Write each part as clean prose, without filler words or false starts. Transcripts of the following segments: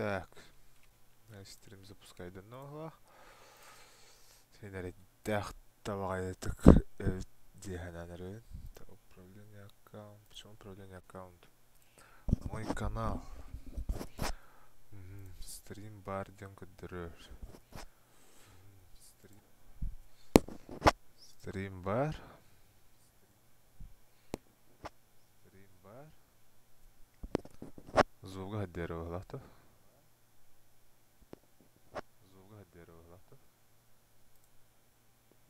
Так. Стрим запускайданна Син эрэйдээх табаҕайытык эбит дии санаан эрэбин. Управление аккаунт. Почему управление аккаунт? Мой канал. Стрим бар диэн көрдөрөр. Стрим бар. Звуга хаддиэри быһылаах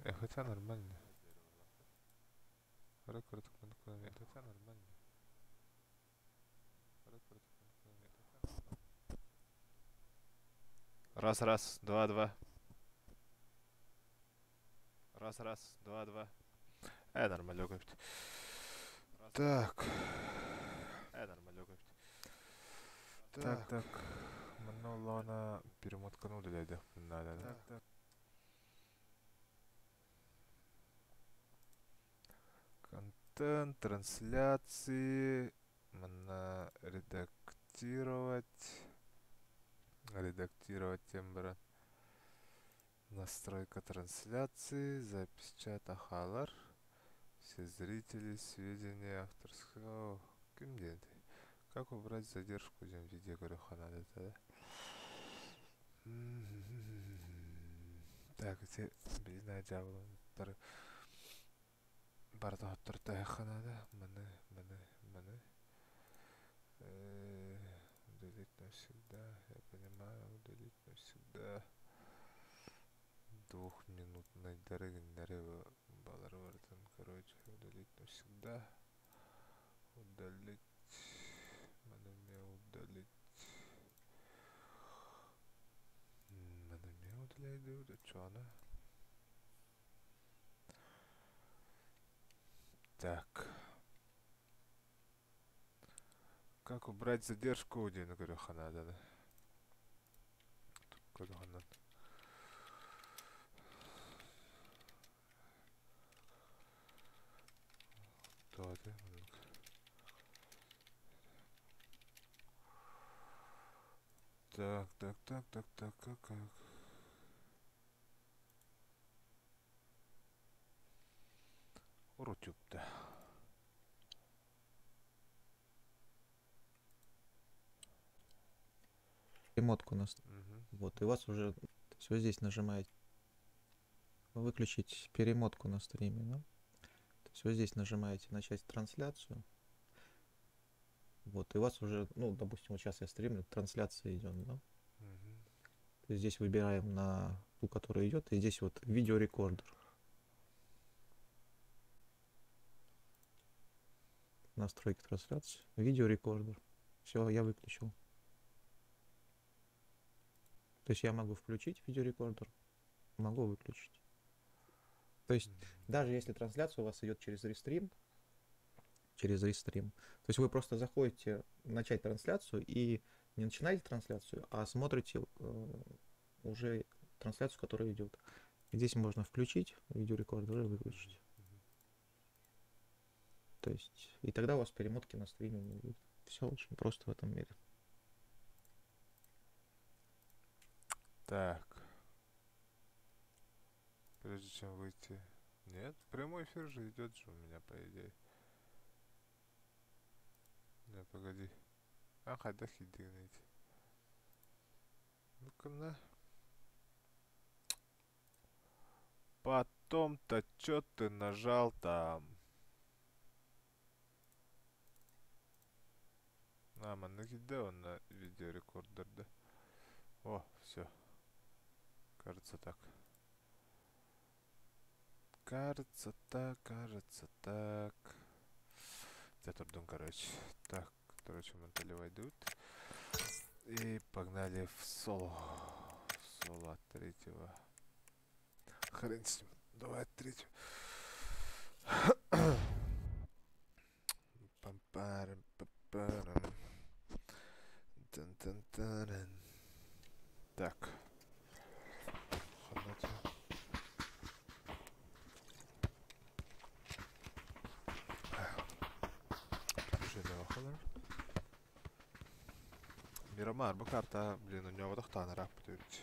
Э, хотя нормально. Раз, раз, два, два. Раз, раз, два, два. Э, нормалек эбит. Так. Э, нормалек эбит. Так, так. Манна оллоҕуна перемотканы удалядыахпын наада. Так, так. Контент, трансляции, манна редактировать, редактировать тем баран. Настройка трансляции, запись чата хаалар, все зрители, сведения авторского. Ким диэн Как убрать задержку диэн видео көрүөххэ наада да? Так, ити билин дьаабыланнар барыта хотторто наада. Маны, маны, маны. Удалить навсегда. Я понимаю, удалить навсегда. Двухминутный гиннери балары барытын, короче, удалить навсегда. Удалить. Маны мне удалить. Маны мне удаляй Чё она? Так. Как убрать задержку диэн көрүөххэ наада. Көрүөххэ Давайте. Так, так, так, так, так, как, как. Рутюб-то. Перемотку у нас. Мгм. Вот, и у вас уже, то есть вы здесь нажимаете выключить перемотку на стриме, да? То есть вы здесь нажимаете начать трансляцию. Вот, и у вас уже, ну, допустим, вот сейчас я стримлю, трансляция идет, да? Мгм. То есть здесь выбираем на ту, которая идет, и здесь вот видеорекордер. Настройки трансляции. Видеорекордер. Все, я выключил. То есть я могу включить видеорекордер, могу выключить. То есть даже если трансляция у вас идет через рестрим, через рестрим, то есть вы просто заходите начать трансляцию и не начинаете трансляцию, а смотрите уже трансляцию, которая идет. Здесь можно включить видеорекордер и выключить. То есть, и тогда у вас перемотки на стриме не будет. Все очень просто в этом мире. Так. Прежде чем выйти. Нет, прямой эфир же идет же у меня, по идее. Не, погоди. А, хайдах идти. Ну-ка на. Потом-то чё ты нажал там? А, манна он на видеорекордер, да? О, все. Кажется так. Кажется так, кажется так. Я турдун, короче. Так, короче, монталевай идут. И погнали в соло. В соло от третьего. Хрен с ним. Давай от третьего. Пам-парам, пам-парам. Тан-тан-таран. Так. Ханате. Мирамар бу карта, блин, у него тохтаан ырааппыт эбит.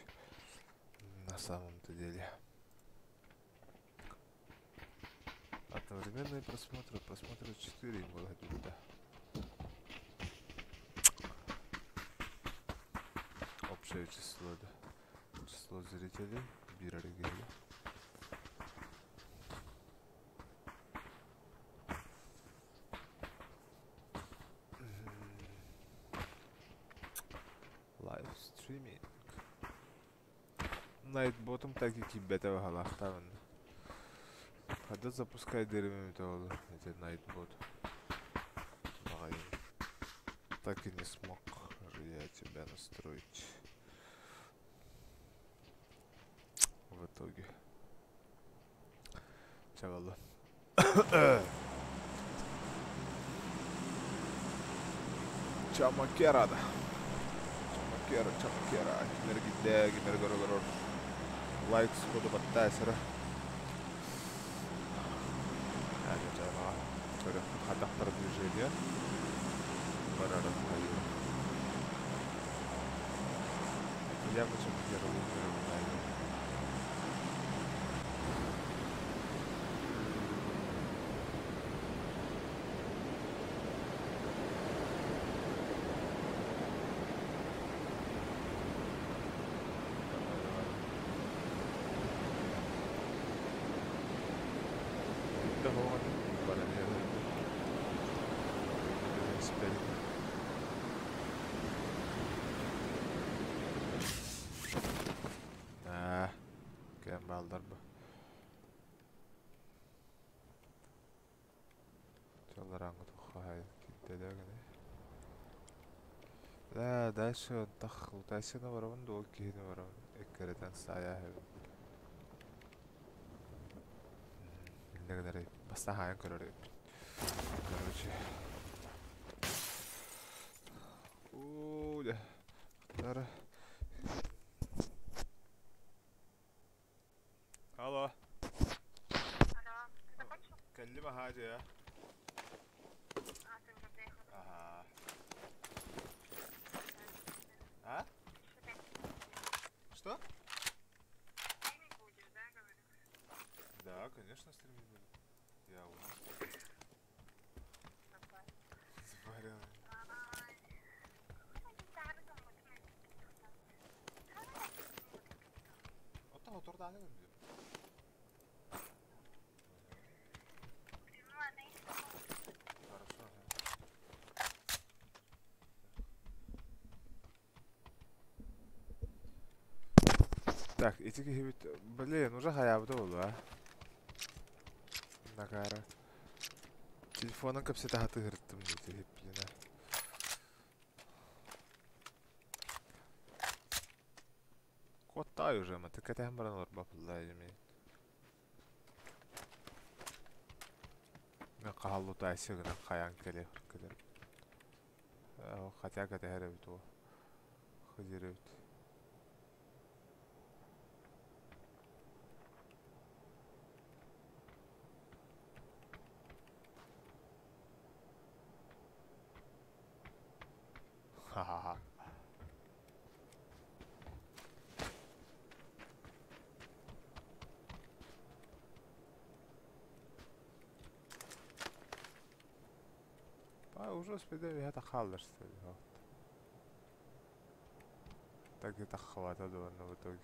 На самом-то деле. Одновременные просмотры, просмотры 4 было да. Общее число, да. Число зрителей, бираргели. Live streaming. Nightbot'um так и киирбэтэ баһалаахтаабын. Хада запускай деревьями того, эти Nightbot. Баҕайым. Так и не смог же я тебя настроить. В итоге. Чавалла. Чамакера да. Чамакера, Чамакера. Кимер гидде, кимер көрө Лайк сходу баттаа сыра. Хадах продвижение. Барара хайы. Я бы Чамакера лучше Кэм бааллар бу. Чаллараңы туххай киттелегene. Да, дальше тах утайсына барабын да ол киһини барабын. Эккеретен сая хэбин. Иннегенери баста хайын көрөр Короче. О, да. Алло. Алло, ты закончил? Кэллим хаадьа. А, ты уже приехал. Ага. А? Что? Стримить будешь, да, говорю? Да, конечно, стримить буду. Я у нас Давай. заболел. Ай. Оттан отурдааны көрдүм. Ну ладно, если Хорошо. Так, эти киһибит, блин, уже хаябыта болу, а? Нагара. Телефонун кэпсэтэ хатыһырттым дии, блин, а. Куоттай уже, ма тыккэтэһэн баран олорбаппыллаа дьэ Мен хааллута сыгынан хайаан кэлэ кэлэр. Хотя кэтэһэр эбит о. Хызыр эбит. Ха-ха-ха. А уже успели это халлер что ли? Вот. Так это хватало но в итоге.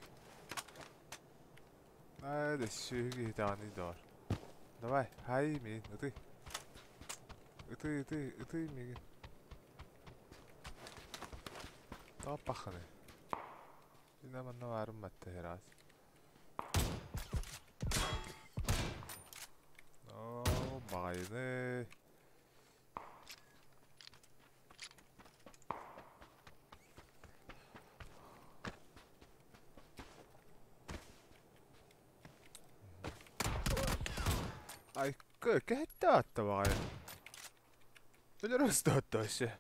Ай, да сюги дааны дор. Давай, хай ми, ты. Ты, ты, ты ми. Тапахны. Инама наварым маттерас. О, багайны. Ай, кэһэтте багай. Өлөрөс вообще.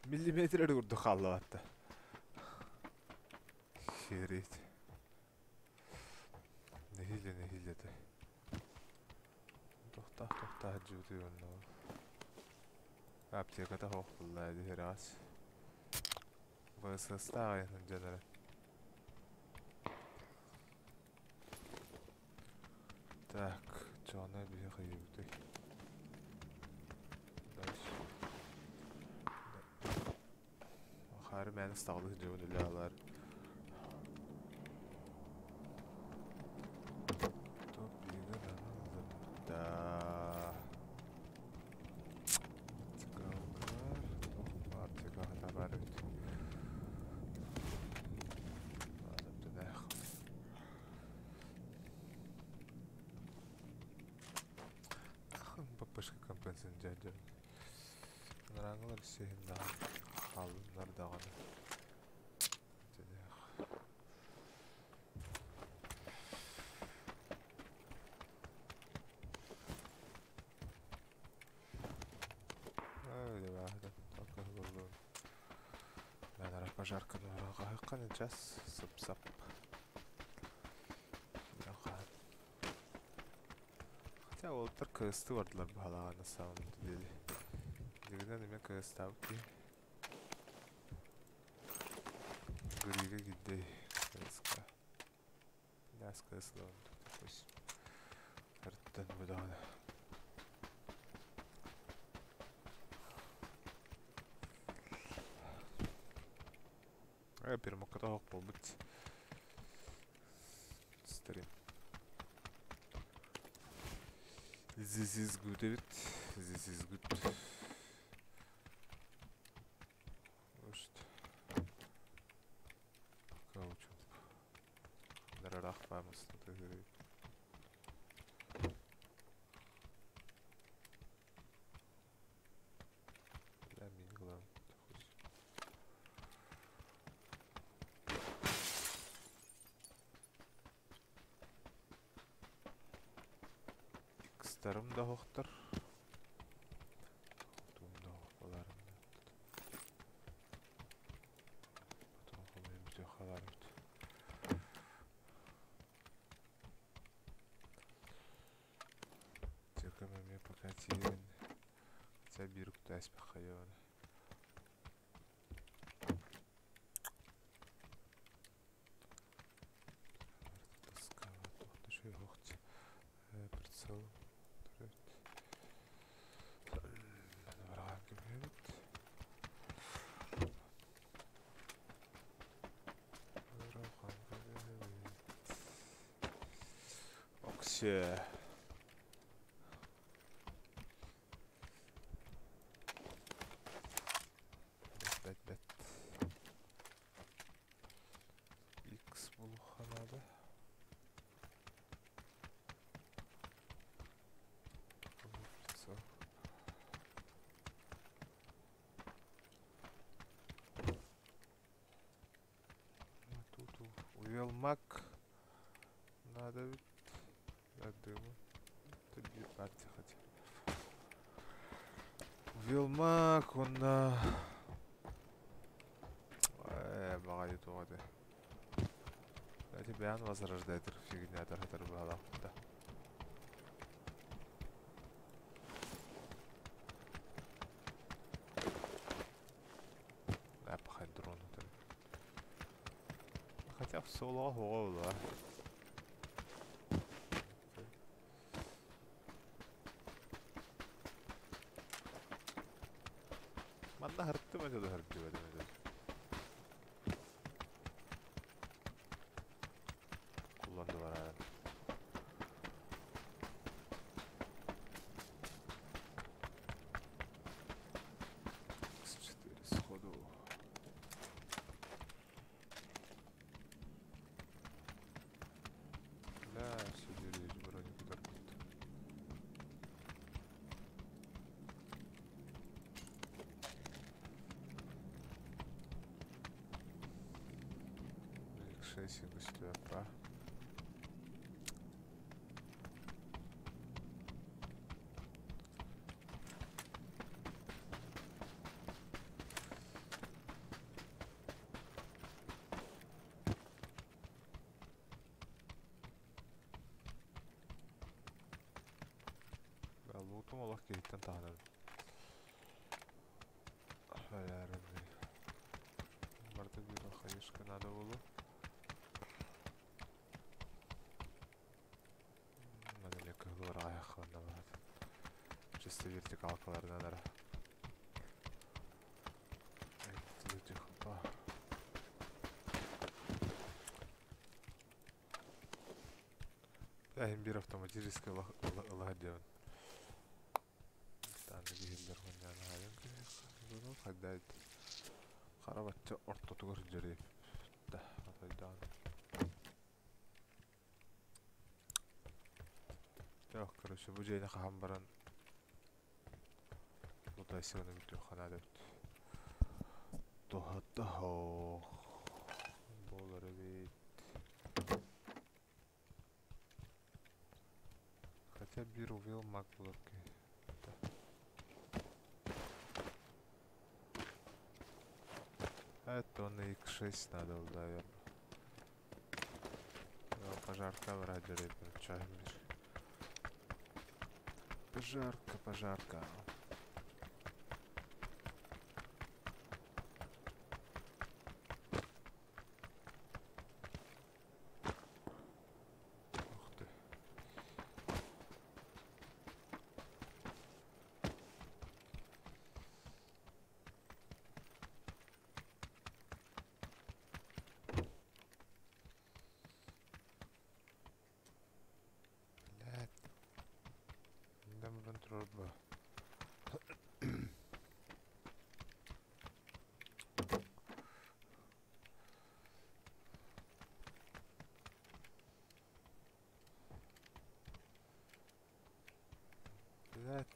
Миллиметр курдук хааллабатта. Херит. Нехиле нехиле те. Тохта тохта жути онно. Аптеката хоқ булла херас. ВСС-таах сылдьан эрэ. Так, чоҕуна биһи хайыыбытый? Дальше. Хаары мээнэ ыстаҕалыы сылдьабын үлэ алар. Топигын ыллым да. Тыгаллар, туох баар тыгаһына баар эбит. Папашка компенсин дьэ Анараҥҥылар сиһин даҕаны хааллыннар даҕаны. Пожарканы хаһыккан час сып-сап. Хотя уолаттар кыысты бардылар баһалаҕа на самом деле. Дигинэн эмиэ кыыстаабыт киһи. Грига гидей КСК. Ляс кыыслабын пусть. Артан будаҕана. Пермокка тоһох буолбут. Стрим. This is good эбит. This is good. Может. Каучук. Дарарах баамас. Бля, мин главное. Икстарым да хохтор. Тум да хохпаларым да. Потом хомуйум бүтө халарбыт. Текам эмиэ пока тиийэн. Хотя биир кутааспах хайыаны. Прицел. Оксе. Бэт бэт. X булуханада. Прицел. Тут увел маг. Надо ведь. Я думаю. Это две партии хотя. Велмак, он на... Баҕайы туох этэ. Эти бэйэн возрождает фигня тархатар баалаах да. Да, пахай дрон это. Хотя в соло да. Манна хартым это хартым это. Kullandılar herhalde. X4 сходу. Бля, все дверь бронику торгуют. X6 гостепа. Лутум олох киһиттэн таһынан. Барыта надо было. Надо кыһыллар аҕайах Чисто вертикалкаларынан эрэ. Эһин биир автоматическай ылаһа диэн. Тааны киһиллэр хонньаан аайын хайдайт. Хара бачча ортотугар дьөрү. Да, атайдаан. Так, короче, бу дьиэни хаһан баран Лутайсыганы бүтүөххэ наада эбит. Туһата буолар эбит. Хотя биир увел маг булар киһи. Это он X6 надо было, наверное. Пожарка брать чайм Пожарка, пожарка. Ух ты. Блядь. Дам труба. Блядь,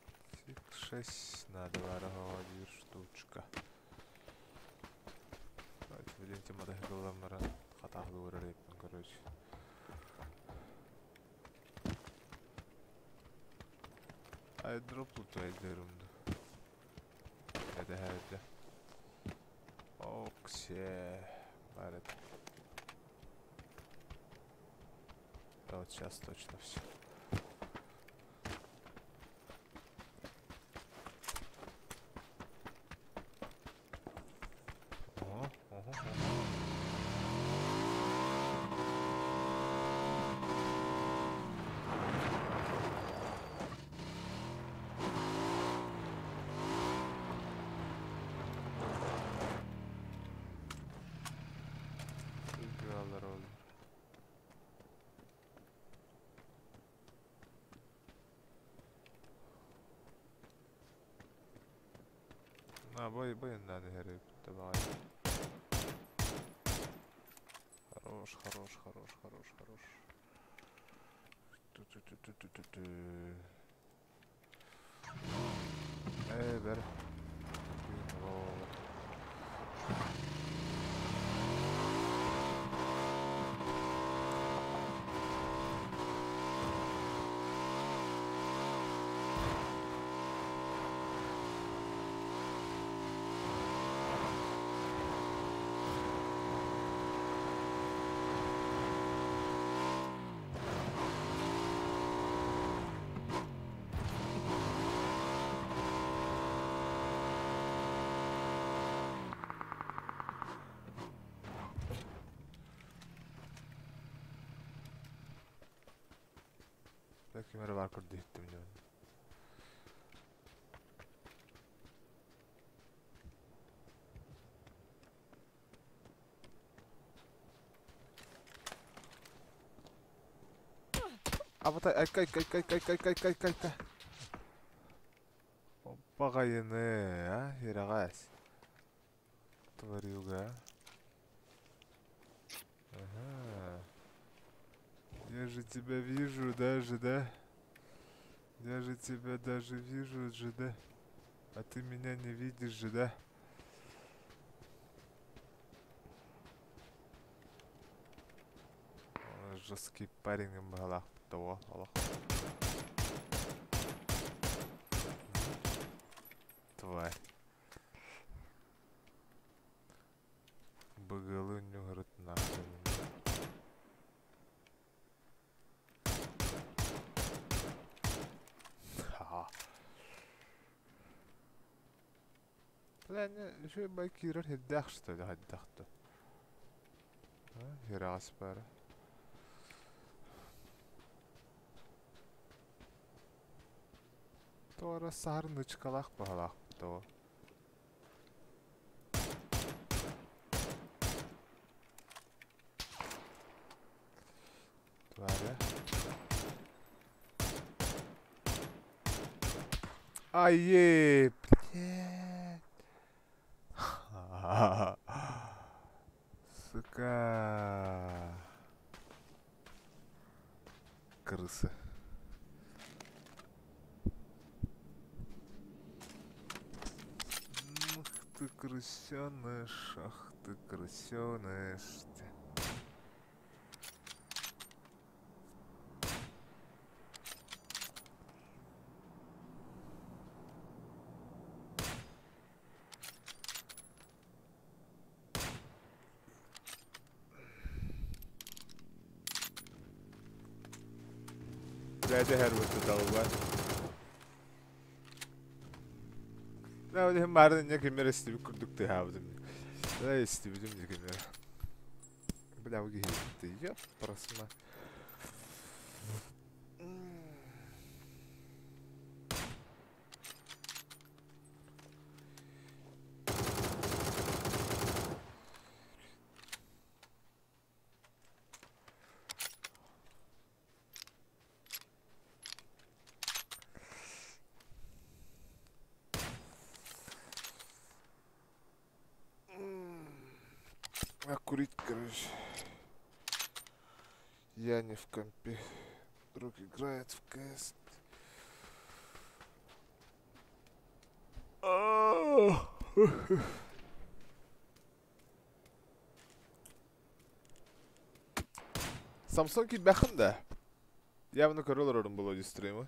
6 надо варить штучка. Давайте блин, мотоциклом хатахлы короче. Airdrop лутайдырымды. Это это. Оксе. Барет. Да вот сейчас точно все. Ого, ого, ого. Oldu. На, бой, бой, надо herif. Давай. Хорош, хорош, хорош, хорош, хорош. Ту-ту-ту-ту-ту-ту. Эй, бер. Так, кемер бар көрдü иттим мен. Абата ай кай кай кай кай кай кай кай кай кай. Оппагайыны, а, ирагас. Тварюга. Ага. Я же тебя вижу даже, да? Я же тебя даже вижу же, да? А ты меня не видишь же, да? Жесткий парень им того, Аллах. Тварь. Быгылы нюхрут нахрен. Ха. Бля, не, еще байкирер хеддах что ли, хеддах-то. Хераҕас баара. Туора саһар нычкалаах баһалаах тоҕо. Тваря. Ай, блядь. Сука. Крысы. Ах ты крысёныш, ах ты крысёныш. Блядь, я вот долбать. Да, вот марын не кемер истибит курдук тыһаабытым. Да, истибитим не кемер. Бля, вы ты, ёп, просма. А курить, короче. Я не в компе. Друг играет в КС. Samsung килбэхин да. Явно көрө олорорум буолуо дии стримы.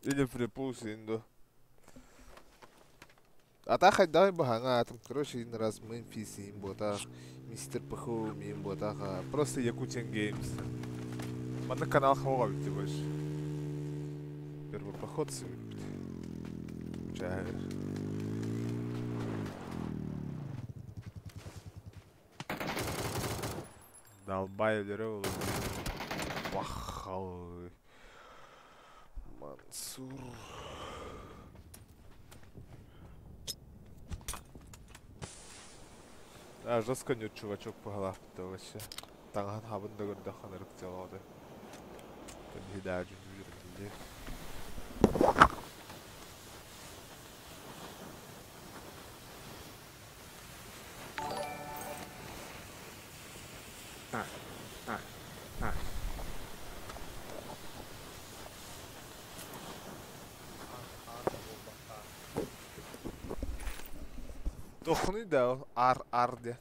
Или припулс инду. А та хайдах баһаҥа короче, один раз Мемфис им ботах, Мистер Пахом им ботах, просто Якутиан Геймс. Манна канал хоҕо бити больше. Первый поход сымыппит. Чаа. Долбай өлөрө Бахал. Мансур. А, жестко нет, чувачок по голове вообще. Таҥаһын хабын да көрдөххө ынырык дьолоҕо. Биһи дьүһүрүн А, а, а. Тохуну да ар ар де.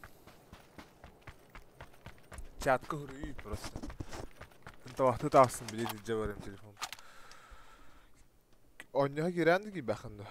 Чатка хуруй просто. Тавахты тавсын билет илдьэ барым телефон. Онньоһо кирээн киирбэххин дуо?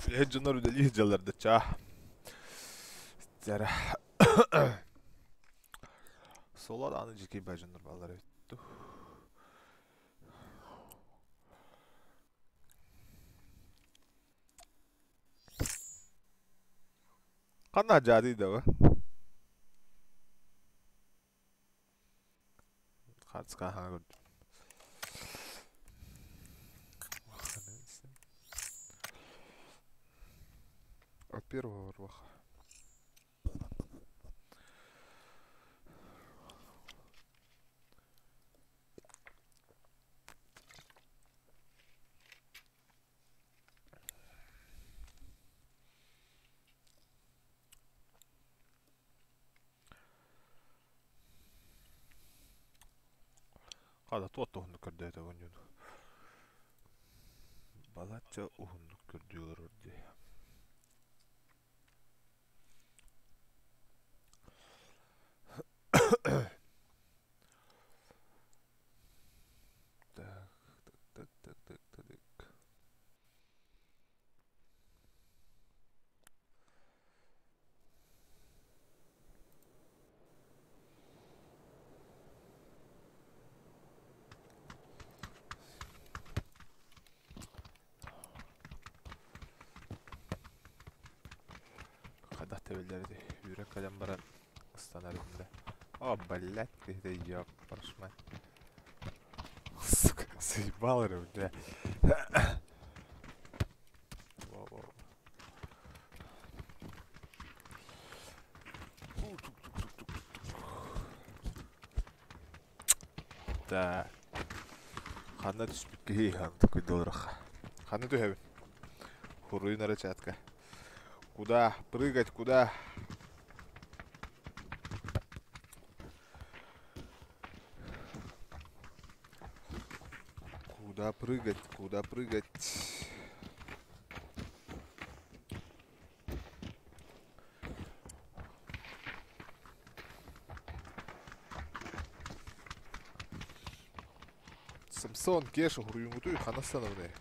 Үлэһит дьоннор үлэлии сылдьаллар да чаа. Зара. Соло даҕаны дьикий баа дьоннор бааллар эбит дуу. Ханна дьаадый да бу? Хаацка хаҥа көрдүм. От первого рваха. Хата туох да уһуннук көрдөөтө оонньууну. Балачча уһуннук көрдүү олорор дии. Так, так, так, так, так, так. Хайдах тэбиллэр ити үүрэн кэлэн баран ыстанар иннэ. О, блядь, киһитэ ёб, прошмать. Сука, заебал эрэ, бля. Во-во. Так. Ханна түспүт киһи антыкый долларах. Ханна түһэбин? Хуруйун эрэ чатка. Куда? Прыгать куда? Куда прыгать? Куда прыгать? Самсон, Кеша, хуруйуҥутуй ханна станабыный?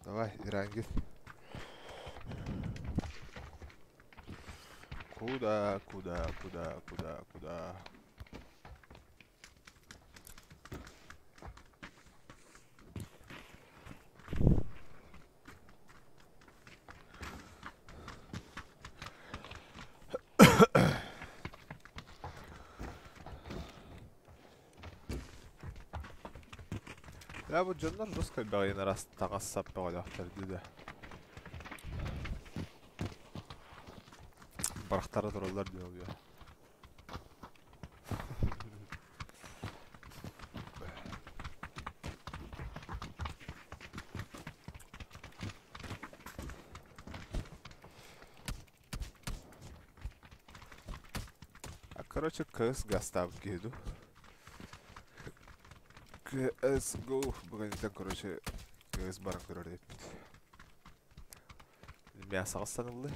Давай, Ирангил. Куда, куда, куда, куда, куда? Бля, бу дьоннор жестко бэҕэйин араас таҥас-сап бөҕөлөөхтөр дии да. Барахтара тураллар дии ол Короче, КС гастаабыт киһи дуу. CSGO бүгүнтэн короче КС баран көрөр эбиппит. Мясоҕа ыстаныллы.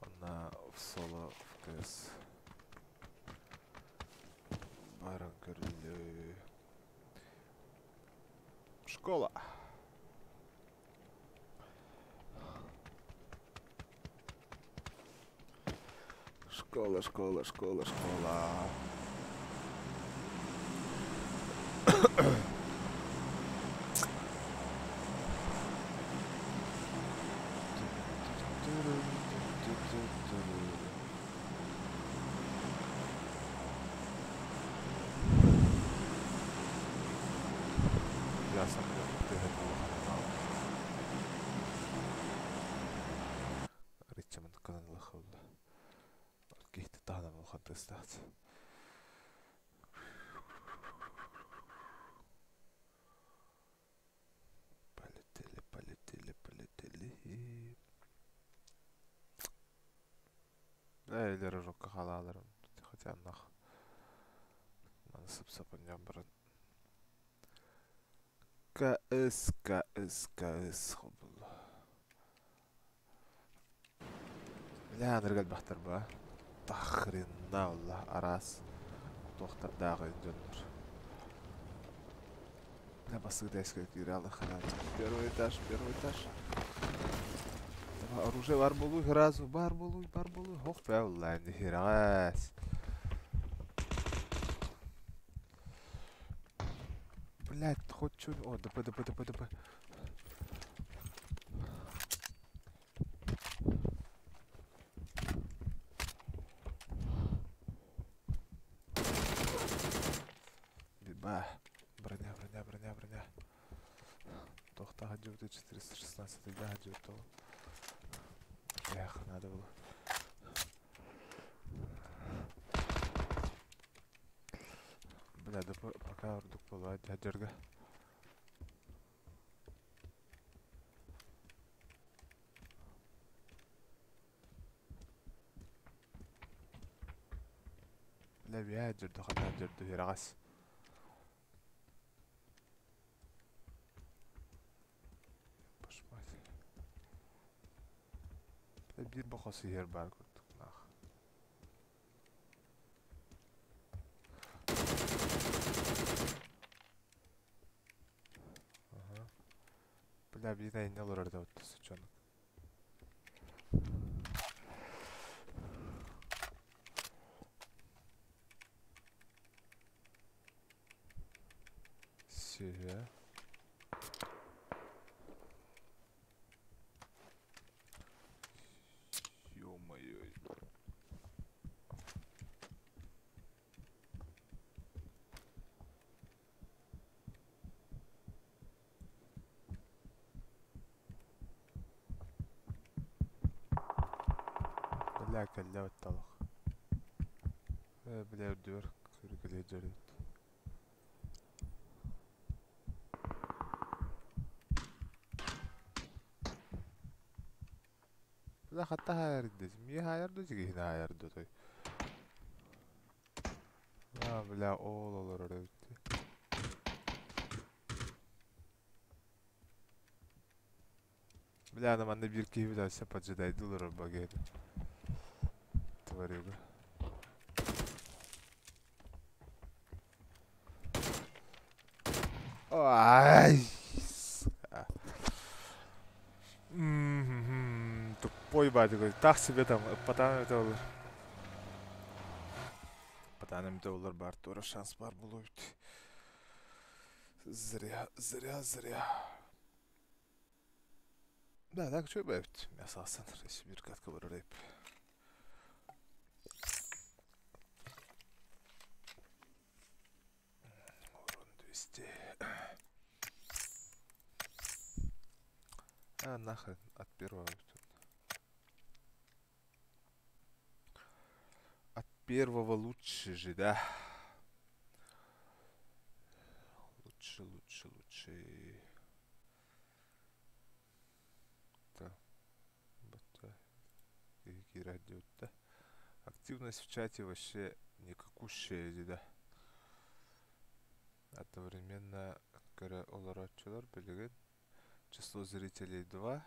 Онно в соло в КС баран көрүллү. Школа. Школа, школа, школа, школа. Риччамын кынан ылыхылла. Киһи таһынан улахан тыастаах. Полетели, полетели, полетели. Да, или рожокка халааларым. Хотя нах. Маны сып-сап онньоон баран. КС, КС, КС хобулла. Бля, анырга элбэхтэр ба. Тахренна олла араас туохтардааҕы дьоннор. Бля, басыгда Первый этаж, первый этаж. Давай, оружие бар болуй, сразу, бар болуй, бар болуй. Хох, бля, нихерас. Блять, хоть что... О, ДП, ДП, ДП, ДП. Биба. Броня, броня, броня, броня. Тохта гаджеты 416 гаджет. Эх, надо было. Бля, да пока ордук была дядерга. Бля, бядерду, хадерду, херагас. Бир бахасы ер бар көрдүк нах. Ага. Бля, бир айна олорор да отты сучонок. Сия. Ё-моё. Бля, кэллэ батталах. Бля, үрдүбэр көрүкэлэ дьөрүт. Бля, хатта хайар дес. Ми хайар ду жиги хайар ду той. А, бля, ол олор өттү. Бля, ана манна бир киһи бля, поджидайдылар багет. Тварюга. Ай, сука. Тупой батя, так себе там, потам это olur. Потам это olur бар, тура шанс бар будет. Зря, зря, зря. Да, так что бэт. Мясо асан, bir katkı var orayı. Урон 200. А, нахрен, от первого. От первого лучше же, да? Лучше, лучше, лучше. Так. Да. Активность в чате вообще никакущая, да. Одновременно олорочулар билеген. Число зрителей 2.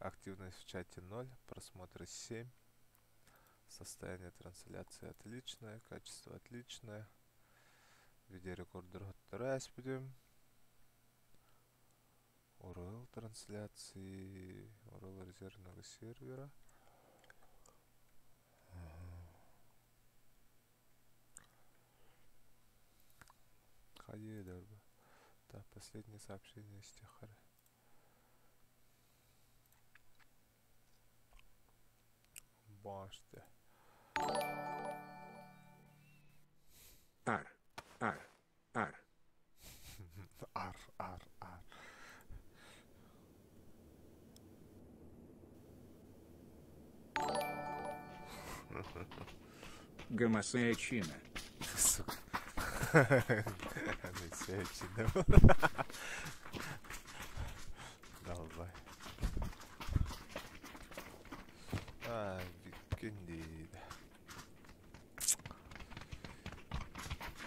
Активность в чате 0. Просмотры 7. Состояние трансляции отличное. Качество отличное. Видеорекордер раз будем. URL трансляции. URL резервного сервера. Так, последнее сообщение с Техары. Башта. Ар, ар, ар. Ар, ар, ар. Гомосея чина. Сука. Гомосея чина. Давай. А, Викиндид.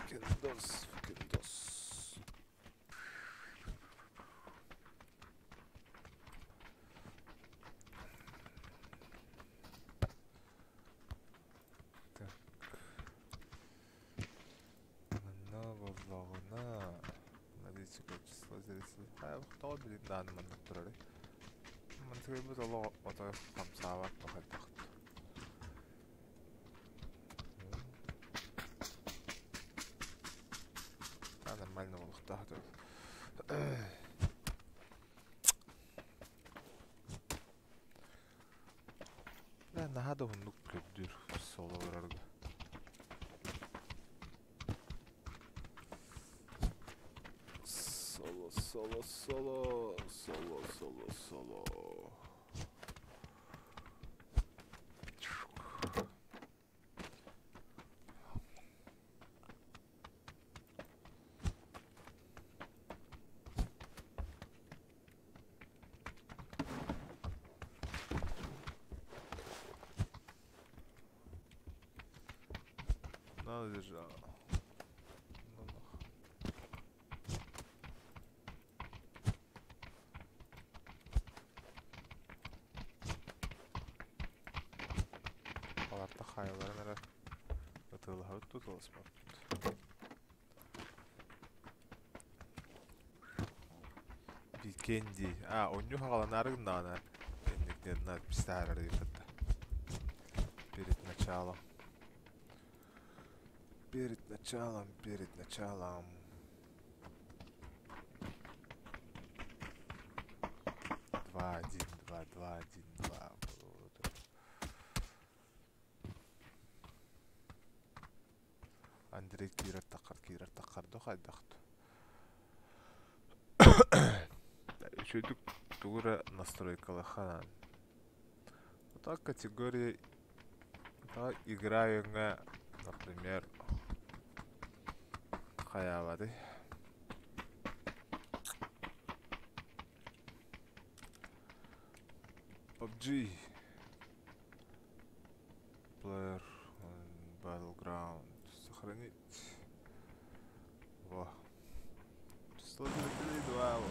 Викиндос, Викиндос. Так. На, на, на. Зрители. Тоҕо билин даҕаны маннык турарый? Мантыгайбыт олох отой хамсаабат хайдах. А, нормально буолуохтаах. Да, наһаа да уһуннук көрдүүр соло барарга. Соло, соло, соло, соло, соло, соло. Надо же. Ну, нах. Баларта хайаларын эрэ ытыалаһабыт тутуласпаппыт. Викенди. А, онньу хаҕаланаары гыннаҕына инник диэн надпись таһаарар диэбитэ. Перед началом. Перед началом, перед началом. 2, 1, 2, 2, 1, 2. Андрей киирэр таххар киирэр таххар до хайдахт. Үчүгдүк тугу эрэ настройкалыахха наада. Так категория так игра өҥө, например, хайаабатый? PUBG Player Battleground. Сохранить. Во. Число 3, 2.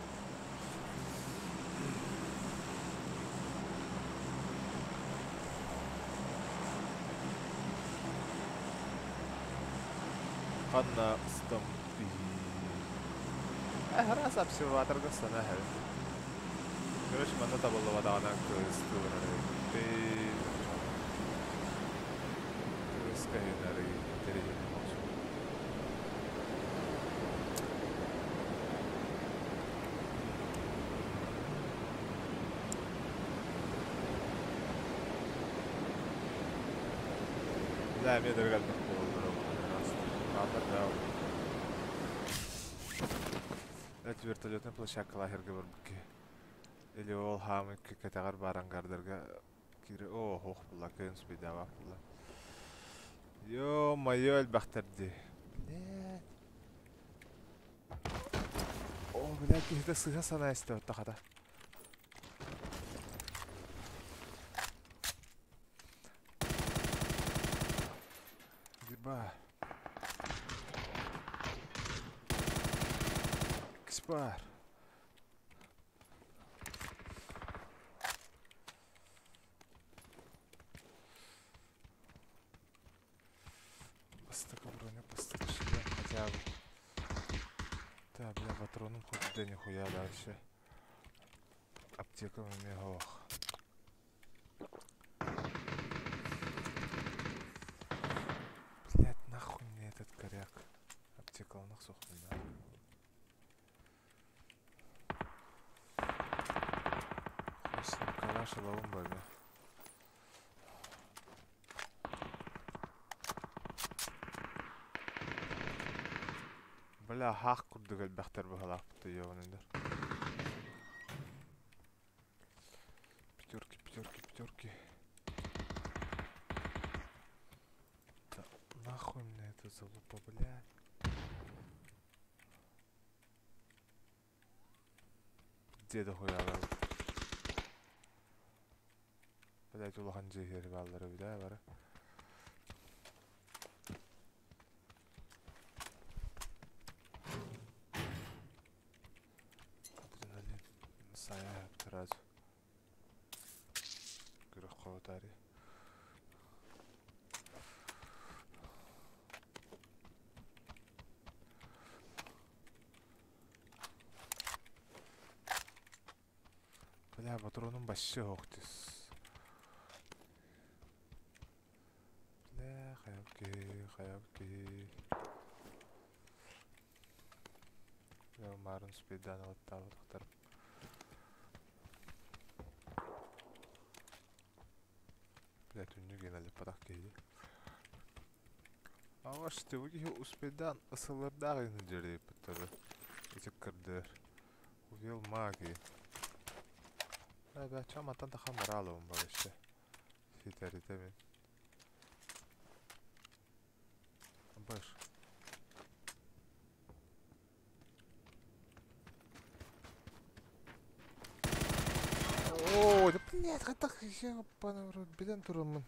Ханна ыстам Араас обсерваторга сана эһэбин. Короче, манна табыллыбатаҕына кыыс тылынары кыыс кыһынары интэриэһинэй буолсу. Бля, эмиэ да элбэх буолаллара буоллар да. Это вертолетная площадка лагерга барбыкки. Или ол хаамы кэтэҕэр баар ангардарга киире о ох була кыын спидава була. Ё-моё, элбэхтэр дии. Блядь. О, блядь, киһитэ сыһа санаа истэ тахата. Еба. Кспар. Бастакы броню бастакы шлем хотя бы. Да, бля, патроном хоть да нихуя дальше. Аптека ох. Блять, нахуй мне этот коряк. Аптека он сохнул, да. Хуй с ним, калаш ловым бабе. Бля, хаах курдук элбэхтэр быһалаахпыт ёбаныдар. Пятерки, пятерки, пятерки. Да нахуй мне эта залупа, блядь. Где дохуя Блядь, улахан дьиэһиэри бааллара билээ бары. Адреналин сайа сразу. Көрөх ховатари. Бля, патроным вообще охтис. Бля, хаябки, хаябки. Бля, марын спидан алаттаабатахтар. Бля, түннүк еналиппатах киһи. Ағаш киһи успейдан ысылардаах ини дьэрийбиттары. Ити кырдыр. Увел магии. Бля, бля, чаматтан тахан баралыбын бар işte. Ситерите мен. Баш. Оо, да блядь, хатах ебаный билен турумун.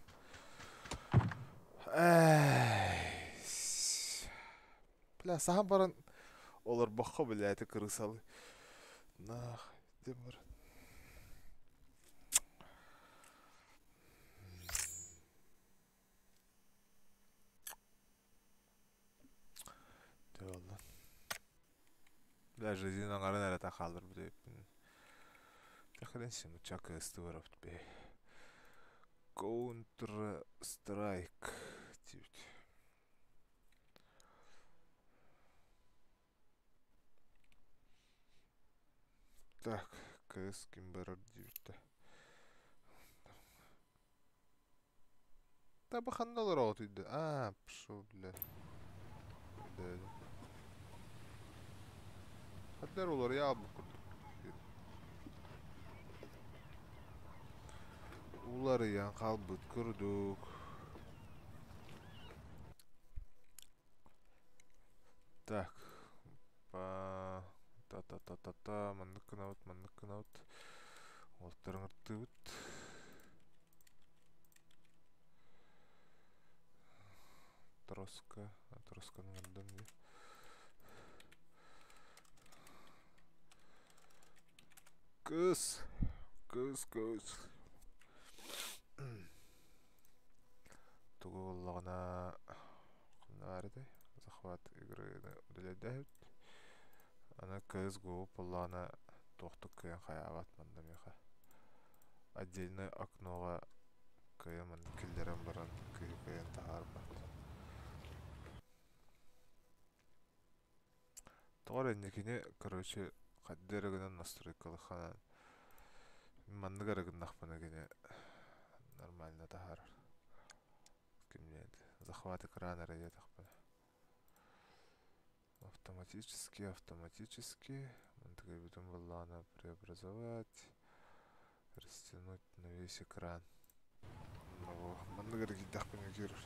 Эй. Бля, сахан баран олар бахха блядь, крысалы. Нах, демар. Oldu. Бля, жизнь аңарын әрі қалдыр бұл деппін. Тахрен сен учак ыстыбырапт бе. Counter Strike дейт. Так, КС ким барар дейт. Та бахандалар отыйды. А, пшо, бля. Да. Хаддар олар я bu курдук. Уларыян қалбыт курдук. Так. Па та-та-та-та-та маннык кынаут, маннык кынаут. Олтарыңыртыбыт. Троска, тросканы ырдым ди. Кыз, кыз, кыз. Тугу боллаҕына ханна захват игры удалядахыт. Ана КС ГО боллаҕына туохтук кыйан хаябат манна меха. Отдельное окноға кыйан киллерен баран кыйы кыйан тахарбат. Тоҕор энникини, короче, хаддерыгынан настройкалыханан манныгарыгыннахпына кини нормально тахарар. Кимнет захват экрана диэтахпына. Автоматически, автоматически. Мантыгай бүтүн боллаана преобразовать. Растянуть на весь экран. Манныгар киддахпына кирер.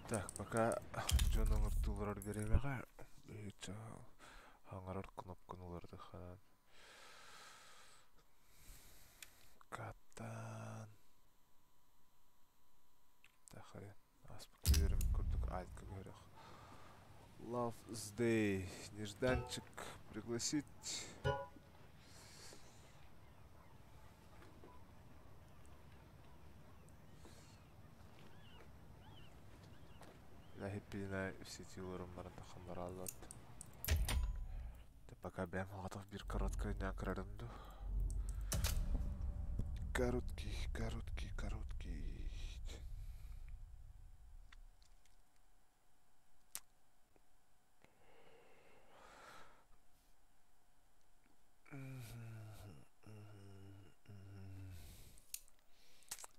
Так, пока дьон оҥортууларар бириэмэҕэ хаҥарар кнопканы улардыханан. Каттан. Тахарен. Аспыт көрөрүм курдук алька көрөх. Love's Day. Нежданчик. Пригласить. Лахиппина в сети уларыммарын тахаммар аллат. Пока бэм готов бир короткий дня крарынду. Короткий, короткий, короткий.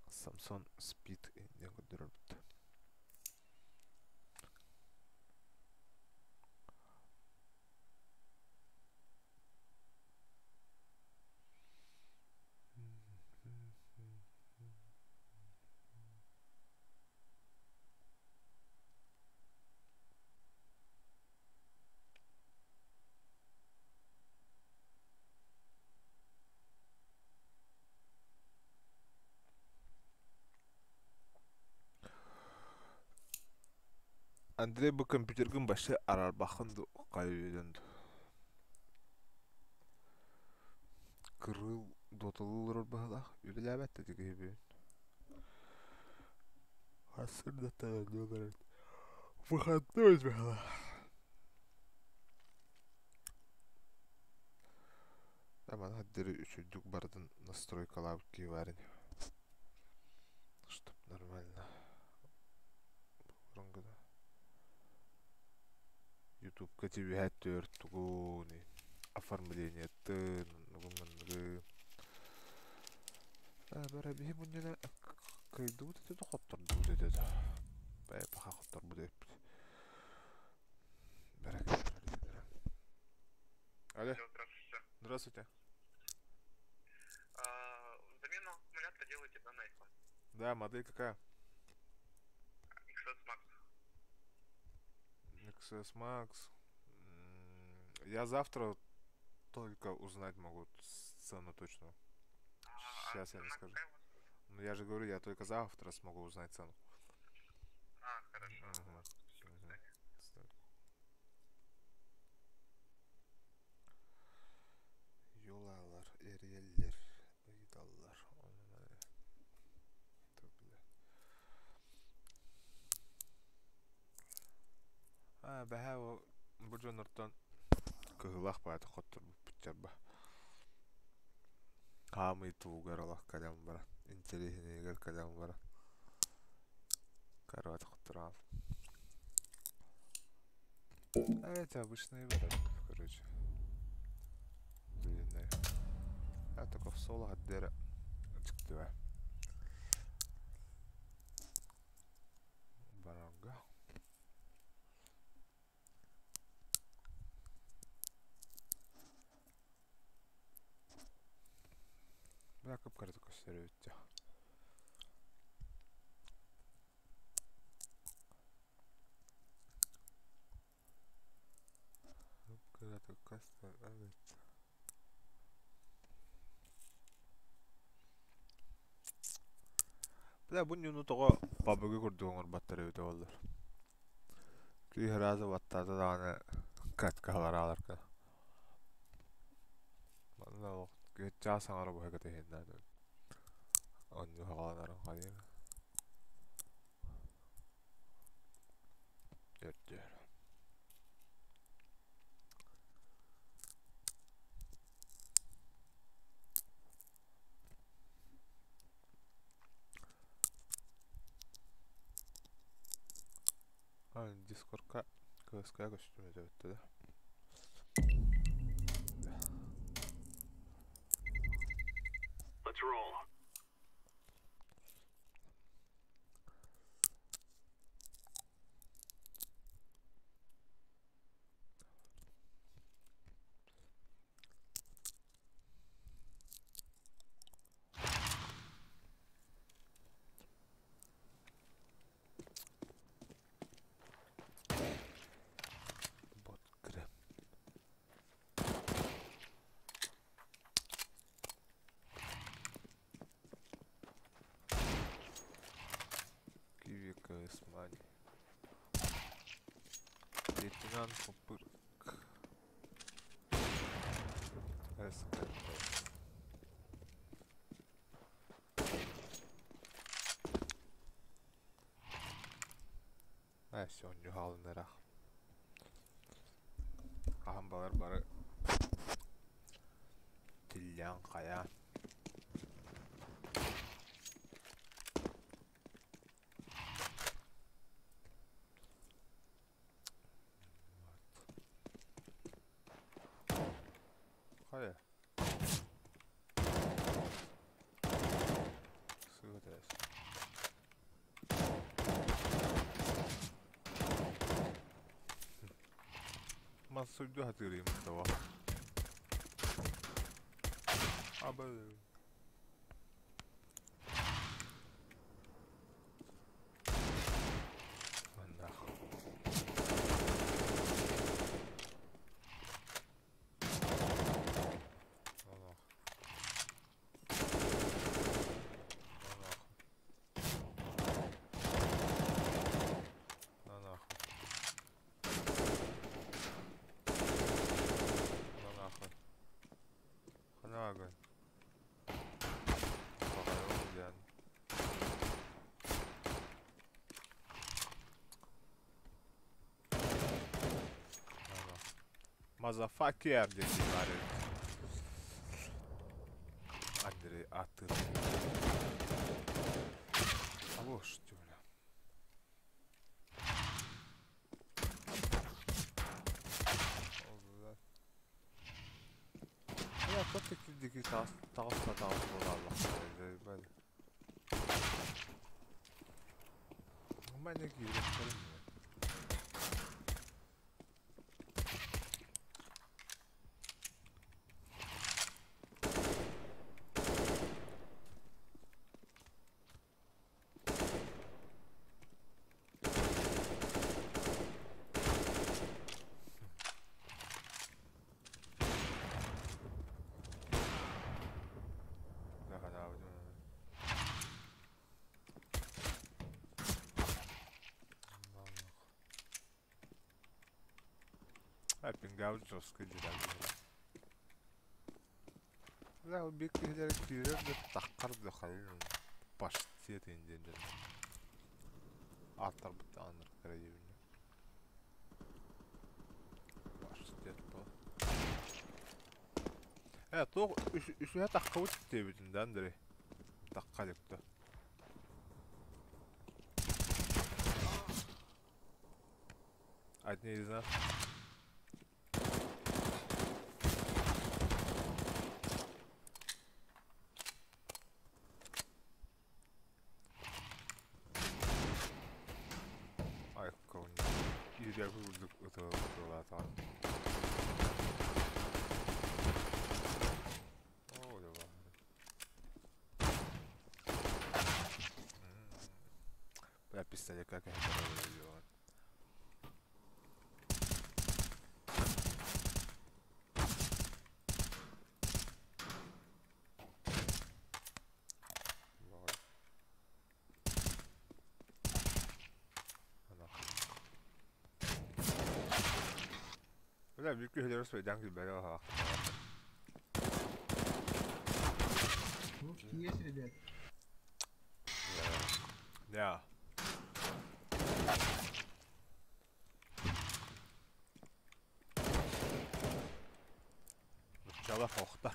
Самсон спит и не көрдөрөбүт. Андрей бу компьютергын башы арарбахын кайбеден. Кырыл доталылар баһалах үлеләбәт тиги бин. Сарсыардаттан оннук баран выходной быһыылаах. Маны диэри үчүгдүк барытын настройкалаабыт киһи баар ини. Чтоб нормально. Ютубка тибиһэт түөр тугун оформлениетын, оннугу-манныгы. Бара биһи мунньана кыайдыбыт этэ да хоттордубут этэ да. Бэйэ паха хотторбут эппит. Бара Алло. Здравствуйте. Здравствуйте. Замену аккумулятора делаете, да, на iPhone? Да, модель какая? XS Max. XS Max. Я завтра только узнать могу цену точную. Сейчас я не Цена скажу. какая у вас? Ну я же говорю, я только завтра смогу узнать цену. А, хорошо. Мгм. Спасибо, до Мгм. свидания. До свидания. Юлалар, эрийэллэр, ыйыталлар. Онон А, бэһээ бу дьоннортон кыһыылаах баҕайытык хотторбуппут чарба. Хаамыы тугугар олох кэлэн баран, интэриэһинэйигэр кэлэн баран короче хотторон. А это обычные выборы, короче. Длинные. А только в соло отдера. Баранга. Бля, кып-кырдык көстөр эбит. Кып-кыратык көстөр эбит. Бля, бу ньуну тоҕо пабыгы курдук оҥорботтор эбитэ буоллар. Киһи сразу баттаата даҕаны каткалар Манна олох чаас аҥара быһа кэтэһиннэ онньу хааланарын хайыыр. Төрдүөр. А, Дискордка КСК көстүм этэ да. Let's roll. Бот крем. Киви КС Мани. Лейтенант Пупырк. СК. А, все, нюхалын эрах. Аһан балар бары тиллян хайа. Хайа. Сыгытас. Мас суйду хатырым того. Аба. Нахуй. На нахуй. На нахуй. На нахуй. На нахуй. Хана огонь. Motherfucker диэн баар эбит. Андрей аты. Алло, что, бля. Бля, только кирдики таҕыста таҕыс буолааллахтара заебали. Манна киириэхтэрин Пингаут жестко дедали. Бля, убик киһилэр киирэр да таххар да хайын паштет инден. Аттар бутта анырыктара диэбинне. Паштет по. Тоқ үсүһэ таххабыт диэбитин да, Андрей. Тахха дипті. Одни из нас. Ай, кого Бля, пистолет как я делаю. Бля, бүккө хөлөрөс бэйдэн күлбэре оһаа. Ручки есть, ребят? Да. Начало хохта.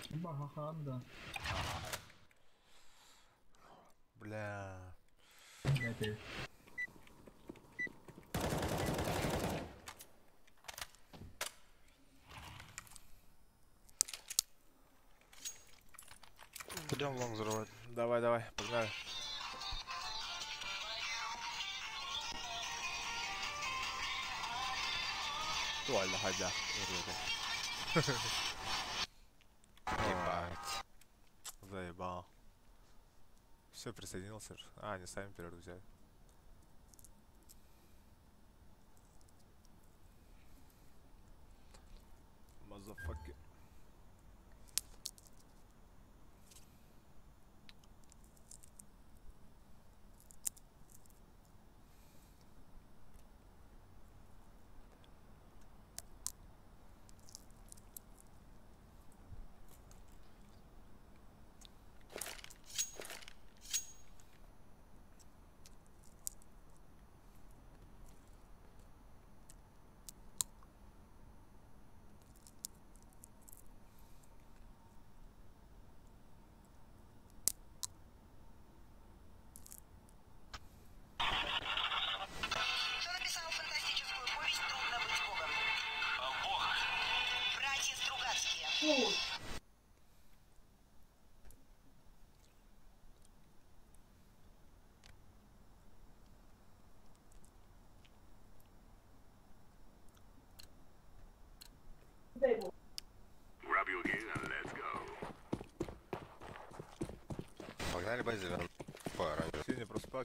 Бахаханда. Бля. Бля. Пойдем long взрывать. Давай, давай, погнали. Туалля хайда. Ебать. Заебал. Все, присоединился же. А, они сами перерыв взяли. Motherfucker. Погнали базель, Синий просто.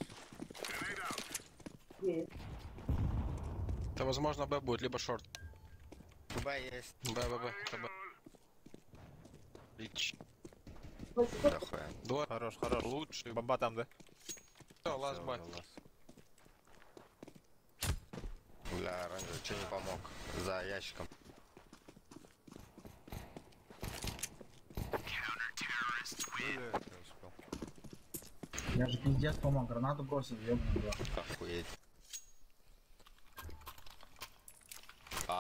Это возможно Б будет, либо шорт. Б есть. Б, Б, Б, это Б. Ич. Нахуя. Двое. Хорош, хорош. Лучший. Бомба там, да? Все, лаз Б. Бля, оранжевый, че не помог? За ящиком. Бля, не успел. Я же пиздец помог, гранату бросил, ёбаный в рот. Охуеть.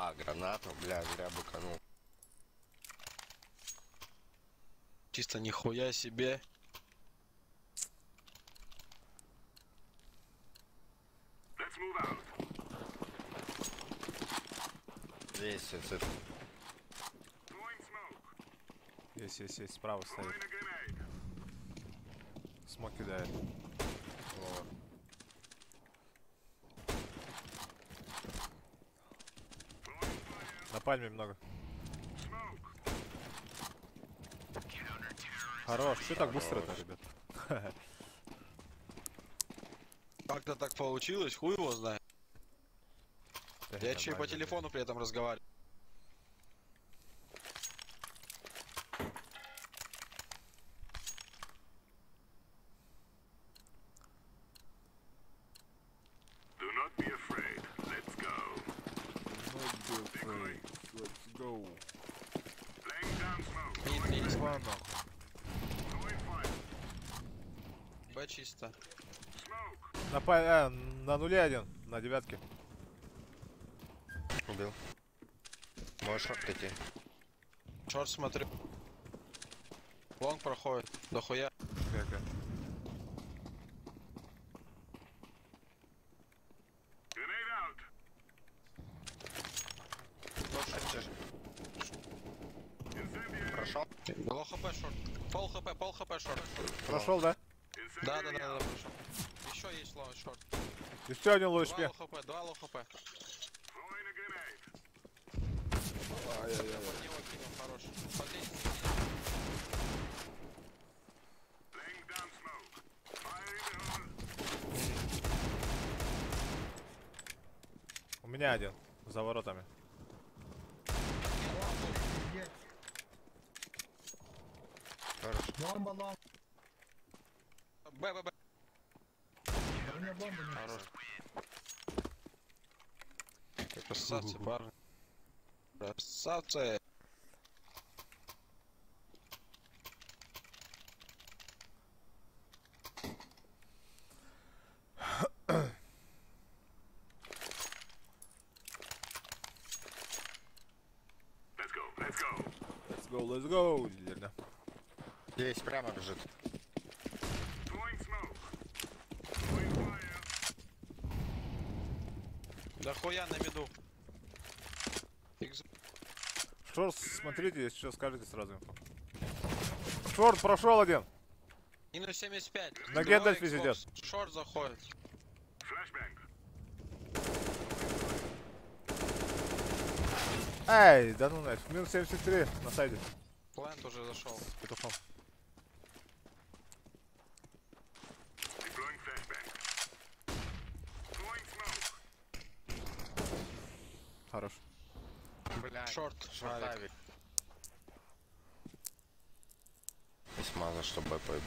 А, гранату, бля, зря быканул. Чисто нихуя себе. Есть суицид. Есть, есть, есть, справа стоит. Смок кидает. Лор. На пальме много. Хорош, что так быстро-то, ребят? Как-то так получилось, хуй его знает. Да, Я еще и по нормально, телефону при этом разговариваю. Not be afraid. Let's go. Мид, мид. Два нахуй. Б чисто. На, на нуле один, на девятке. Убил. Можешь short идти. Short смотрю. Long проходит. Дохуя. Окей, окей. Прошел? Low HP short. Пол HP, пол HP short. Прошел, да? Да, прошел. Еще есть low short. Еще один low Два HP. Low HP, два low HP. Под него кинул, хорош. Под лестницей. У меня один. За воротами. Хорош. Бомба, long. Б, Б, Б. Да у меня бомба нет. Хорош. Красавцы, парни. Красавцы. Let's go, let's go. Лидер, Есть, прямо бежит. Да хуя на миду. Short, смотрите, если что, скажите сразу инфу. Short прошел один. Минус 75. На Гендальфе Двое сидят. Xbox. Short заходит. Эй, да ну нафиг. Минус 73 на сайде. Plant уже зашел. С петухом. Хорош. Бля, Short. Short Авик. авик. И смазал, что Б пойду.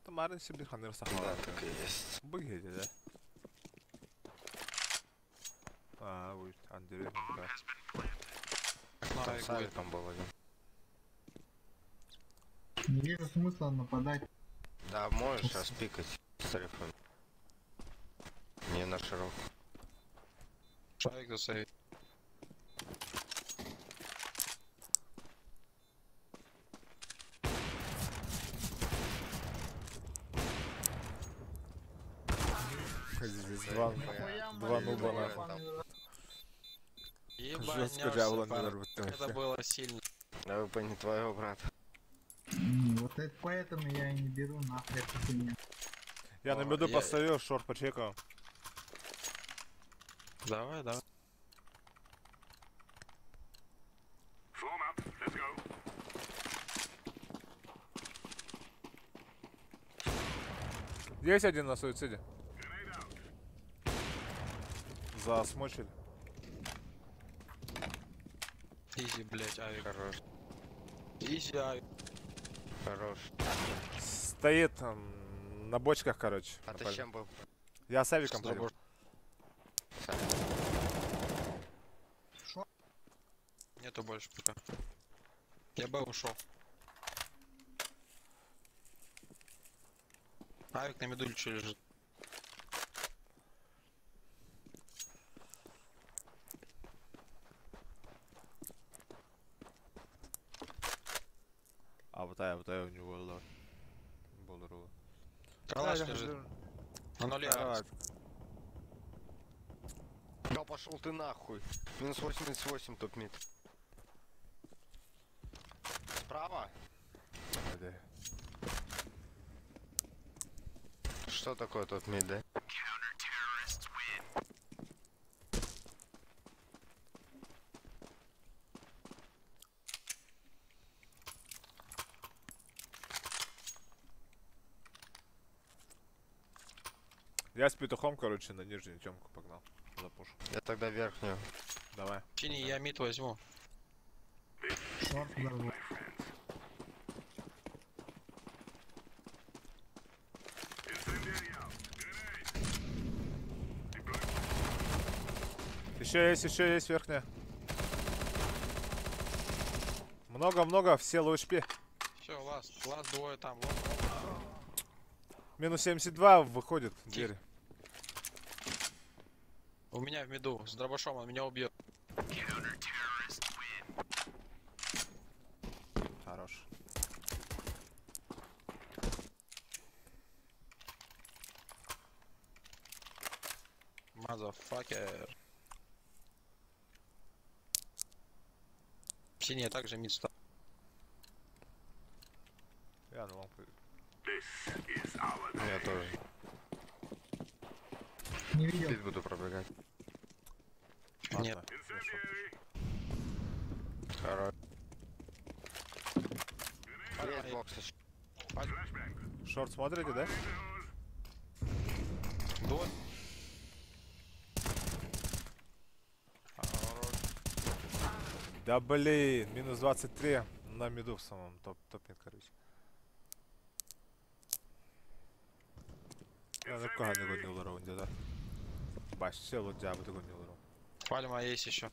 Тамарын себе ханыр Да, так и есть. Выглядит, да? А, будет Андрей. Да. Там Авик с будет. авиком был один. Не вижу смысла нападать. Да, можешь сейчас пикать с рифом. Не на широк. Авик засейвит. Здесь два, Нахуя два мы нуба двое нахуй. там? Ебать, Жестко Джавлан Это было сильно. Да вы не твоего брата. Вот это поэтому я и не беру нахуй эту хуйню. Я на О, меду я- постою, шорт почекаю. Давай, давай. Есть один на суициде. Засмочили. Easy, блять, авик. Хорош. Easy, авик. Хорош. Стоит на бочках, короче. А на ты с пале. чем был? Я с авиком С ходил. дробаш- Нету больше пока. Я Б ушел. Авик на миду что лежит. А вот я у него лор. Болру. Калаш лежит. На нуле. Да пошел ты нахуй. Минус 88 топ мид. Справа? Да. Что такое топ мид, да? Я с петухом, короче, на нижнюю темку погнал. Запушу. Я тогда верхнюю. Давай. Чини, я мид возьму. Шорт взорву. Еще есть верхняя. Много-много, все low HP. Все, last двое там. Минус 72 выходит дверь. У меня в миду, с дробашом он меня убьет. Хорош. Motherfucker. Синяя также мид стал. Я на лампу. Я тоже. Не видел. Пит буду пробегать. Нет. Хорош. Есть бокс. Шорт смотрите, да? Двое. Да блин, минус 23 на миду в самом топ-мид, короче. Я на кого не гонил раунде, да? Вообще лудя, буду гонил раунд. Пальма есть еще.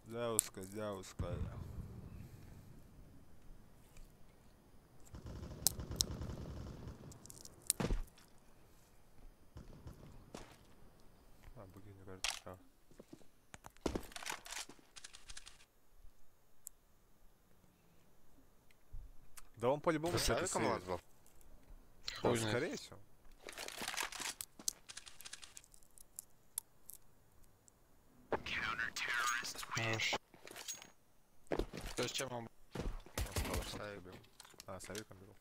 Девушка, девушка. А, буги, мне кажется, справа. Да он по-любому с авиком у вас был? Да, скорее всего. Хорош. То есть чем он? А, с авиком бегал.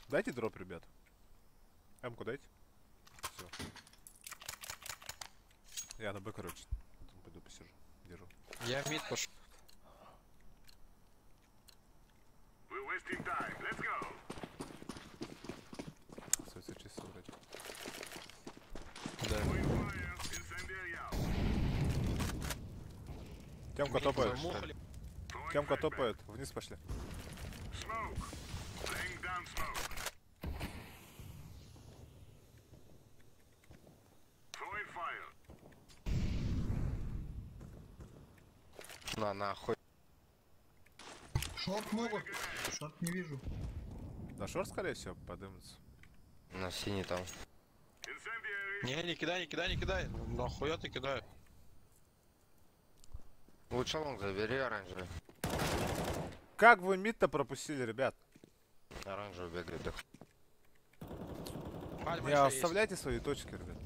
Дайте дроп, ребят. М-ку дайте. Все. Я на Б, короче. Потом пойду посижу. Держу. Я в мид пошел. Все, чисто вроде. Да. Темка топает. Темка топает. Вниз пошли. На нахуй. Шорт могут. Шорт не вижу. Да шорт, скорее всего, подымется. На синий там. Не, не кидай, не кидай, не кидай. Нахуя ты кидаешь? Лучше long забери оранжевый. Как вы мид-то пропустили, ребят? Оранжевый бегает. Да. Пальма не оставляйте есть свои точки, ребят.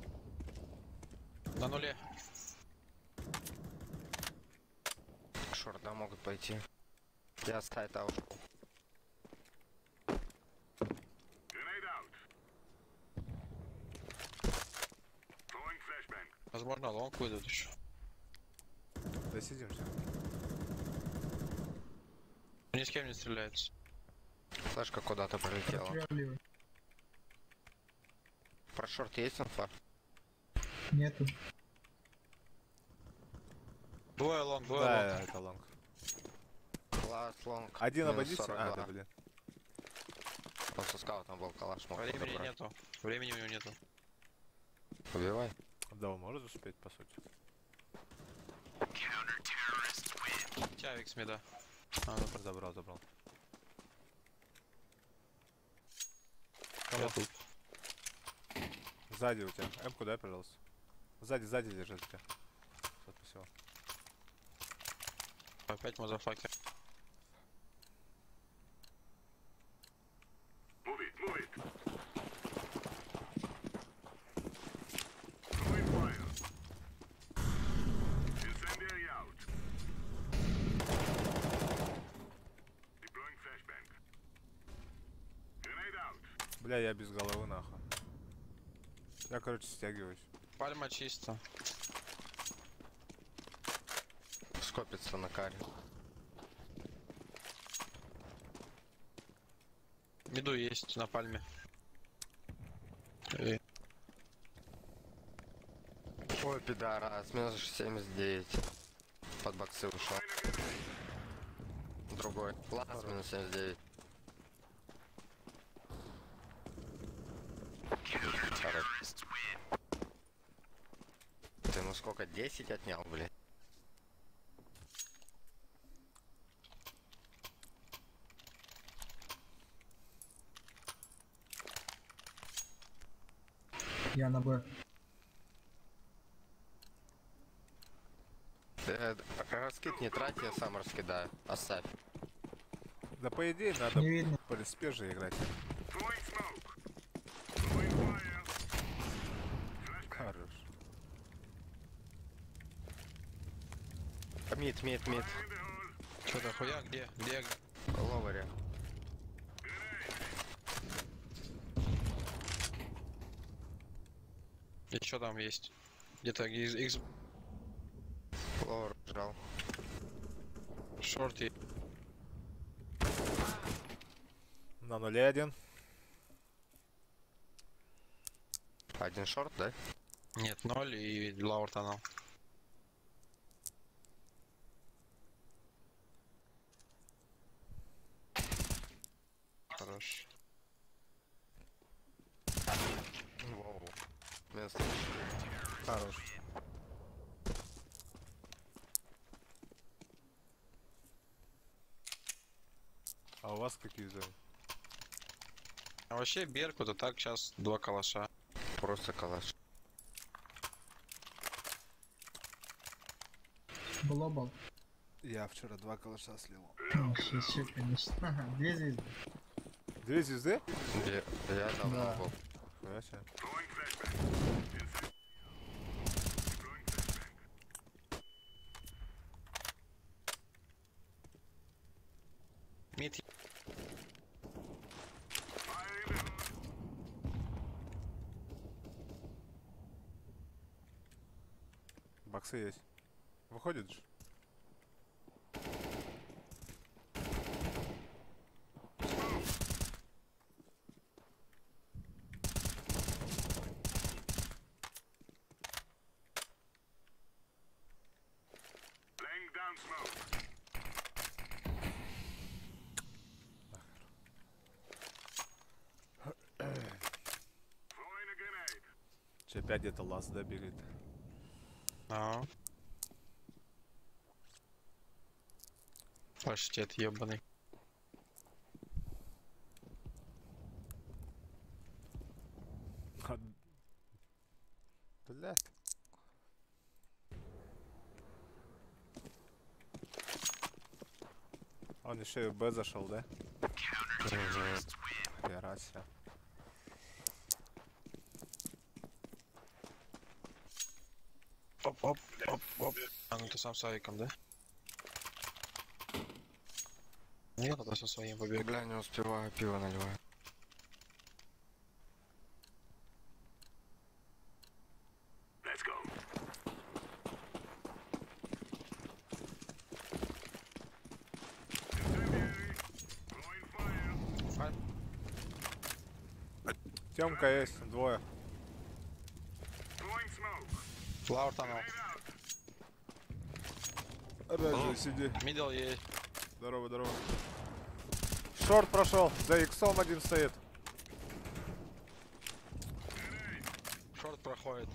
На нуле. Шорт, да, могут пойти. Я с сайта ушел. Возможно, long выйдут еще. Да сидим все. Ни с кем не стреляется. Флешка куда-то пролетела. Про шорт есть инфа? Нету. Двое long, двое да, long. Это long. Last long. Один обойдите. А, да, блин. Он со скаутом был, калаш мог Времени подобрать. нету. Времени у него нету. Убивай. Да, он может успеть, по сути. Тявик с мида. А, Забрал, забрал. Я тут. Сзади у тебя. М-ку дай, пожалуйста. Сзади, сзади держит тебя. Всё, спасибо. Опять motherfucker. Move it, move it. Throwing fire. Incendiary out. Deploying flashbang. Grenade out. Бля, я без головы нахуй. Я, короче, стягиваюсь. Пальма чисто. Скопится на каре. Миду есть на пальме. Ой, пидорас, минус 79. Под боксы ушел. Другой. Лаз минус 79. Хорош. Ты ему сколько? 10 отнял, блин? Я на Б. Раскид не трать, я сам раскидаю. Оставь. Да по идее надо Не видно. по респе же играть. Хорош. Mid, mid, mid. Чё-то хуя, где? Где? Lower е. Еще там есть. Где-то X. Lower жал. Short и. На нуле один. Один short, да? Нет, 0 и lower tunnel. Хорош. Воу. Минус 34. Хорош. А у вас какие зоны? А вообще Беркут, а так сейчас 2 калаша. Просто калаш. Глобал. Я вчера 2 калаша слил. Еще, конечно. Ага, 2 звезды. 2 звезды? Две. Я давно Да. был. Хуя себе. Mid. Боксы есть. Выходит же. Че, опять где-то лаз, да, бегает? А. Паштет ебаный. Блядь. Он еще и в Б зашел, да? Хера себе. Оп, оп, оп, оп. А ну ты сам с авиком, да? Нет, это со своим побег. Бля, не успеваю, пиво наливаю. Let's go. Тёмка есть, двое. Flower tunnel. Рыжий, сиди. Middle есть. Здорово, здорово. Short прошел, за иксом один стоит. Short проходит.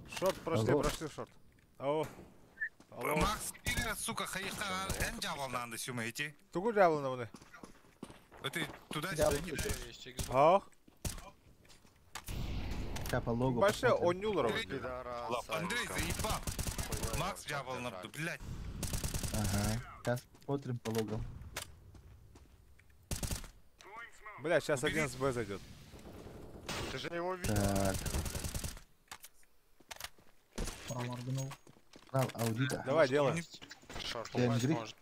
Short прошли, Алло. прошли short. Ау. Алло. Макс, Э, сука, хайыха эн жабалнанды сюмэти. Тугу жабылна буну? Это туда-сюда кидаю. Есть Xbox. Ах. Сейчас по логу Баше посмотрим. онньуулар обут. Пидорас, Андрей, Санька. заебал. Хуёво, Макс как жабалнапты, держать. блядь. Ага. Сейчас смотрим по логам. Бля, сейчас один с Б зайдет. Ты же его видел. Так. Проморгнул. Канал аудита. Давай, делай. Шорт. Я Попасть Андрей. может.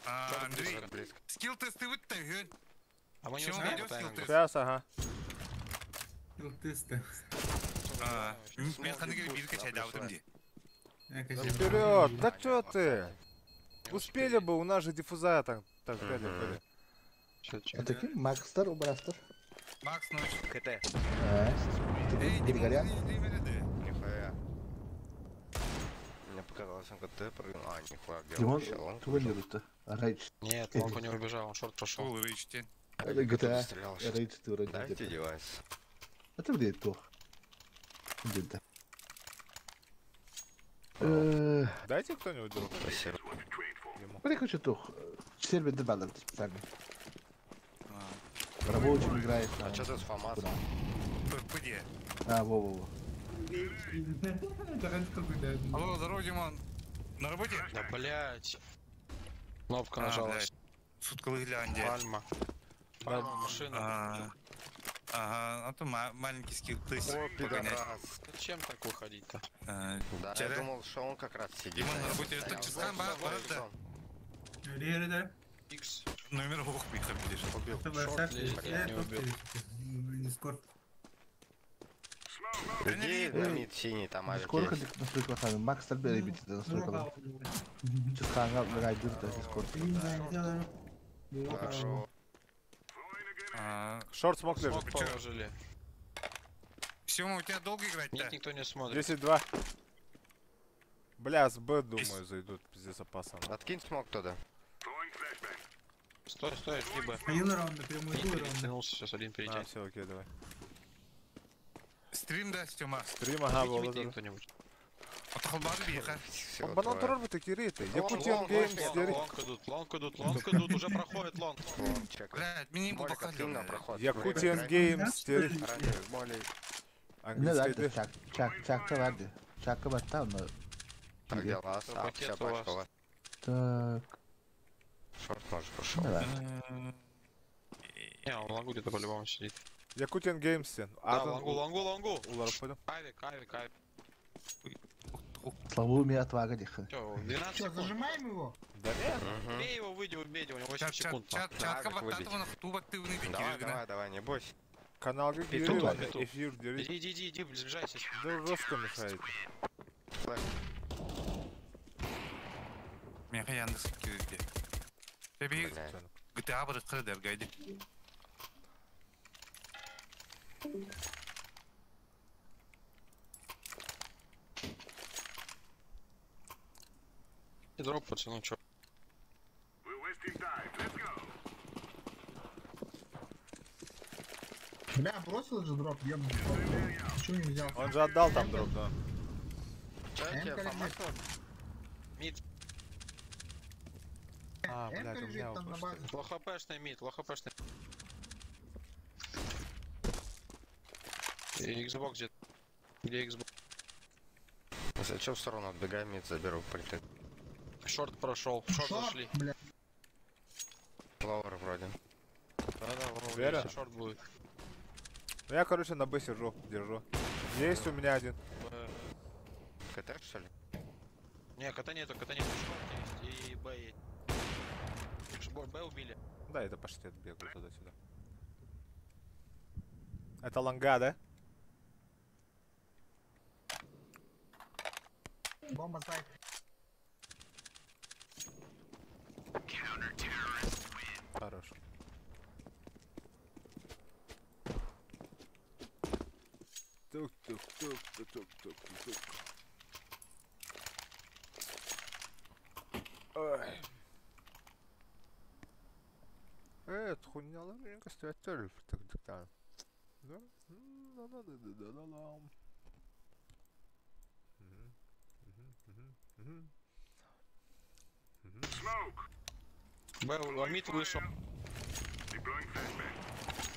А, Шорт Андрей, близко. Близко. скилл тесты вот так, А мы не Чё, успели найдём по таймингу. скилл-тест? Сейчас, ага. Тесты. А, мен Смог ханыгы диффуз бир качай на даудым плюс ди. Да вперед! Да чё ты? Не Успели бы, у нас же диффуза там так далее Мгм. были. Чё, чё? А таким Макстар убрастер. Макс ночь. КТ. А, Эй, Григорян. Нихуя. Мне показалось, он КТ прыгнул. А, нихуя, где он Димон, вообще? Лонг туго вышел. не Рейдж. Нет, Лонг не убежал, он шорт прошел. Фул рычте. Это GTA. Стрелял щас. Рейдж ты вроде Дайте где-то. девайс. Это где то? Где-то. Дайте кто-нибудь друг. Спасибо. Ему. Бля, хочу тух. Сервер добавил специально. Рабочим играет. А чё ты с ФАМАСом? ППД. А, во-во-во. Алло, здорово, Димон. На работе? Да блять. Кнопка А, нажалась. блядь. Суткалы Гляндия. Пальма. Пальма, машина. А, Ага, а то маленький скилл тест О, погонять. пидорас. Зачем так выходить-то? А, Да, я Вчера? думал, что он как раз сидит. Димон на а я работе. стоял. Это часам Лонг, ба- лонг, да. лонг. Икс. Номер ох, будешь. Убил. Шорт лезет, я не убил. Иди на мид синий, там авик Сколько есть. настройка сами? Макс Стальбер ребята настройка. Ческанга райдер да Дискорд. Хорошо. А, Шорт смог лежит. Смок положили. Сёма, у тебя долго играть-то? Нет, никто не смотрит. 10-2. Бля, с Б, думаю, зайдут. Пиздец опасно. Откинь смок туда. Стой, стой, жди Б. Один раунд, напрямую Один перетянулся, сейчас один А, перетянет. все, окей, давай. Стрим, да, Сёма? Стрим, ага, Убейте был. мид кто-нибудь. Отхалбады биха. Всего Банан твое. турар такие Лонг, Якутиан лонг, Геймс, лонг, дери. Лонг идут, лонг идут, лонг идут, уже проходит лонг. Лонг, чекай. Блядь, мне не Молик, откинь на проход. Якутиан Геймс, дери. Оранжевый, молик. Не да, Английский ды. чак чак чакка варды. Чакка батта но. Так, где ласт? А, Пакет вся у вас. пачка ласт. Так. Шорт может пошел. Давай. Не, он лонгу где-то по-любому сидит. Якутиан Геймс, сен. Да, лонгу, лонгу, лонгу. Улар пойду. Авик, авик, авик. Славу ми отвага диха. Всё, 12 Чё, секунд. зажимаем его? Да нет. Бей его, выйди, убей его, у него 8 Чат, чат, секунд. чат, чатка Авик выбить. баттатова на хтуба ты Давай, давай, давай, не бойся. Канал Петух, Гири, петух. эфир, дери. Иди, иди, иди, иди, сближайся. Да жестко мешает. Флэш. Меня Яндекс кирде. Тебе Блядь. GTA барып кырдыр гайди. Дроп, пацаны, чё? Бля, бросил же дроп, ёбаный. Почему не взял? Он же отдал там дроп, да. Чё я тебе Эмка ФАМАС Мид, А, Эмка блядь, у лежит меня там на вопрос, что ли? базе. лохпшный мид, лохпшный. И Xbox где? Где Xbox? Если чё, в сторону отбегай, мид заберу притык. Шорт прошел, шорт Шорт, зашли. бля. Ловер вроде. Да-да, вроде, Вера? если шорт будет. Ну я, короче, на Б сижу, держу. Есть у меня один. Б. КТ, что ли? Не, КТ нету, КТ нету, шорт есть и Б есть. Б убили. Да, это паштет бегаю туда-сюда. Это ланга, да? Бомба сайт. Хорош. Тук-тук-тук-тук-тук-тук-тук. Ой. Хуйня, так. Да? Да-да-да-да-да-да. Мгм, мгм, мгм, мгм. Б, mid вышел.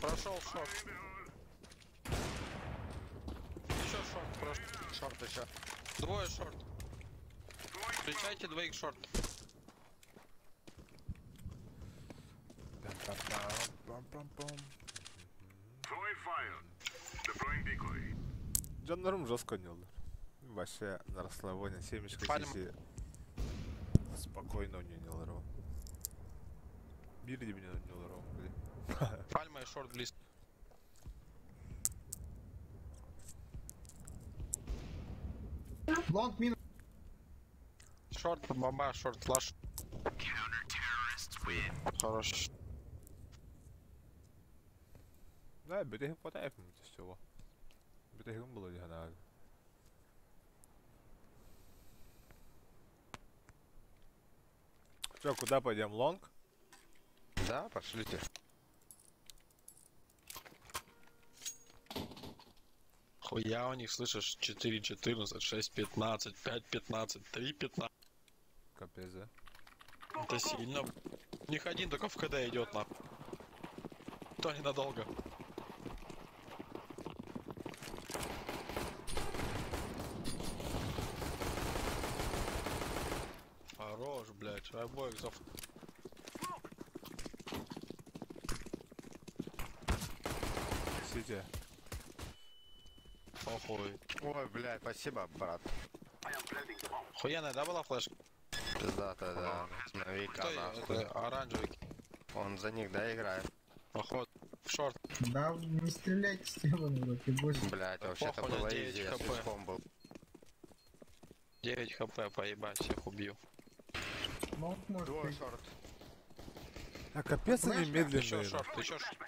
Прошел short. Еще short прошел. Short еще. Двое short. Встречайте двоих short. Дьоннорум жестко ойноллор. Вообще на расслабоне семечко сиси спокойно ойноллор. Бирди меня ойноллор. Пальма и short близко. Long минус. Short, бомба, short, flash. Хорош. Да, бүтэһик хватает всего. Бүтэһигим было дии Чё, куда пойдем? Long? Да, пошлите. Хуя у них, слышишь, 4.14, 6.15, 5.15, 3.15. Капец, да? Это сильно. У них один только в КД идет, на. То ненадолго. Хорош, блядь, обоих за... Сидя. Похуй. Ой, блядь, спасибо, брат. Хуяная, да, была флешка? Пиздатая, да. Новика, нахуй. Оранжевый. Он за них, да, играет? Поход. Шорт. Да, не стреляйте с тела, ну, Блядь, вообще-то было изи, я слишком был. 9 хп, поебать, всех убью. Двое шорт. А капец они медленные. Еще шорт, еще шорт.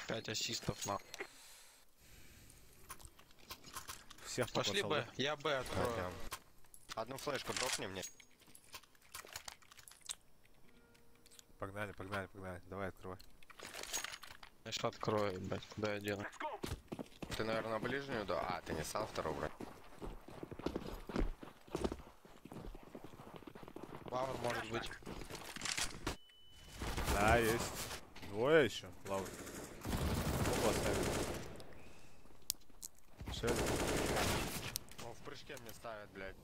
Пять ассистов на. Всех пошли Б, я Б открою. Одну флешку дропни мне. Погнали, погнали, погнали. Давай открывай. Я сейчас открою, блядь, куда я дену. Ты, наверное, ближнюю, да? А, ты не сам вторую брать. Лавр может быть. Да, есть. Двое еще, лавр. Оба ставят. Все. Он в прыжке мне ставит, блядь.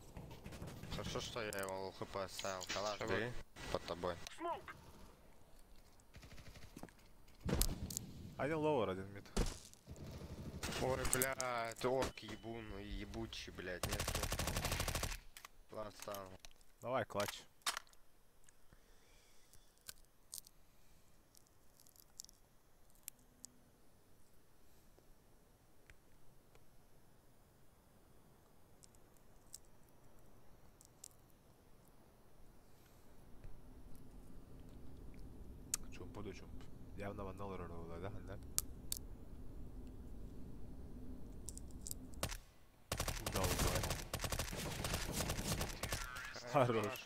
Хорошо, что я его хп оставил. Калаш, бери. Под тобой. Один lower, один mid. Ой, бля, это орк ебун, ебучий, блядь, нет. Ладно, давай, clutch. Чумпу чумп. Явно ваннал да? Да? Да, убивай. Хорош.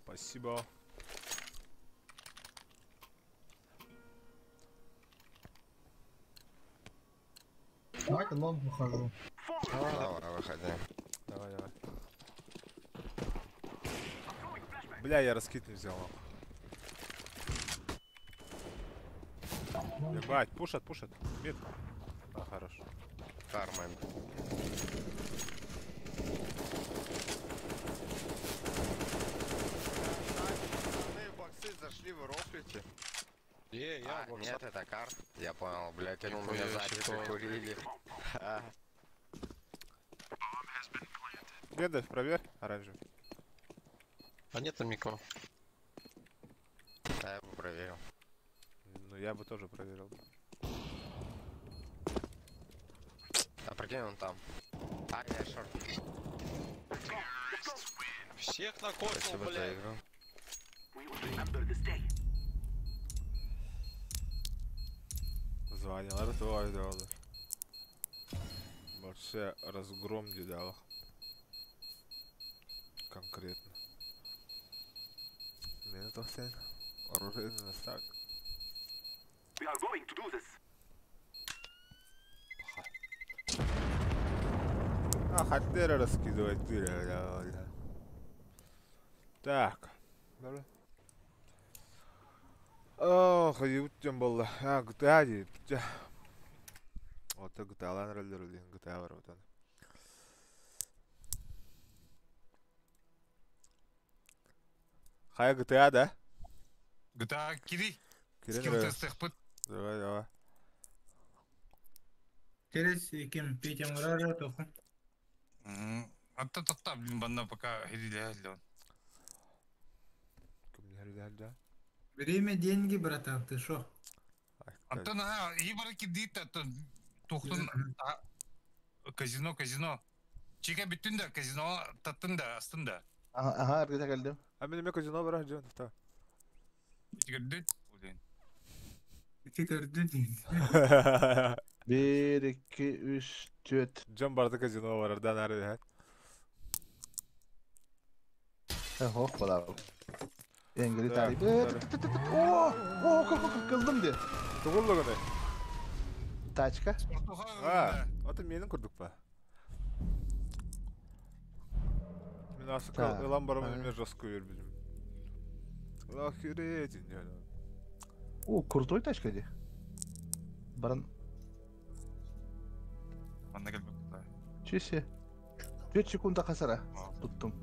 Спасибо. Давайте long выхожу. Давай, выходи. Давай, давай. Бля, я раскид не взял. Ебать, пушат, пушат. Mid. А, хорош. Кармен. Боксы зашли, вы рофлите. Не, я а, нет, это кар. Я понял, блядь, они меня сзади прикурили. Гендальф, проверь оранжевый. А нет там никого. Да, я бы проверил. Ну, я бы тоже проверил. А прикинь, он там. А, я шорт. Всех накосил, блядь. Названиялары туох өйдөөлөр. Вообще разгром дедалах. Конкретно. Мені то все оружие не наставник. We are going to do this. А, хотели раскидывать дыры, бля, бля. Так. Добре. Ох, юттем было. А, GTA дейді. Ота GTA-лан рөлдер дейін GTA бар отан. Хая GTA да? GTA кири. Кирен Скилл рө. тест пыт. Давай, давай. Через ким Петя Мурара тоха. Атта тохта, блин, банна пока хириле. Кім Время, деньги, братан, ты шо? Антон, ага, ибара кидит, аттон тухтун казино, казино. Чика бүттүн да, казино таттын да, астын да. Ага, ага, эргите келдим. А мен эме казино бар, жөн, та. Көрдүн? Блин. Ты көрдүн. 1, 2, 3, 4. Жон барды казино бар, ардан ары. Хох бала. Энгели Так, тарih. О, о, кылдым де. Тугуллугуны. Тачка. А, аты менин курдук па. Мен асык Так, ылан барам ага. эме жестко бербидим. Охереть, не. О, крутой тачка де. Баран. Манна келбек. Чесе. 4 секунда касара. Туттум.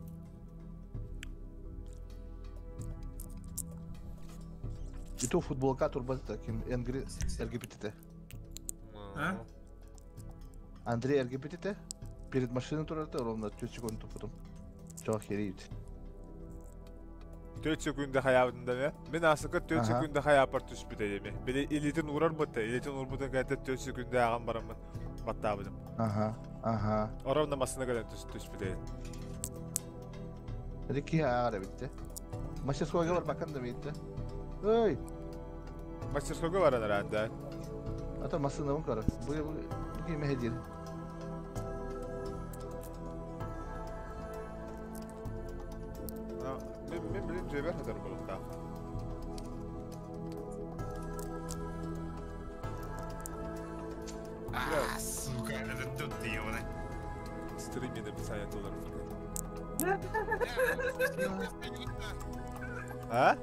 И то футболка турбаза ким Энгри РГПТ. А? Андрей РГПТ перед машиной турата ровно 4 секунды потом. Чё охереть. 4 секунда хаябытын да ме? Мен асыкы 4 Ага. секунда хаяпар түспүт эми. Биле илитин урар бытты, илитин урбутун кайта 4 секунда аган барамын. Баттабыдым. Ага, ага. Ровно масына келен түспүт эди. Рики ара битти. Мастерскойга бар бакан да битти. Эй, Мастерскойга баран аранда. ата машина вон кара. Бу бу ким хедир. Мен билим жебер хатар болукта. А, сука, это тут ты, ёбаный. Стриме написание долларов. А?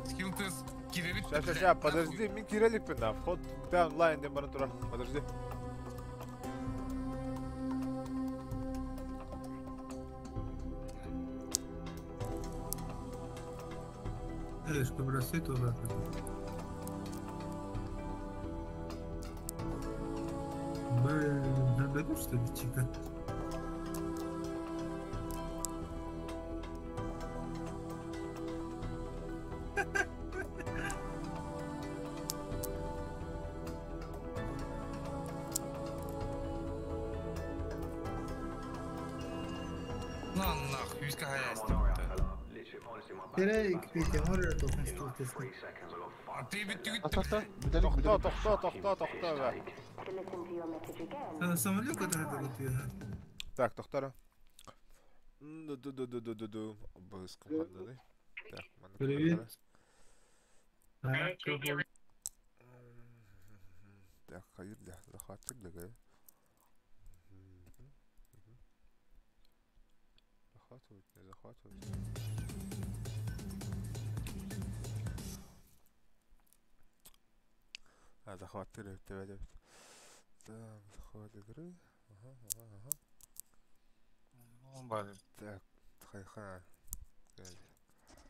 Скилл тест кирилит. Сейчас, сейчас, сейчас, подожди, мен киреликпин да. Вход да онлайн дем баран тура. Подожди. Эй, что бросай туда. Блин, надо что ли, чика? На нахуй, виска хаясть. Терей, Петя Мурара тоха скилл тест. А ты бит Ата ата. Бүтелик Тохто, бүтелик. тохто, тохто, тохто. Самолет, который ты Так, тохтара. Ду-ду-ду-ду-ду-ду. Обыск команданы. Так, маны Привет. Так, хайыр да, захватчик да, Захватывать, не захватывать. А, захватили, тебя деп. Так, захват игры. Ага, ага, ага. Блин. Так, хайха.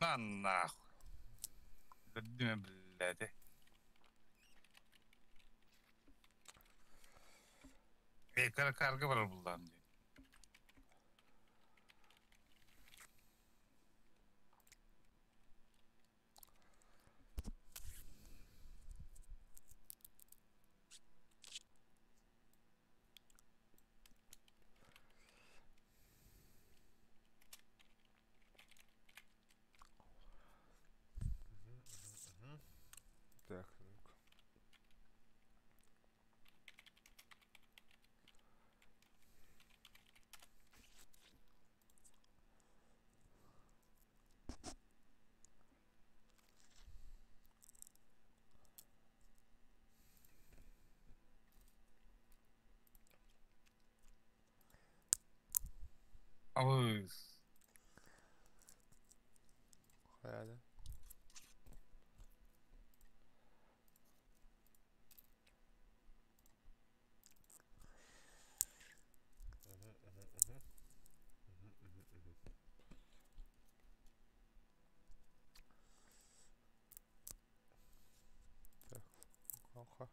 На нахуй. Блядь. Эй, карга бар булдан. Так, ну-ка. Абы. Хайа. Так, ха.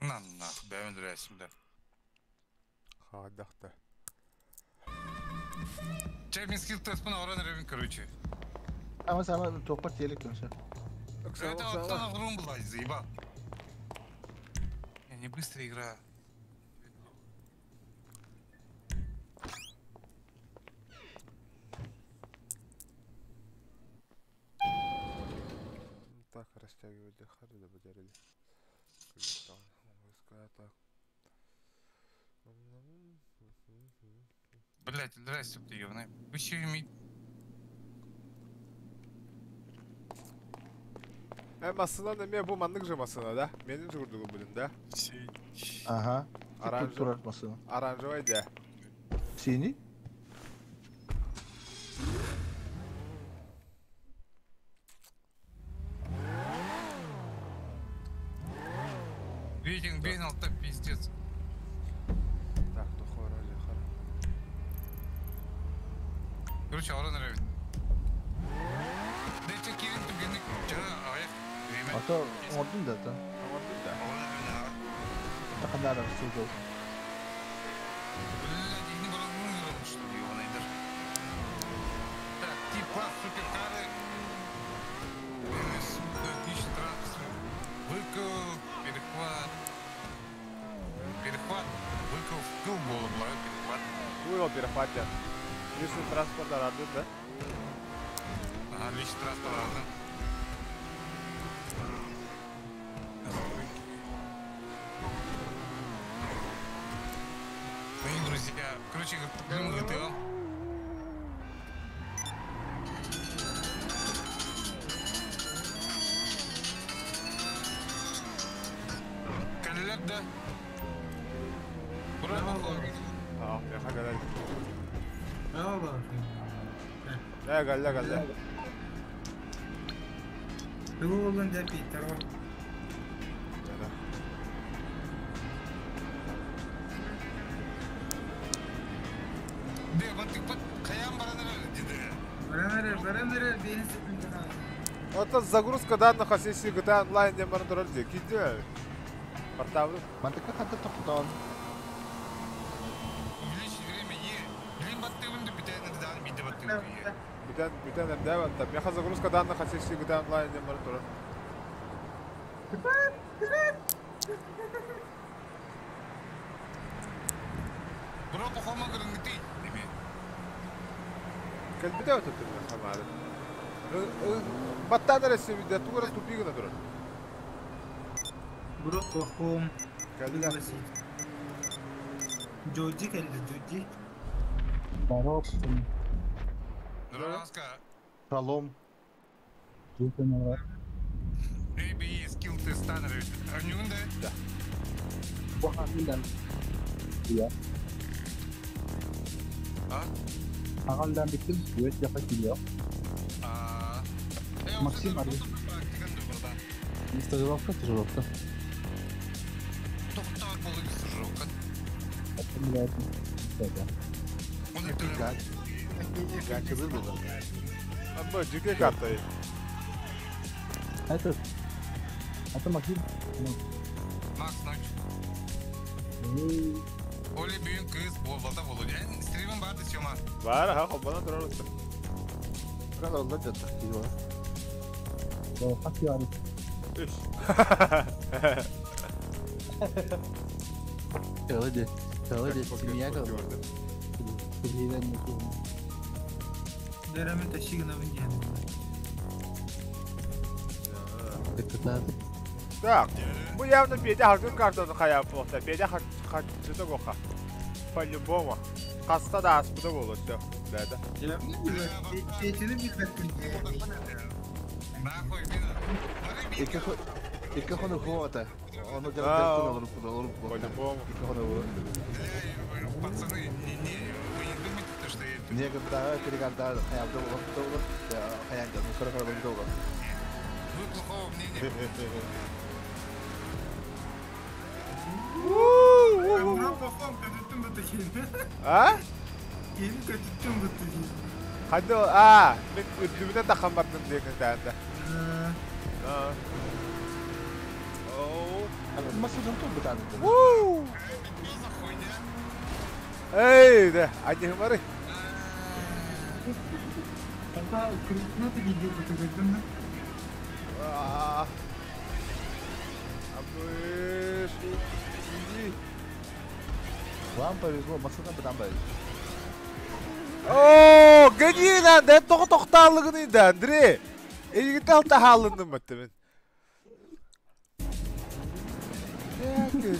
На нах, бэйэм өлөрөөсүм да. Хаадахта. Чэ, мин скилл теспин орон эрэбин, короче. Ama sana topar телек көрсө. Это оттон огрум была, заебал. Я не быстро играю. Так, растягивали харды потеряли. Так. Блять, здрасте, ты ёбаный. Вы еще иметь. Масына неме бу маннык же масына, да? Менин жүгүрдүгү билин, да? Ага. Оранжевый. Турар масына. Оранжевый, да. Синий? Рейтинг бейнал так пиздец. Так, тухо ради хара. Короче, орон эрэбин. Да че кирин түгенник жана аяк время. А то ордун да та. Ордун да. Такандар сузул. Блядь, не баран что ли, ёбаный дыр. Так, тип класс суперкары. Отличный транспорт. Выкуп, перехват. Перехват, выкуп, кыл голым, перехват. Туйо перехват, да. Личный транспорт арадын, да? Ага, личный транспорт арадын. Мои друзья, короче, ГТО. Калилер, да? А, я хагалал. Aa, Э, галля, галля. Тугулун да Питер. Да. Да, вот ты каян бараныр деди. Бараныр, бараныр, бейин секундына. Это загрузка данных о сессии GTA Online деп барын турар ди. Киди. Порталы. Мантыка хатта токтон. Увеличить время е. Блин, баттыгын бүтән дан биде баттыгын е. Бүтән бүтән эрдә батта. Меха загрузка данных о сессии GTA Online деп барын турар. Бро похома гырынгты. Деме. Кәлбидә өтөп хамары. Баттан рәсеме дә тугры тупигына турар. Бро похом. Кәлбидә. Джоджи келди, Джоджи. Здорово. Здравствуйте. Шалом. Эй, скилл тест станер. Анюнда? Да. Я. А? Ағалдан биттим, өт жака килио. А. Максим Арби. Стажировка, стажировка. Тоқтар болды стажировка. Гача был был. Абы, жеке карта. Это Это Максим. Макс, ночь. Оли бүйін кыз болбата болу. Мен стримим барды сёма. Бар, ха, хоббана турар. Раз алда жатты киди Хак яры. Үш. Öyle. Öyle семья Дереме ташигына минген. Так, бу явно Петя хакын картаны хаяп болса. Петя хакчыты гоха. По-любому. Хаста да аспыда болу, все. Да, да. Петяны билбеттим. Нахуй, мин. Икки хону хуота. Ону А, дьарыктан олоруппут, олоруппут. По-любому. Икки хону. Пацаны, не, не, вы не думайте, то, что я... Некогда перегардаа хаябда олоруппут, хаябда, ну сорок арба доллар. Вы плохого мнения. А? Ханды а, мен үрдүбүнэн тахан бардым диэн даанда. А. Оу. Масыдан тут бытан. Уу. Эй, да, они мары. А. Абыш. Иди. Вам повезло, масыдан бытан бай. Оо, гони надо, это только тоқталығын да, Андрей. Егітті алта халындым бітті мен.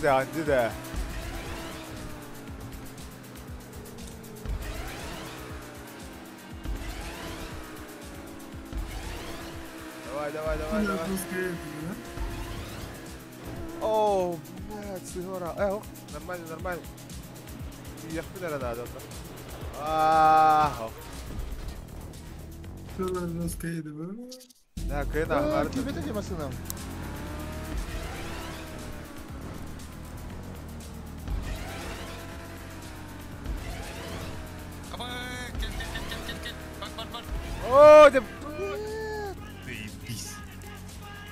Да, Андрей, да. Давай, давай, давай, давай. О, блядь, сыгора. Ох, нормально, нормально. Ехать надо. А, Да, кына Тебе таки машина. О, деп. Заебись.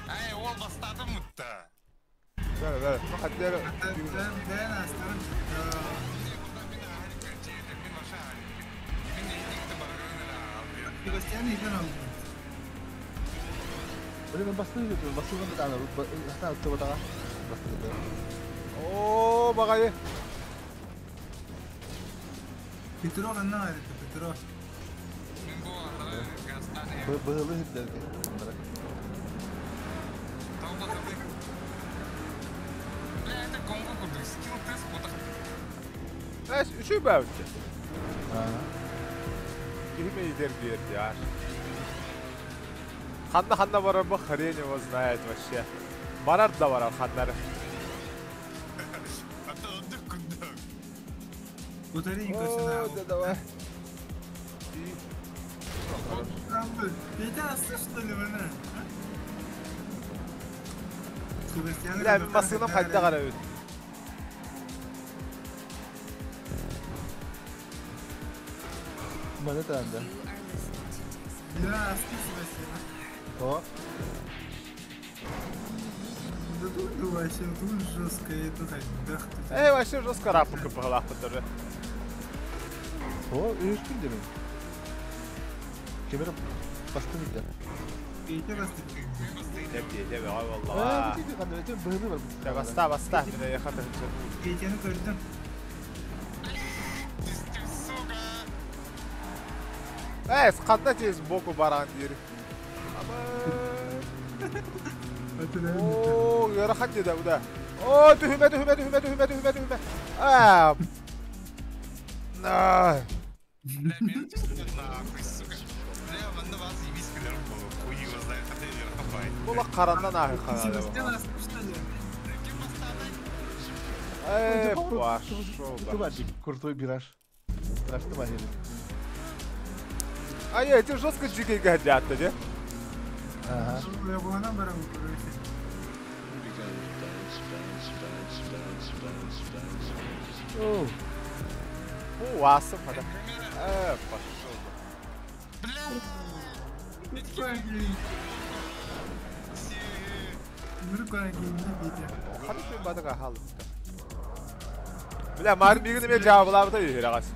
Ай, ол бастадым мұтта. Бәрі, бәрі. Хаттары. Блин, мен басты үйді, басты бытан, бастан өтті бытаға. Басты үйді. О, бағайы. Бығылы хиттерге. Бля, это конго курдук, скилл тест ботах. Эс, үші бәуті. Ага. Киме идер дер яр. Ханна ханна барар бу хрень его знает вообще. Барар да барар ханнары. А то отдых куда? О, да давай. Бля, мен басыгынан қайда қарап өт. Маны таанда. О, Эй, вообще жестко рапыка была тоже. о, үйіштің демен. Кемері басты үйді. Деп деп ай А, валла. бітеді қандай, өте бығылы бар. Да баста баста, мен яхата. Эй, қанда тез боку баран дер. О, ярахан деді буда. О, түхіме, түхіме, түхіме, түхіме, түхіме, түхіме. А. На. Бля, мен нахуй, сука. Бля, манна вас ебись, когда было. Хуй его знает, а ты верхопай. Була қараннан ахы қарады. Эй, пошел. Ты бачи, крутой бираж. Страшно бачи. А я, эти жестко дикие годят, да? Ага. Оу. О, асым, да. Пошел. Ханып бадыга халыпты. Бля, марын бигин эме жабылабы да үйөр агас.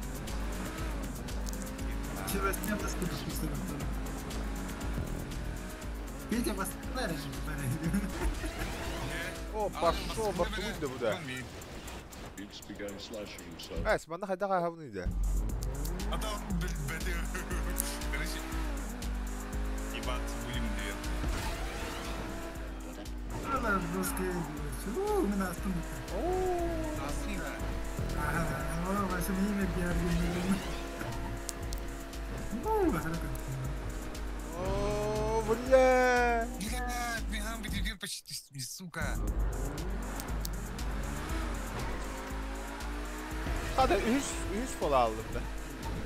О, пошел, бартугун да буда. Эс, манда хайдага хабны иде. А то, блин, короче, ебаться будем, наверное. О, Бля! Блядь, Меган бедюдир почти, сука. Hadi 3 fola aldım da.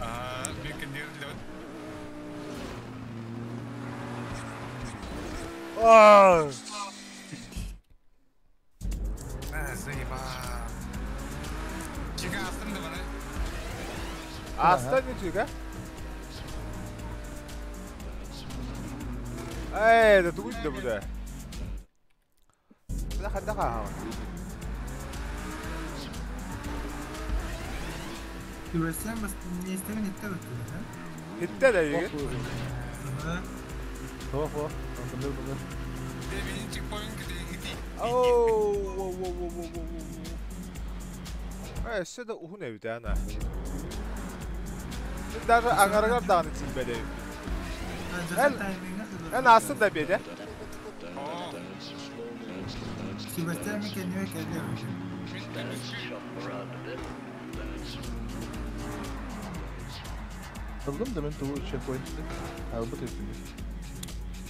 Aa, bir kendileri Aa! А, заебал. Чика, астым да bana. Aslan ne diyor ha? Эй, да тугуй да буда. Бля, хадда ха. Себастьян бас не истеген итте өттү, да? Хитте да йиги. Ага. Хо-хо. Онтон бу. Benim checkpoint gidiyor. Оу, воу, воу, воу, воу, воу. Эй, сюда ухун эбит ана. Даже ангаргар даганы тилбеде. Эн астын да беде. Себастьян мен kendime geliyorum. Aldım da ben tuğu checkpoint'te. Албыт өтүнү.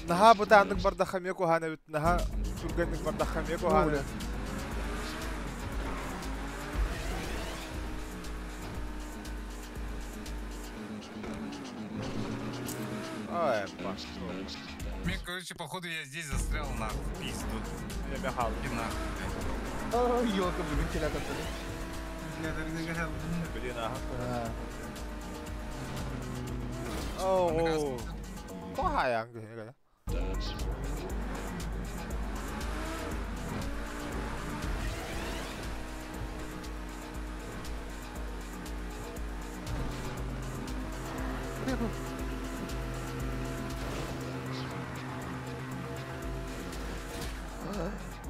Наха бутаандык бардаха меку хана бит, наха түргендик бардаха меку хана. Ой, пошел. Мне, короче, походу я здесь застрял нахуй, пизду. Я бегал. И нахуй. Ой, ёлка, блин, вентилятор. Блин, ага. Оо. Кохаян гэнэ.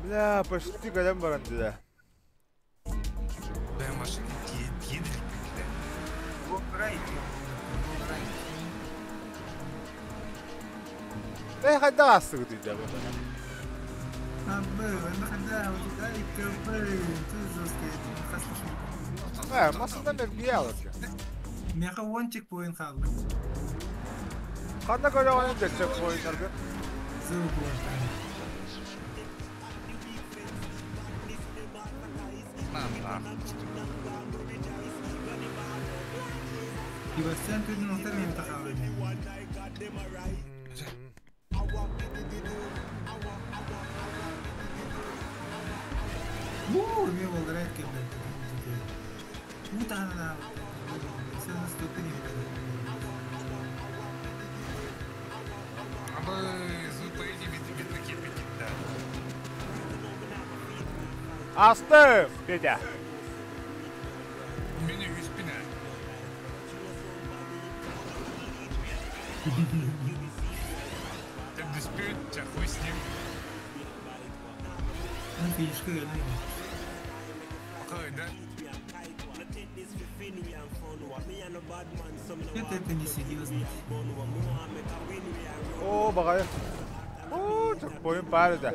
Бля, почти голем баранды, да. Бля, машина едет, бля. Эй, хайда астыгы дейді. Э, масында мергие алып. Меха он чекпоинт қалды. Қанда көре ойын деп чекпоинтларды? Себастьян түрін ұлтар мен тақалды. Мен болдырайт келді. Утана. Сен ступени. А вы поедете ветряки пить, да. Астым, Петя. Меня и спина. Ты диспют, а хуй с ним. Ну, финишка, ну. Какой, да? Это не серьезно. О, багай. О, чекпоинт баар да.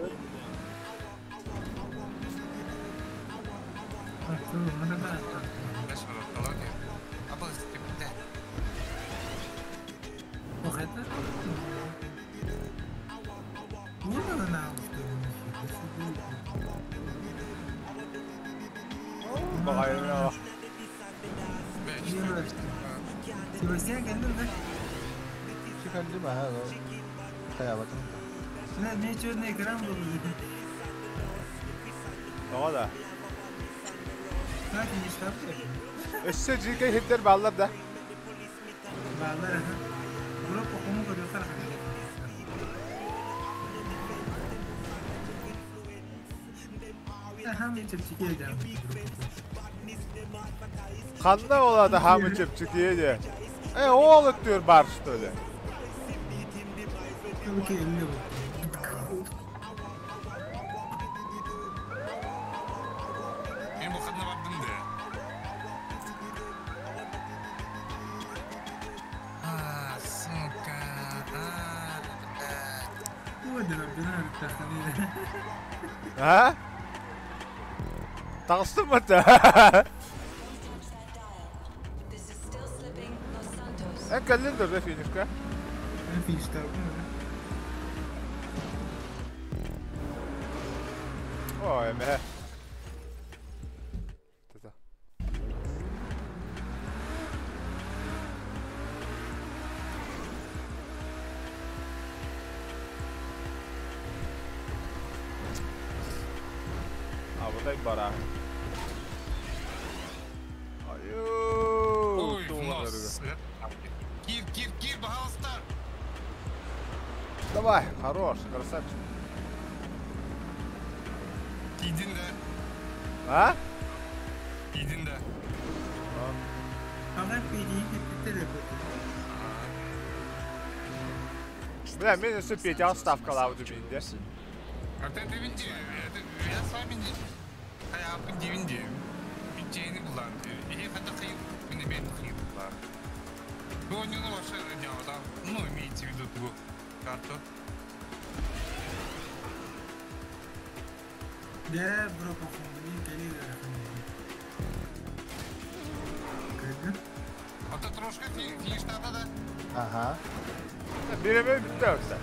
Себастьян кэллим да? Кэллим, ага, хаябатым. Мен черный экран был. Тоҕо да? Так, не штаб. Өссө жиге хиттер баллар да. Баллар, ага. Группа кому көрүөхтэр ханна. Хамы чепчики да. Ханна олады хамы чепчики де. Э, ол өттүр бар что ли? Мен бу ханна бардым да. А, сука. А, блядь. А? Тағыстым ба та? Эн кэллин дөрдө финишка. Финишта. Ой, мэ. А вот так бара. Ой, в нос. Кир, кир, кир, пожалуйста. Давай, хорош, красавчик. Иди да. А? Иди да. Бля, мне все Петя ставка лавду бинде. А ты винди, я с вами не. А я пинди винди. Пинчейни булан. И это хит, мне бед хит була. Вы не ну ваше дело, да? Ну, имейте в виду ту карту. Да, бро, походу, А то трошка финиш надо, да? Ага. Берем биттерся.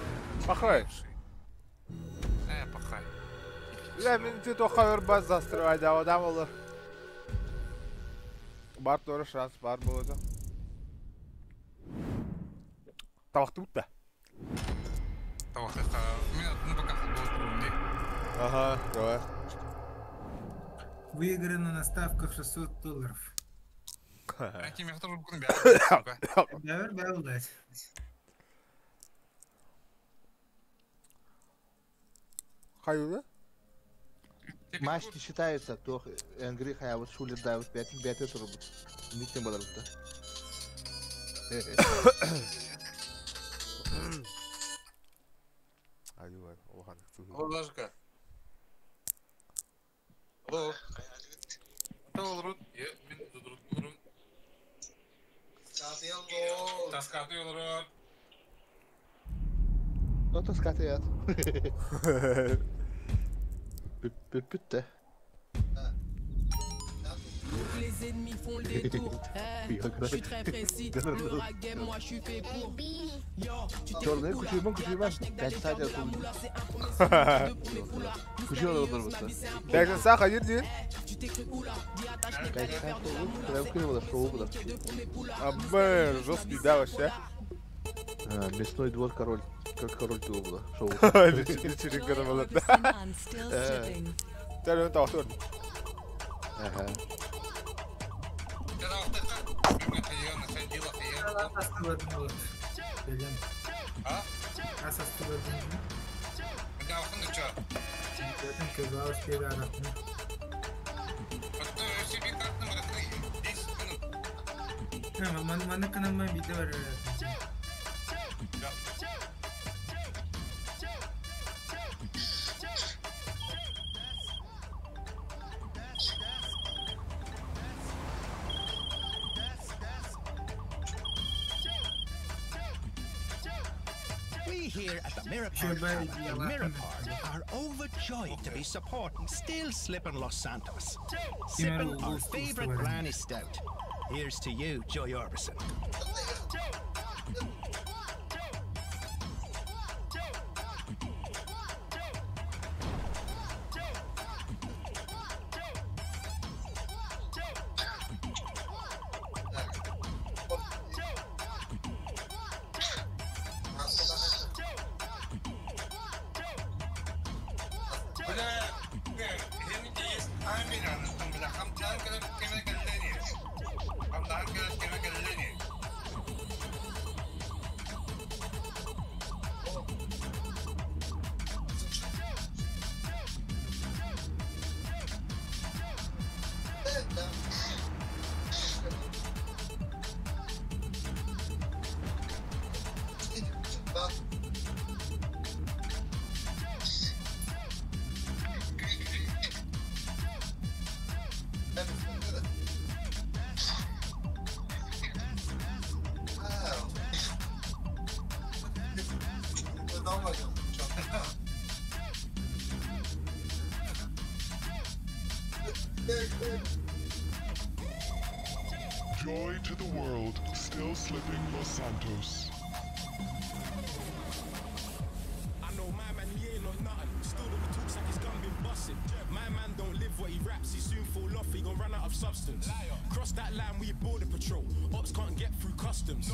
Пахай. Пахай. Бля, мен ты тоха вербаз застревай, да, одам olur. Бар тоже шанс бар болады. Тавақты бітті. Тавақты, мен ну пока футбол трудный. Ага, давай. Выиграно на ставках $600. Да, да. Хайула? Матч не считается, то Энгри хая вот шулер да вот 5 5 это рубит. Никем было да. Аюва, охан. Алло, Алло. Алло, Ну, таскаты Bitte. Les ennemis font le détour. Je suis très précis. Le rap game, moi je suis fait pour. Черный кучерман, кучерман. 5 saat yazdım. Kuşuyor olur bu. Belki sen hayır değil. 5 saat olur. Прям было, шоу было. А, жесткий, да, вообще. Мясной двор король. Как король ты было. Шоу. Вечеринка была, да. Sen tahtur. Ага. We here at the Mirror Park Tavern in Mirror Park are overjoyed to be supporting Still Slippin' Los Santos. Sipping our favorite brownie stout. Here's to you, Joy Orbison. Joy to the world, still slipping Los Santos. I know my man, he ain't on nothing. Still the talks like his gun been busted. fall off, he gon' run out of substance. Cross that line, we border patrol. Ops can't get through customs.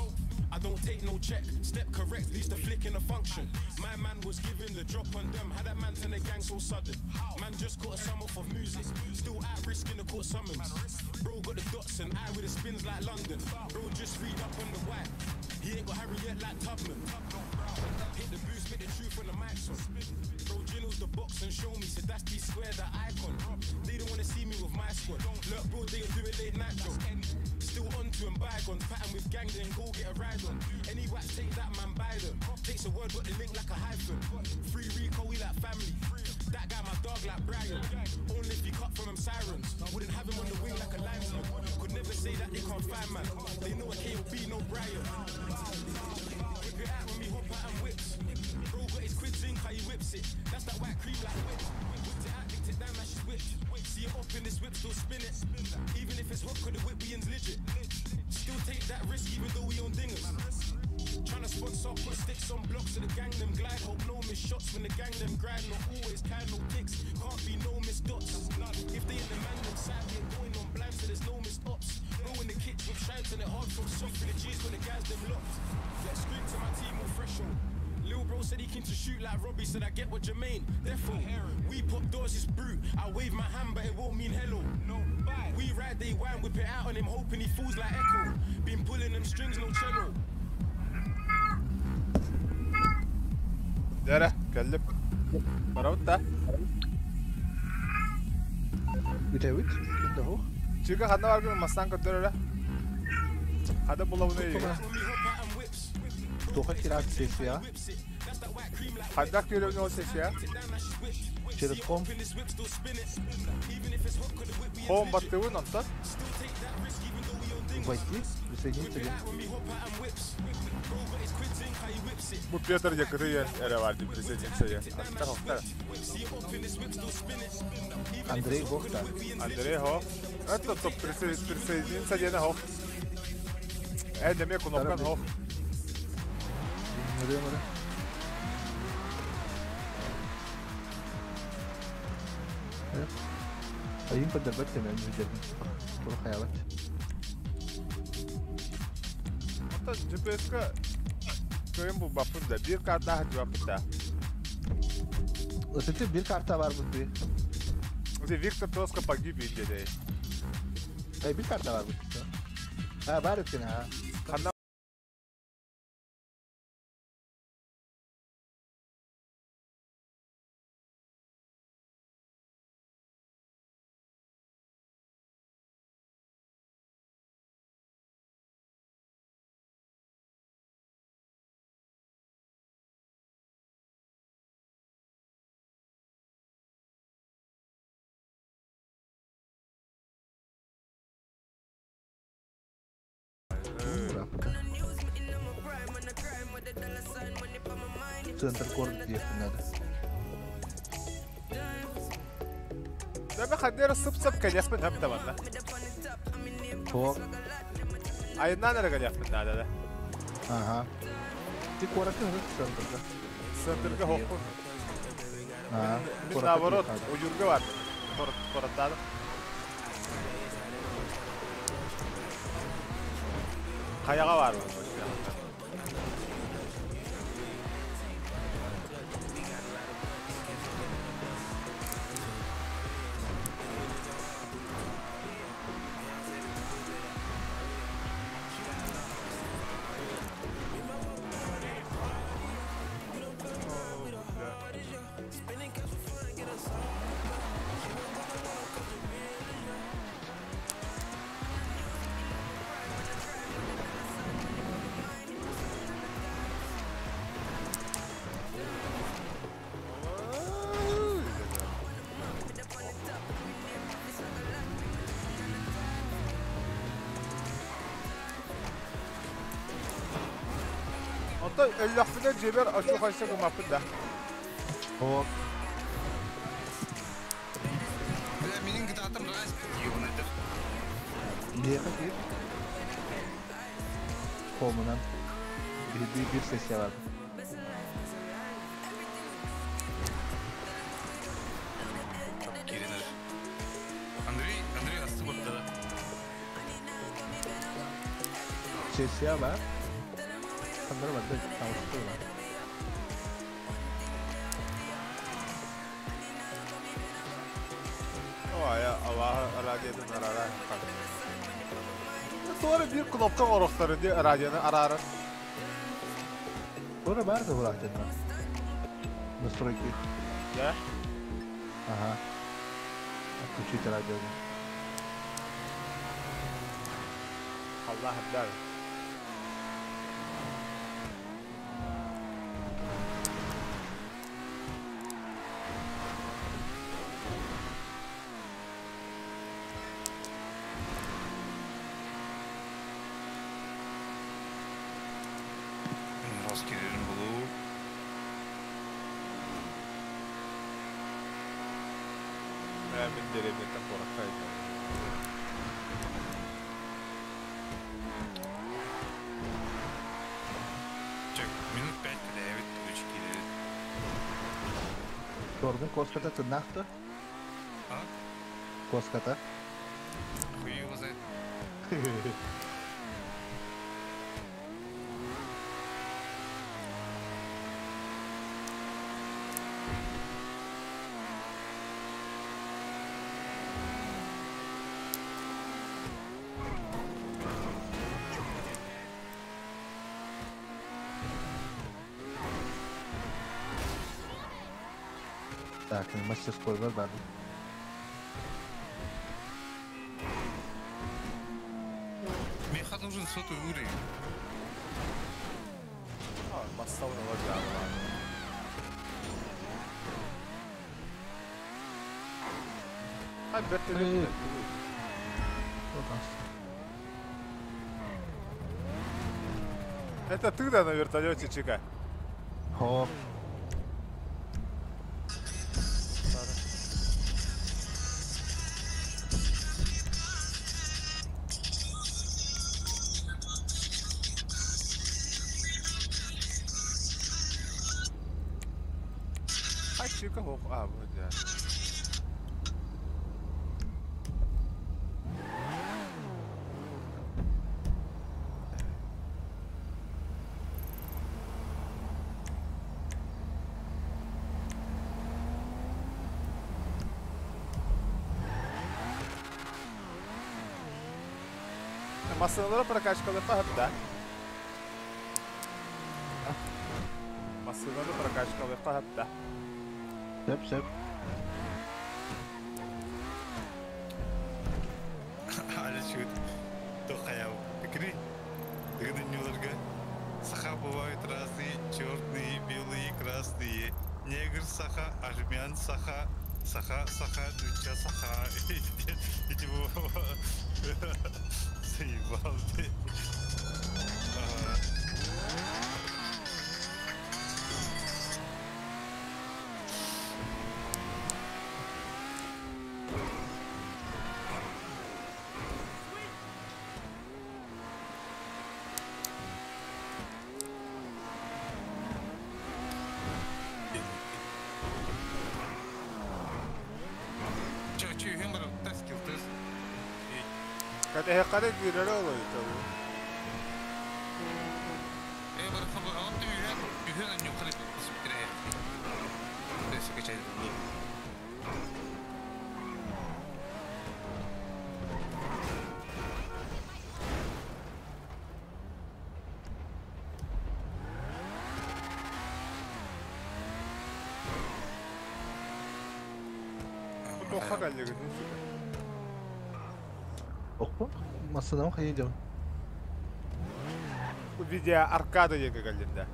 I don't take no check. Step correct, leaves the flick in the function. My man was giving the drop on them. How that man turn the gang so sudden? Man just caught a sum off of music. Still at risk in the court summons. Bro got the dots and I with the spins like London. Bro just read up on the white. He ain't got Harriet like Tubman. Hit the booth, spit the truth when the mic's on. Bro jiggles the box and show me, said that's D square, the icon. They don't wanna see me with my squad. Look, bro, they do it late night job. Still on to him bygones, pattern with gang, then go get a ride on. Any wax, take that man by them. Takes a word, but the link like a hyphen. Free Rico, we like family. That guy, my dog, like Brian. Only if he cut from him sirens. Wouldn't have him on the wing like a linesman. Could never say that they can't find man. They know a KOB, no Brian. Whip it out when we hop out and whips. Bro got his quids in, how he whips it. That's that white cream like whip. Whipped it out, licked it down like she's whipped. See it up in this whip, still spin it. Even if it's hot, could the whip be in legit. Still take that risk, even though we own dingers. Tryna sponsor, put sticks on blocks so the gang them glide. Hope no miss shots when the gang them grind. Not always kind, no ticks. Can't be no miss dots. If they in the man them side, we ain't going on blind, so there's no missed ops. Bro in the kitchen with shines and it hard from soft. For the G's when the guys them locked. Let's scream to my team all fresh on. Lil bro said he came to shoot like Robbie, said I get what Jermaine. Therefore, we pop doors, it's brute. I wave my hand, but it won't mean hello. No, bye. We ride, they wine, whip it out on him, hoping he falls like Echo. Been pulling them strings, no cello. Dere, кэллим. Барабыт да? Бүтэбит, ким да суох. Чүкэ ханна баргын мастан көрдөр эрэ. Хада булабын өйүгэ. Туха кират сессия. Хайдах кирэбин ол сессия? Через home. Home баттыбын онтон. Войти, присоединиться ли? Бу Петр дьэ эрэ бар дии присоединиться диэн. Аттар охтар. Андрей Гохта. Андрей Хо. Это топ присоединиться диэн хох. Эн эмиэ кнопкан хох. Айын подорвать тебя не выдержит. Плохая вот. Это GPS-ка кыйын булбаппын да, биир картаах дьыбаппын да. Өсөтү бир карта бар бут. Ити Виктор Тоска погиб диэдэй. Эй, бир карта бар бут. А, бар экен, а. Ханна Центр города ехать надо. Да мен ханна эрэ сып-сып кэлиэхпин хөп да манна. О. Айыннаан эрэ кэлиэхпин наада да. Ага. Ты куоракка центрга? Центрга хохпун. А, Мин наоборот, уйурга бар. Куораттаадым. Хайаҕа бар. Онтон өллөхпүнэ дьиэбэр очуохайса гыммаппын да. О. Бля, минин гитатым раз ёбаный. Биэхэ киир. Хомунан. Биир биир сессия бар. Кирина. Андрей, Сессия бар. Ханнары бар да таусты бар. О, я Аллах радиотун арара. Sonra bir кнопка орохтары ди радионы арара. Тура бар да радионы. Настройки. Да? Ага. Отключить радио. Аллах дар. Раскирерин булуу. Мен деревнеттен коракка. Чек, минут 5 кэлээбит, үч кииребит. Тордун коската тыннақты. А? Коската. Хуй его знает. Так, мастерской бар бар. Меха нужен сотый уровень. А, массовый лагерь. А, вертолет. Это ты, да, на вертолете, Чика? Хоп. А, Чика, хох. А, вот, да. Массыналара прокачкалыпа да. Массыналары прокачкалыпа да. Сеп, сеп. Аля чуть. То хаяв. Кри. Дыгдынюларга. Саха бывают разные, черные, белые, красные. Негр саха, армян саха, саха, саха, дуча саха. Эти заебал ты. Ага. Чё, чё, хэмэр, таскил, тас. Ката хакара гирero лойто. Э, бар хабар, а он ты үйрен, үйрен аню харит, смотри. Ты скачай. Тоха каллыгы. Охпа, массынаҕа хайа Видео аркада диэки кэллинде.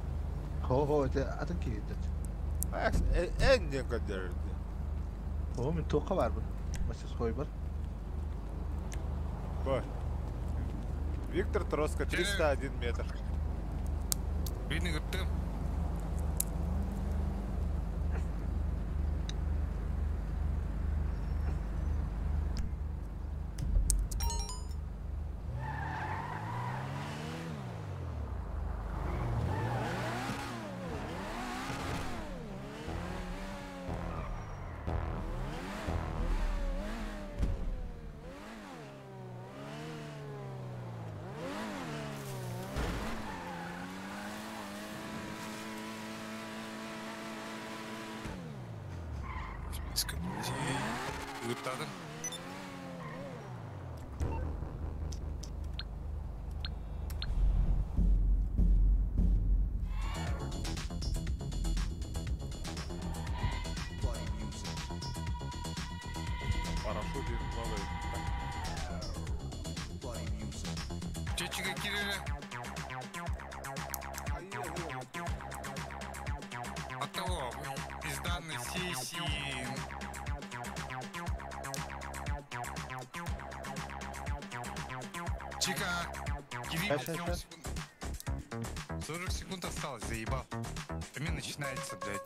Хо-хо, это атын киһитет. Эн диэн көрдөрөрдү. О, мин туохха барбын. Мастерской бар. Бо. Виктор Троска, 301 метр. Видно, говорит, Ыыттадым. Парашют много. Чечиге кирere. От того, из данной сессии. Чика, Кири, Щас, щас, щас. 40 секунд осталось, заебал. Мне начинается, блядь.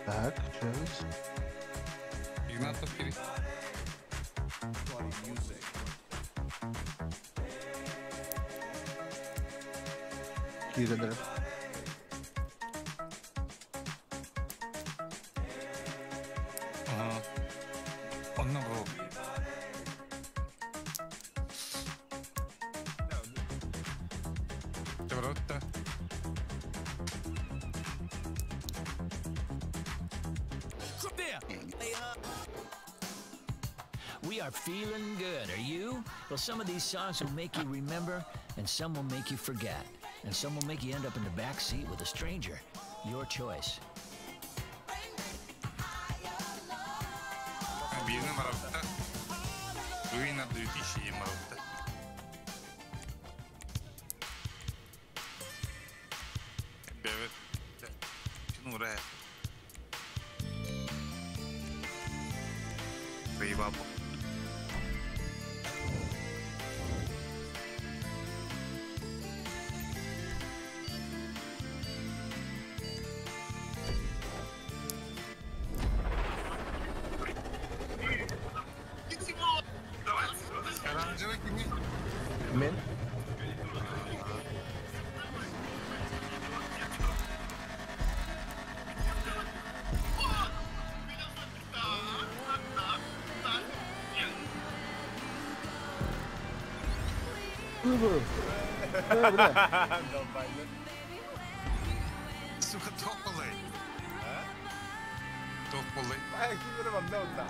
Так, сейчас. Игнатов пере... Кирен. Ага. Он был. Добротта. We are feeling good, are you? Well, some of these songs will make you remember, and some will make you forget. And some will make you end up in the back seat with a stranger. Your choice. Birini marabıtta. Ruina 2000 marabıtta. Evet. Şunu oraya. Заебал. Оранжевый кини. Мен. Долбоёб. Сука, тополай. Тополай. Ай, ким эрэ манна утта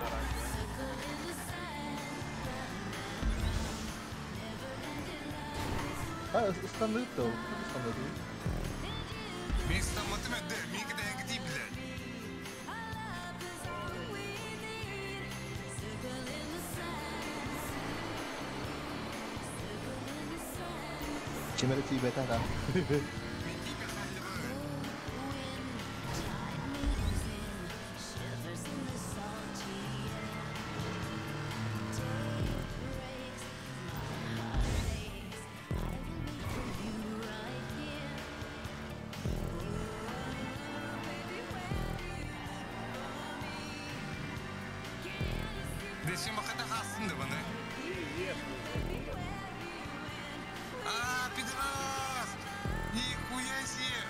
А, стандарт-то. Стандарт. Мен стаматым эдде, мен кede эңгити, блядь. Ким эрэ тиийбэтэ да. Десем баката хастын да баны. А, пидорас! Нихуя себе!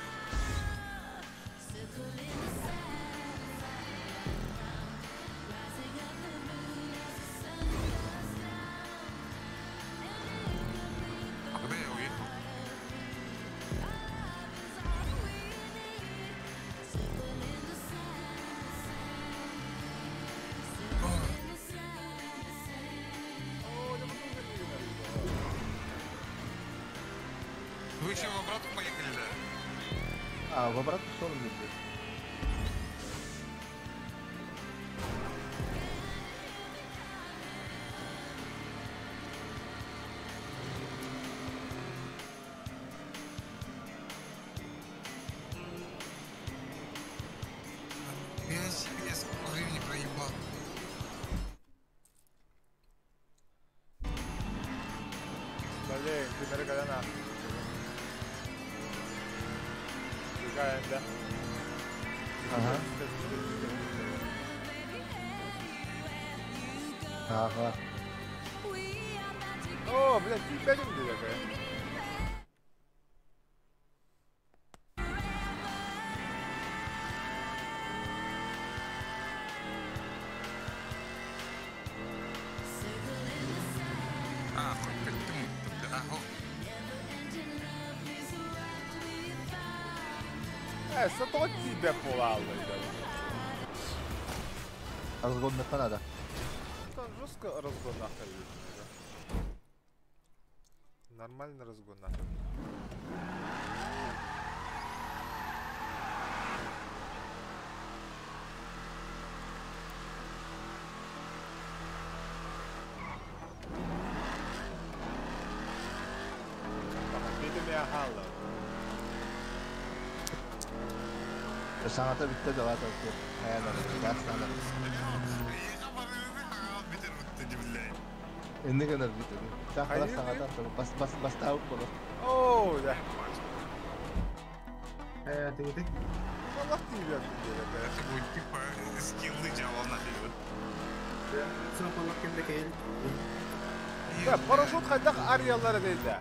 А куда я уехал? Вы еще в обратку поехали, да? А, в обратную сторону, блядь. Я себе сколько времени проебал. Блин, ким эрэ кэлэн Да. Ага. Ага. О, блядь, ты опять где такая? Сатон тебе полалы. Разгон на надо. Там жестко разгон нахуй. Нормально разгон нахуй. Sanata bitti de var tabii. Ne kadar bitti? Daha sanata bas bas bas daha olur. Oo ya. Dedi. Allah diyor ya. Bu типа скиллы жавална diyor. Ya paraşüt kaydak aryalara dedi.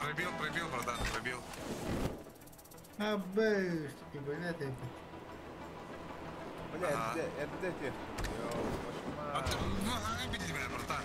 Пробил, пробил, братан, пробил. Абы, блядь, Бля, это те. Ну, обидели меня, братан.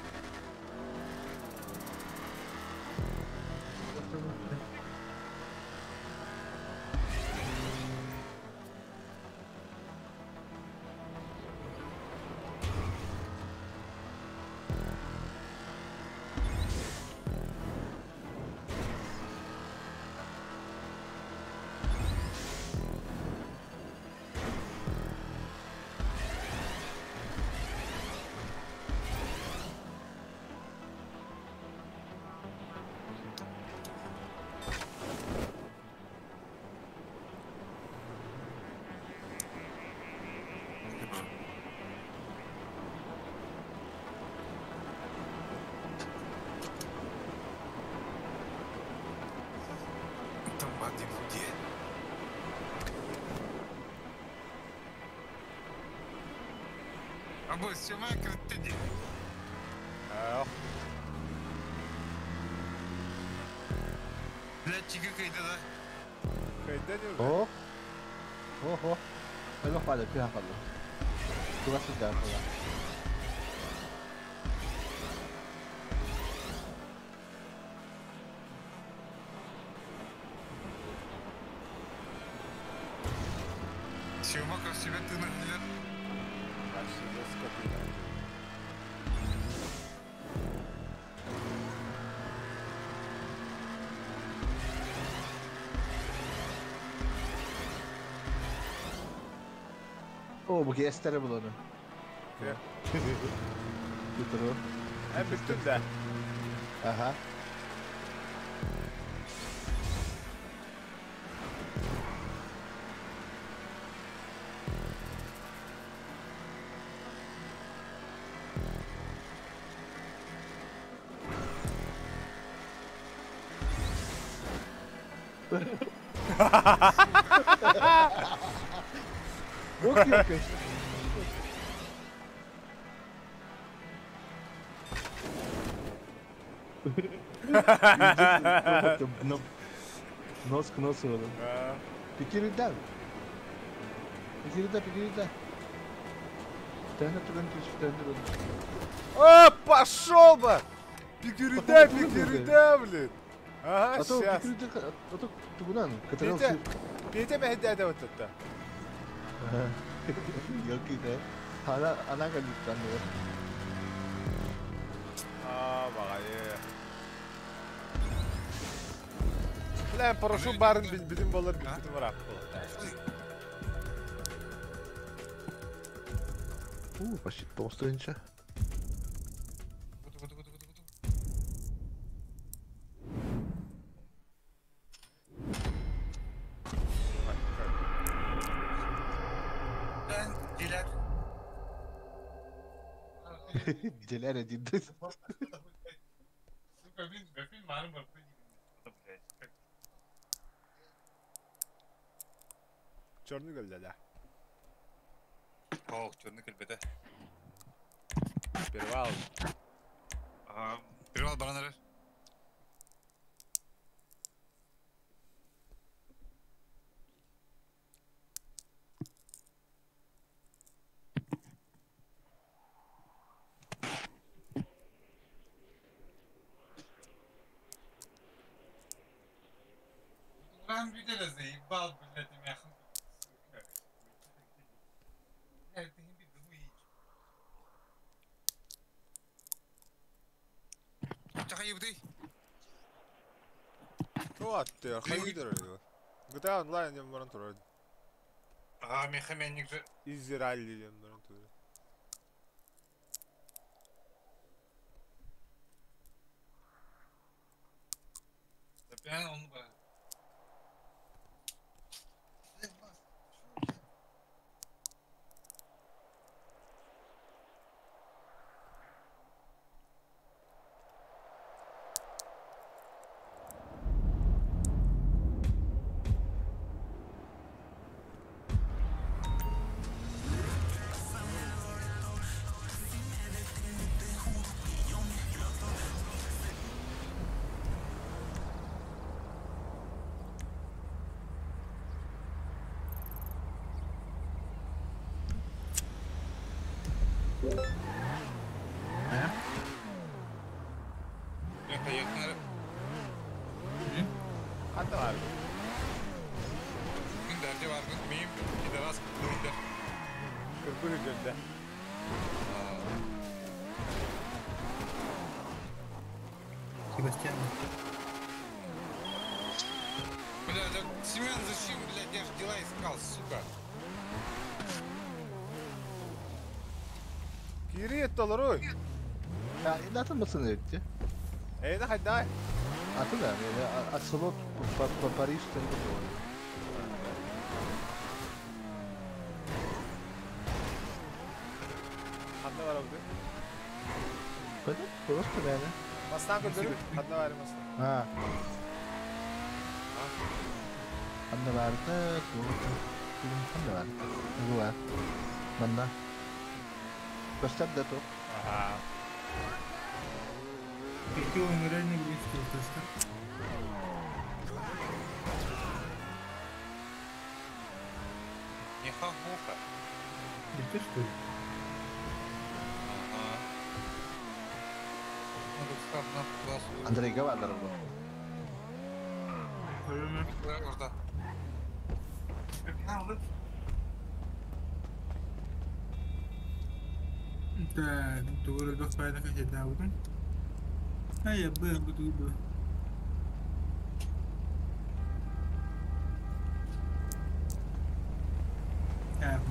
Абы, сюма кыртты. Бля, чига кайда да? Кайда не О! Ого! Alo хвалю, пиха хвалю. Туда сюда, туда. Сюма красивый ты на О, bu estere bulanı. Götürü. Hem bütün de. Aha. Окей, окей. Нос к носу. Пикируй да. Пикируй да, пикируй да. О, пошел бы! Пикируй да, блин! Ага, сейчас. А то тугунан, Петя, Петя, вот это. 여기 돼. 하나 하나가 있잖아요. А, багайы. Бля, парашют барын билбитим болар, билбитим бар У, почти толстенче. Деляре диды. Черный гөлдө. Ох, черный көлбете. Перевал. Ага, перевал баранары. Заебал, блядь, меня. хайыбытый? Туатты, хайдыр. GTA Online диэн баран турар. А, мехаменник же. Израиль диэн баран турар. Ben onu bırak. Yakın Ханна бар. Күн дәрде бар күн миым пидорас дурдар. Кырбы жүндө. Себастьян. Бля, да, Семен, зачем, блядь, я ж дела искал, сука. Кири толоруй. Ya zaten basın etti. Эй, да хайдай. А туда, Ацелот по Париж Ханна бар абды. Пойду, просто реально. Мастан көдөрү. Ханна бар мастан. А. Ханна бар да, ханна бар. Була. Манна. Көстөр да то. Ага. Пяти умиральный близкий точка. Не хахуха. Это что ли? Ага. Ну, тут как на классу. Андрей Гавадар был. Орда. Так, тугуру бах пайда кахеда будун. Ай, б буду б. Так,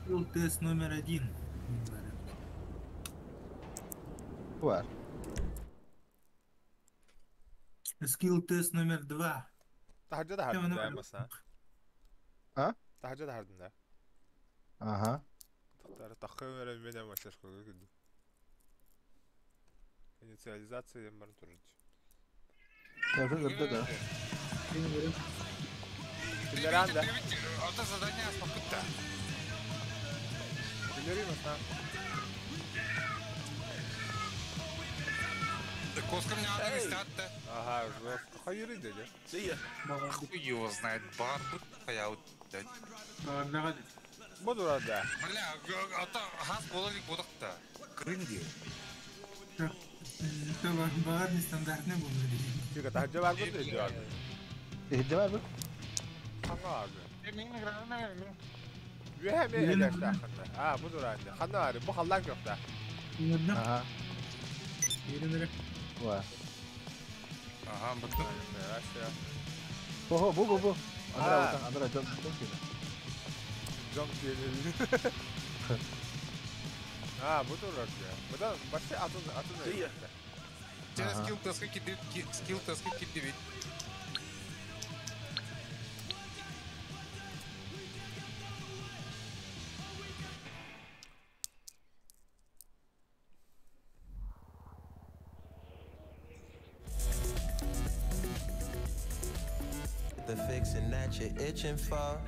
ну не тест номер 1. Бар. Скилл тест номер 2. Тахажа да хардым да маса. А? Тахажа да хардым да. Ага. Тахтар меня мастерскую күйді. Инициализация диэн баран турар. Я уже да да. Киллеран да. Ата задание аспакытта. Киллери маса. Коска мне надо статта. Ага, жестко. Хайыры деді. Хуй его знает, бар тут хаяут, блядь. Буду рада. Бля, ата хас болалик бодақта. Крынди. Бар нестандартный был. Тихо, тахажа бар буду иди. Иди бар бу. Ханна Үһэ ме элэхтэ ханна. А, буду рада. Ханна бар, бу халлан көктө. Ага. Ва. Ага, бутты. Ого, бу бу бу. Андра, Андра, Джон, Джон кини. Джон кини. А, буду рада. Буду башта атын атын. Тебя скилл таски кидит, скилл таски кидит. The fixin' that you're itching for.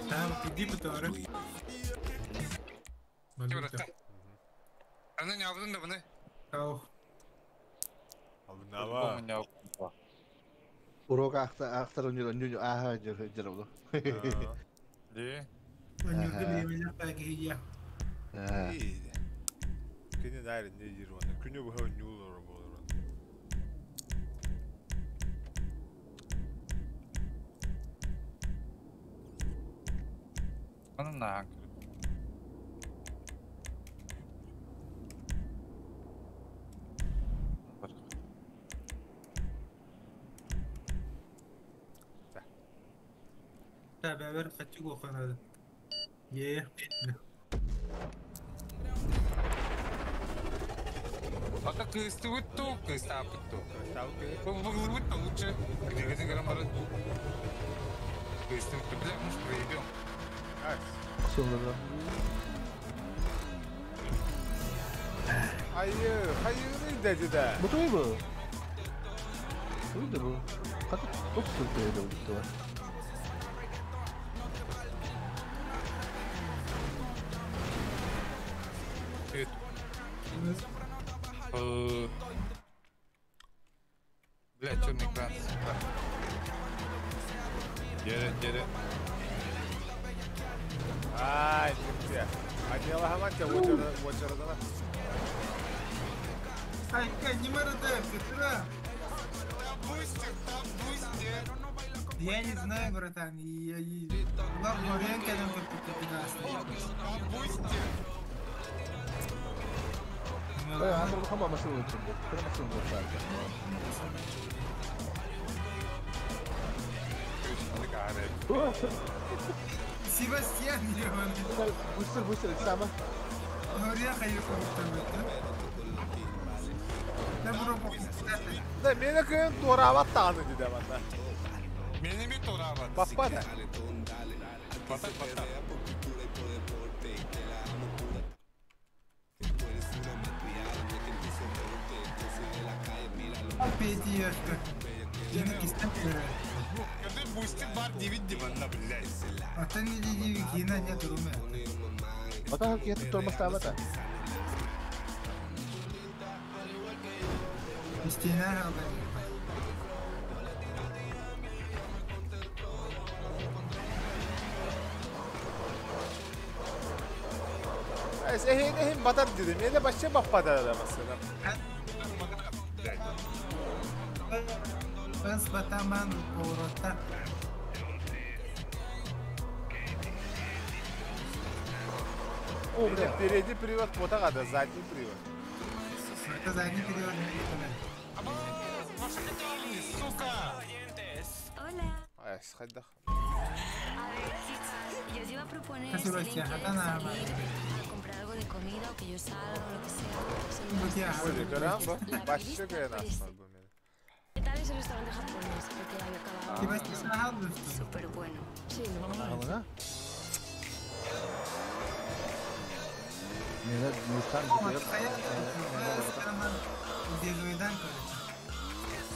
Там, иди потом. Аны не алдың да бұны? Ау. Алдын ава. Урок ахтар үнү аха жер жер болду. Де. Өнүрдү билемелер пагия. Күнү дайры не жер оны. Күнү бу нюлор болор. Манан ааһан Бэбэр хаччы куоханады. Е. Ата кыыстыбыт туу, кыыстааппыт туу. Быглыбыт да лучше. Где-где граммары. Кыыстыбыт, бля, может проебем. Сонра. Hayır, hayır dedi de. Bu toy bu. Buydu bu. Хата топ сылтыйды бу. Бля, черный экран, сука. Get it, get it. Ай, нихуя. Одела гаматя, вот родана. Ай, не мородай, сестра. Там бустер, там бустер. Я не знаю, братан. Я Ладно, ренка нам как Там бустер. Андро хама машину өтүрдү. Кыра машина өтүрдү. Себастьян, ебаный. Бустер, бустер, сама. Да, мени кыйын туораабат даҕаны диде манна. Мени ми туораабат. Баппата. Батат, батат. Пятиешка. Когда бустер бар девять диванна, блядь. А ты не девять, нет руме. Бата кетип тормостаабата. Стена Эхин эхин батар dedim. Yine başka баппата да масына. Бас батаман поворота. О, бля, передний привод вот так, да, задний привод. Это задний привод не Сука! Ай, сходах. A ver, yo os iba a proponer si alguien quiere salir a comprar algo de comida o que yo salga o lo que sea. Ой, caramba, La başka revista кыйын parece- asma bu meni. ¿Qué tal ese restaurante japonés? El que había acabado. Súper bueno. Sí, ¿no? Ана? Мени Нурхан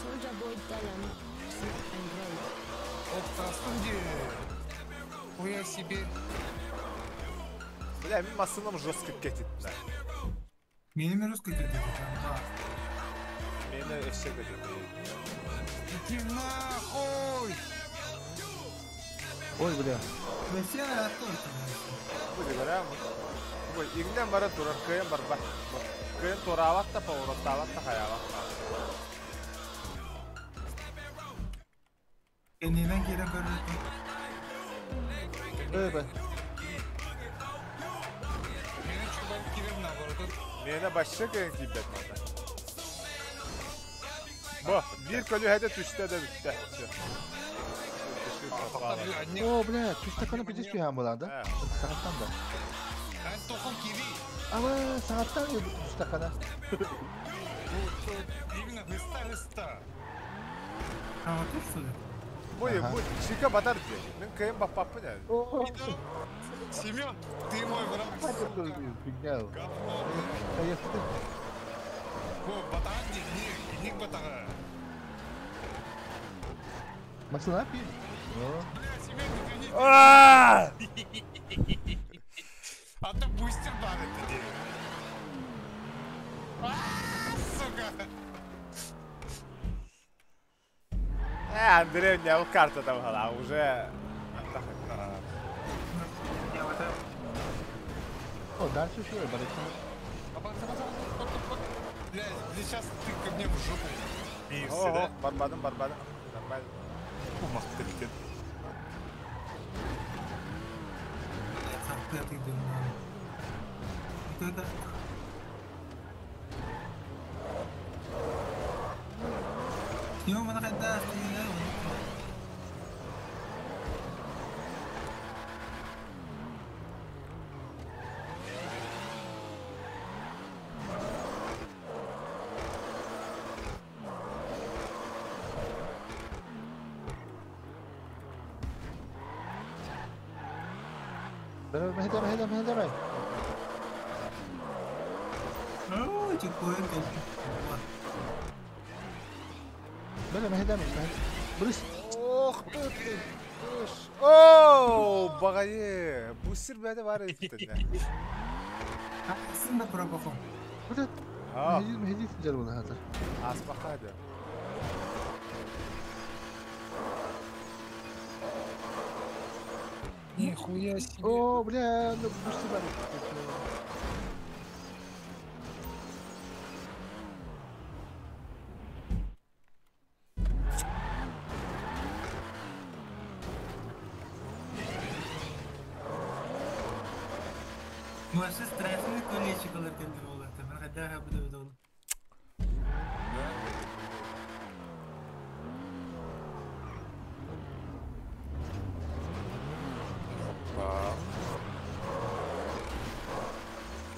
Soulja Boy Talent, Smoke and Roll. Оптастын Хуя себе. Бля, мин масыным жестко кетет, бля. Мени ми русский кетет. Мени эшек кетет. Иди нахуй! Ой, бля. Будет, карамба. Ой, игнен бара турар, кыйын бар бар. Кыйын тураабат та, повороттаабат та, хаябат та. Кеннинен кирен көрүлүп. Эй, Мени чубан кирен наоборот. Мени башка кыйын кийбет манда. Бу, бир көлү хәдэ түштэ да бүттэ. Всё. О, бля, түс стаканы пиздец пиһаан буолан да? Саҕаттан да. Эн тохон кири. Ама саҕаттан түс стакана. Именно хыста хыста. А, вот что ли? Бу, бу, чика батар дии. Мин кыйын баппаппын ээ. Семен, ты мой враг. Фигня. Поехали. Бу, батаҕа дии, ник батаҕа. Машина пи. Бля, Семен, не А! А то бустер бар это дии. А, сука. Андрей, у меня карта там была, уже... О, дальше еще, барыш. Бля, сейчас ты ко мне в жопу. И Ого, барбадым, барбадым. Нормально. Умах ты. Кто-то. Йо, мана хайда. Давай, давай, давай, давай. Оо, чекпоинт. Бля, ما هدامش ما Брысь. Ох, ты. Оо, багайы. Бусир бәді бар еді. Ахсын да пробахом. Блядь. ما هديت جربنا هذا. Аспақады. Нихуя себе. О, бля, ну пусти бар. Вообще страшный колечек алар келди болот. Мен хайда буду буду.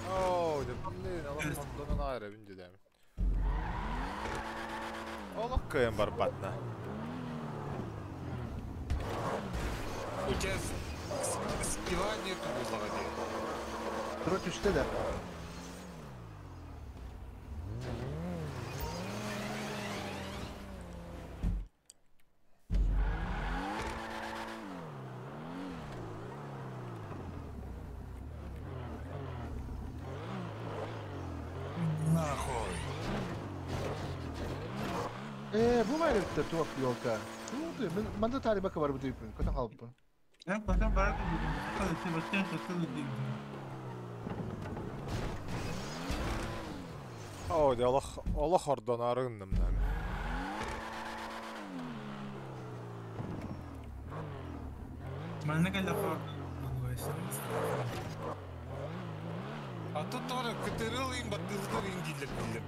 Оо, блин, Аллах мандонун айра бинди дәм. Олох кыйын бар батна. У тебя скилла нету буллага Короче, что да? Нахуй. Bu maalesef tuhaf yolka. Ne oldu? Ben manda tarihi bakı var bu deyip. Katan kalıp. Я потом барак буду. Себастьян что ты Оо, Аллах, Аллах ордон арыгынным нами. Манна кэллэ А тут тоже кытырыл им баттылгыр им дийлер билер.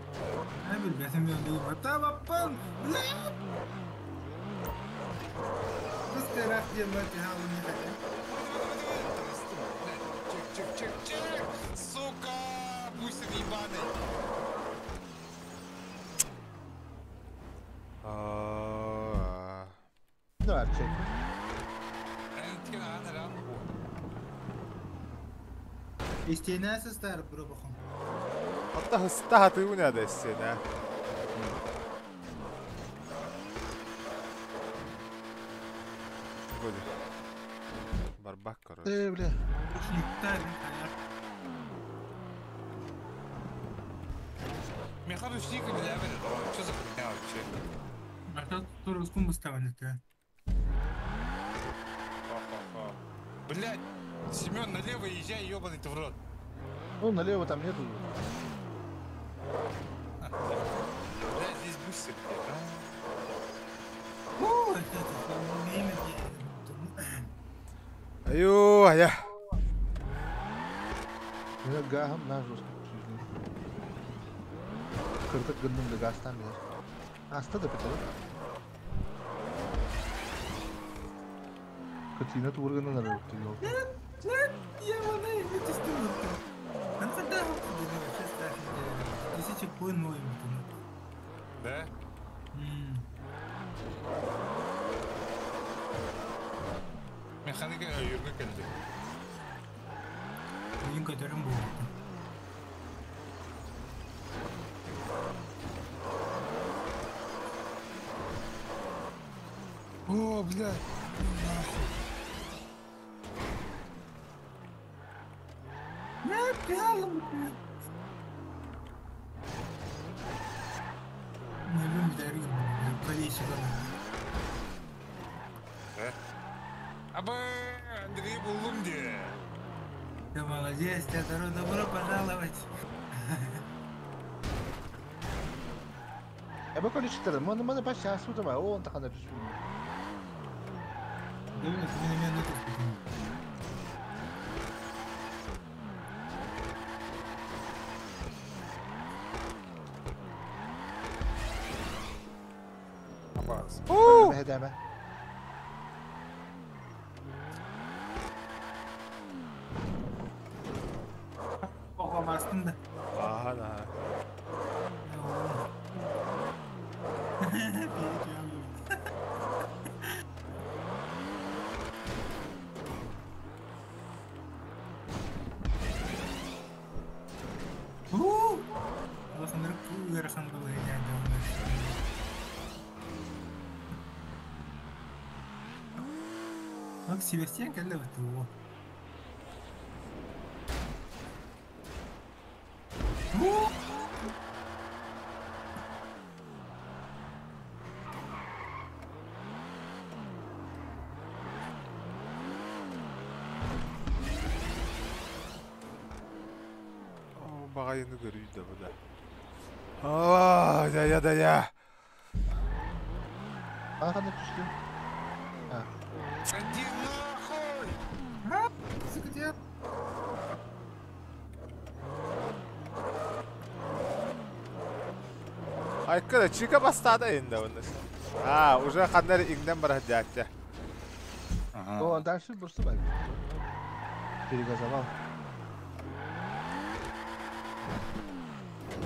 Я билбесем мен дейм. Табаппын! Быстро делать не хотят. Чек, чек, чек, чек! Сука! Бусин ебаный! Ne var çek. Истинасы стар бробахом. Hatta hısta hatı ne da istene. Годи. Барбак, короче. Бля. Меха ручник не лявит, что за хуйня вообще? А тут туруску поставили-то. Ха-ха-ха. Блять, Семен, налево езжай, ебаный ты в рот. Ну, налево там нету. Блять, здесь бусик, блядь, а? Аю, я. Я гахам на жестко. Кыртык гындым да гастан бер. Аста да битер. Кытына турганы да өттү жол. Я мана это Нам когда тысяча коин мой. Да? Механика йөргө келди. Oyun kadarım bu. О, блядь. Нахуй. Ne yapalım? Ne bileyim derim. Полиция. Абы, Андрей Булунди. Ты молодец, тебя добро пожаловать. Я количество, мы мы почти асуда, он так она пишет. Да, ты меня на. Мехедeme. Okamazsın da. Aha aha. Bak Sebastian geldi bu. Бағайыны көрүйді бұда. Да я, да я. Ага, түстү. Иди нахуй! Сука, где? Айкара, чика бастады енді оны. А, уже қандар иңден бар дядя. Ага. О, дальше просто бар. Перегазовал.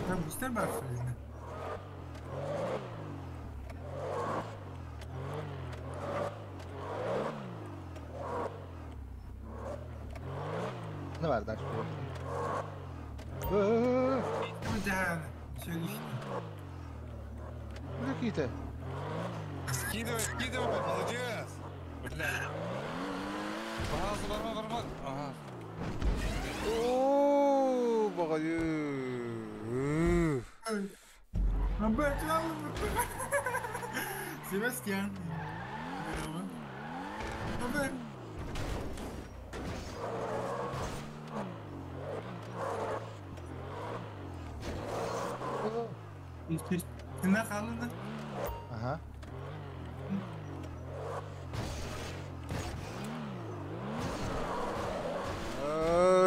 Там бустер бар что ли? Ne var дальше? Все лично. Какие-то. Скидывай, скидывай, молодец! Бля. Пожалуйста, барма, барма. Ага. О, бағайы. Себастьян. Здорово. Ты нахалына? Ага.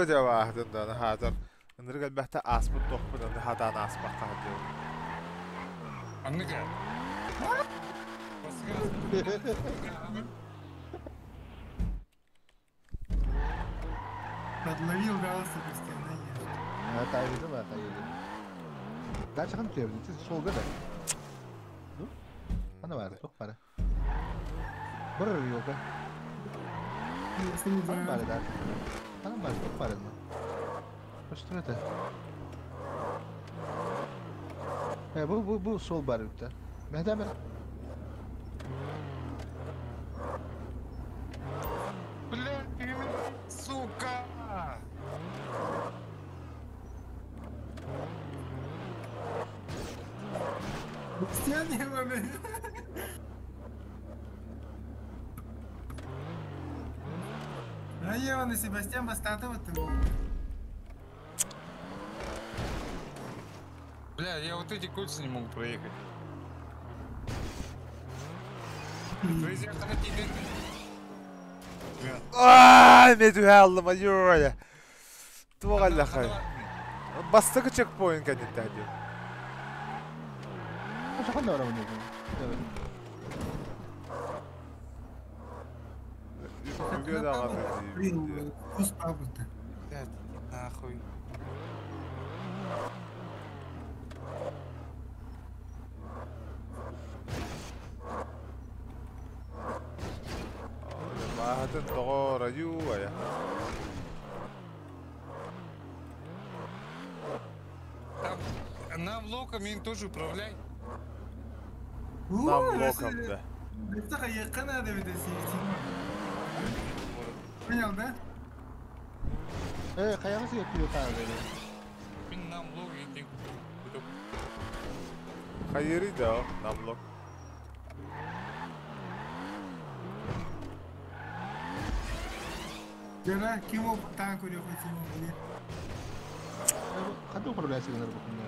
Жабахдын да хатар. Ындыргал бәхтә аспыт тоқпын, ынды хатан аспақ қағды. Анныка. Подловил голос Себастьяна. Это я видел, это я видел. Дальше хан түбү, сиз солга да. Ана бар, тоқ бар. Бір yolda. Ана бар да. Ана бар, тоқ бар. Что это? Bu sol бар bitti. Mehmet abi. Бля, сука! Себастьян не был. А я он и Себастьян бастатова ты. Бля, я вот эти кольца не могу проехать. Твои Ааа, мен түһә алдым, айой. Туға хай. Бастығы чекпоинт кәнетті әдеу. Жахан да бар Блядь, нахуй. Бахатын тоғор, аю, ая. Там, нам локом им тоже управляй. Нам локом, да. Это yakın hadi bir de Понял, да? Kayağımız yapıyor kahveli. Мен нам лок ертең. Хайыры да, нам лок. Göre kim o tank vuruyor kim o vuruyor. Қандай управляйсыңдар бұл күнде?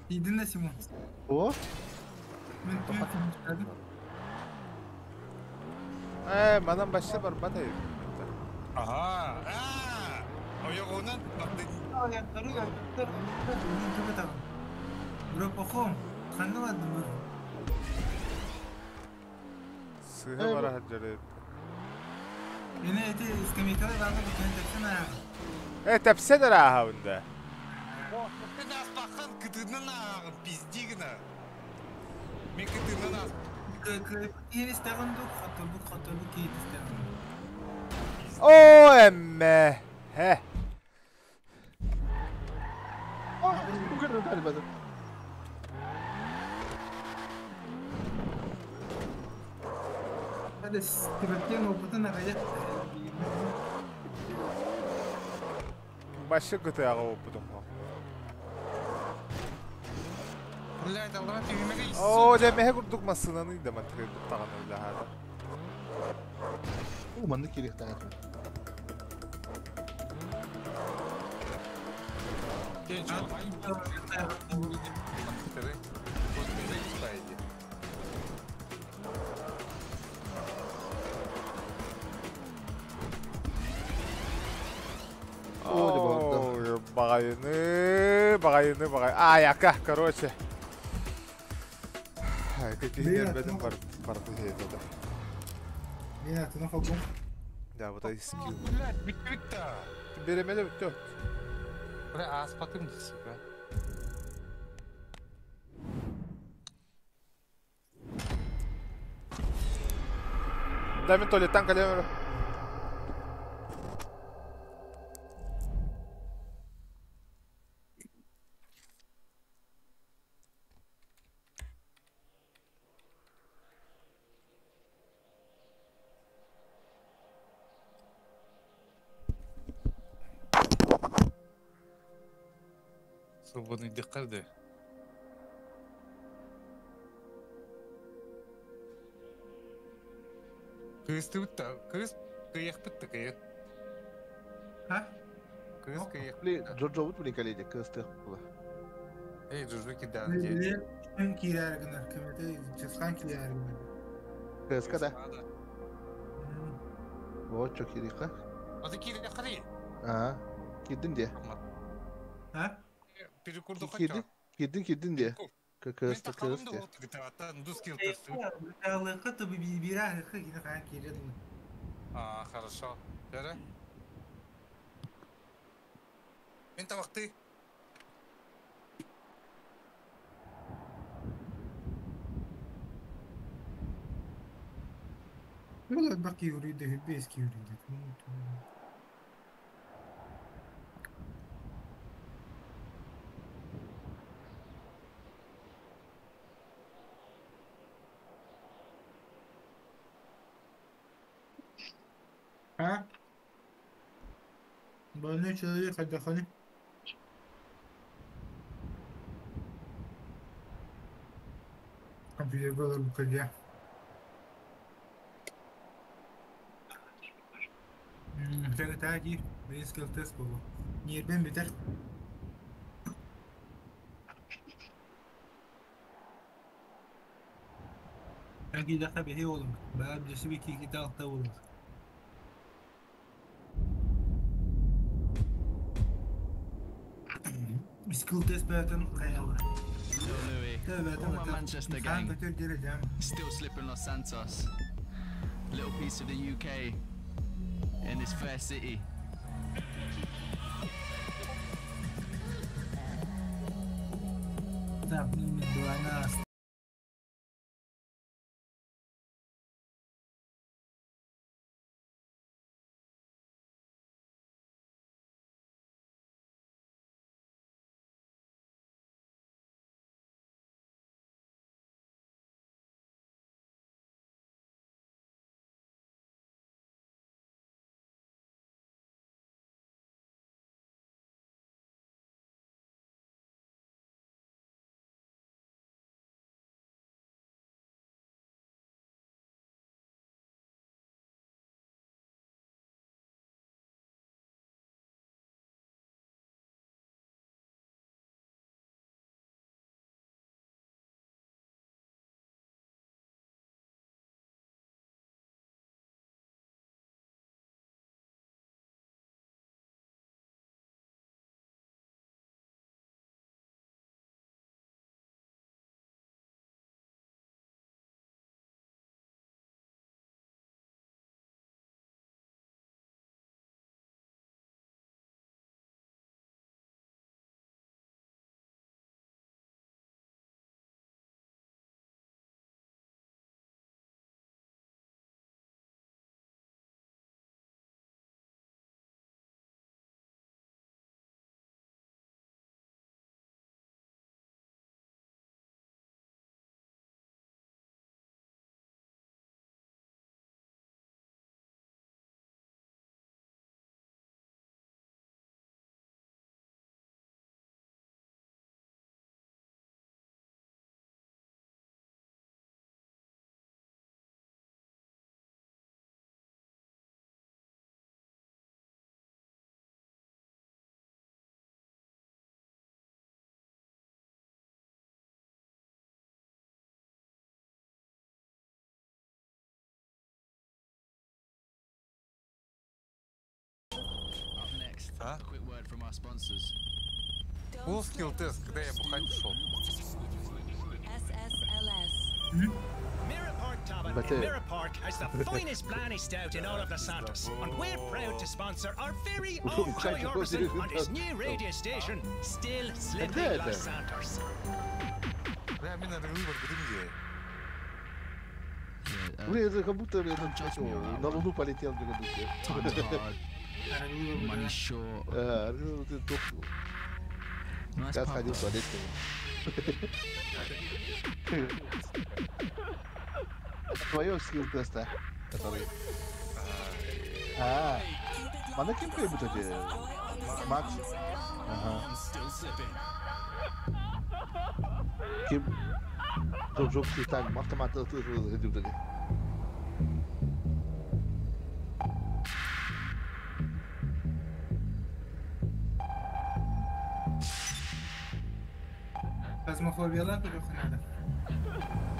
İyi dinle Simon. О? Ben tüm çıkardım. Манан башта бар бата. Ага. А! Ойоғынан бақты. Бро, похом. Ханна бардым бу? Сыһа бара сылдьар. Эне эти скамейкалар баҕа бүтэн тэпсэн ааҕа. Э, тэпсэн эрэ ааһабын да. Ты аспаххын кытыынан ааҕын, пизди гына. Мен кытыынан аас. Киһи истэҕин дуу, хоторбут хоторбут киһи истэҕин. О, эмме. Хе. Hadi Tibet'ten опытын аҕайа. Башы кытыаҕа опытым. Блядь, аллара түймеге О, дьэ мэһэ курдук массыынаны да мантыгы таҕаны үлэһаата. Уу, маннык киириэхтээх этим. О, баҕайыны, баҕайыны, баҕай. Ай, ака, короче. Кикиһинер бедим бар барты хейдеді. Мен атына холбум. Да, вот ай скилл. Блядь, бүттүбүт да. Беремеле бүттү. Бля, ааспатым дии, сука. Да, мен туалеттан калемеру. Свободный декарды. Кыыс да, кыыс кыйахпыт да кыйах. А? Кыыс кыйах. Бли, Джорджо бут блин коллеги, кыыс була. Эй, Джорджо кидан дед. Күн киирэр гынар, көмөтө чысхан киирэр гынар. Кыыска да. Вот чо кириха. Аты киирэ хари. Аа, кирдин де. А? Перекурду Кирдин, кирдин, кирдин де. Кыыс кыыс де. Алыка то бира хы кина хаан киирэр гынар. А, хорошо. Дәрі. Мен табақты. Бұл бак киирүйдө, бес киирүйдө. А? Больной человек отдохни. Компьютер был бы Таги, близкий тест был. Не бен битер. Таги даха бихи олум. Бааб жеси би кики тагта олум. Skill test бәтен каялы. Louis, all my Manchester gang, still slipping Los Santos. Little piece of the UK in this fair city. Так, ну, 12. А? A quick word from our sponsors. Был скилл тест, когда я бухать ушел. SSLS. Mirror Park Tavern But, in Mirror Park has the finest Blarney Stout in all of Los Santos, and we're proud to sponsor our very own Joy Orbison on his new radio station, Still Slipping Когда Los это? Santos. Бля, мне надо выбор где. Блин, это как будто я там чё, на Луну полетел, мне как Time's будто. hard. Money's short. А, ну ты тухнул. Nice Я pub, сходил в though. туалет. Твое скилл теста, который... А, Мана кем вот эти? Макс? Ага. Still slipping. Кем? Дружок так, автомат заходил таки. Фазмофобия лапы как надо.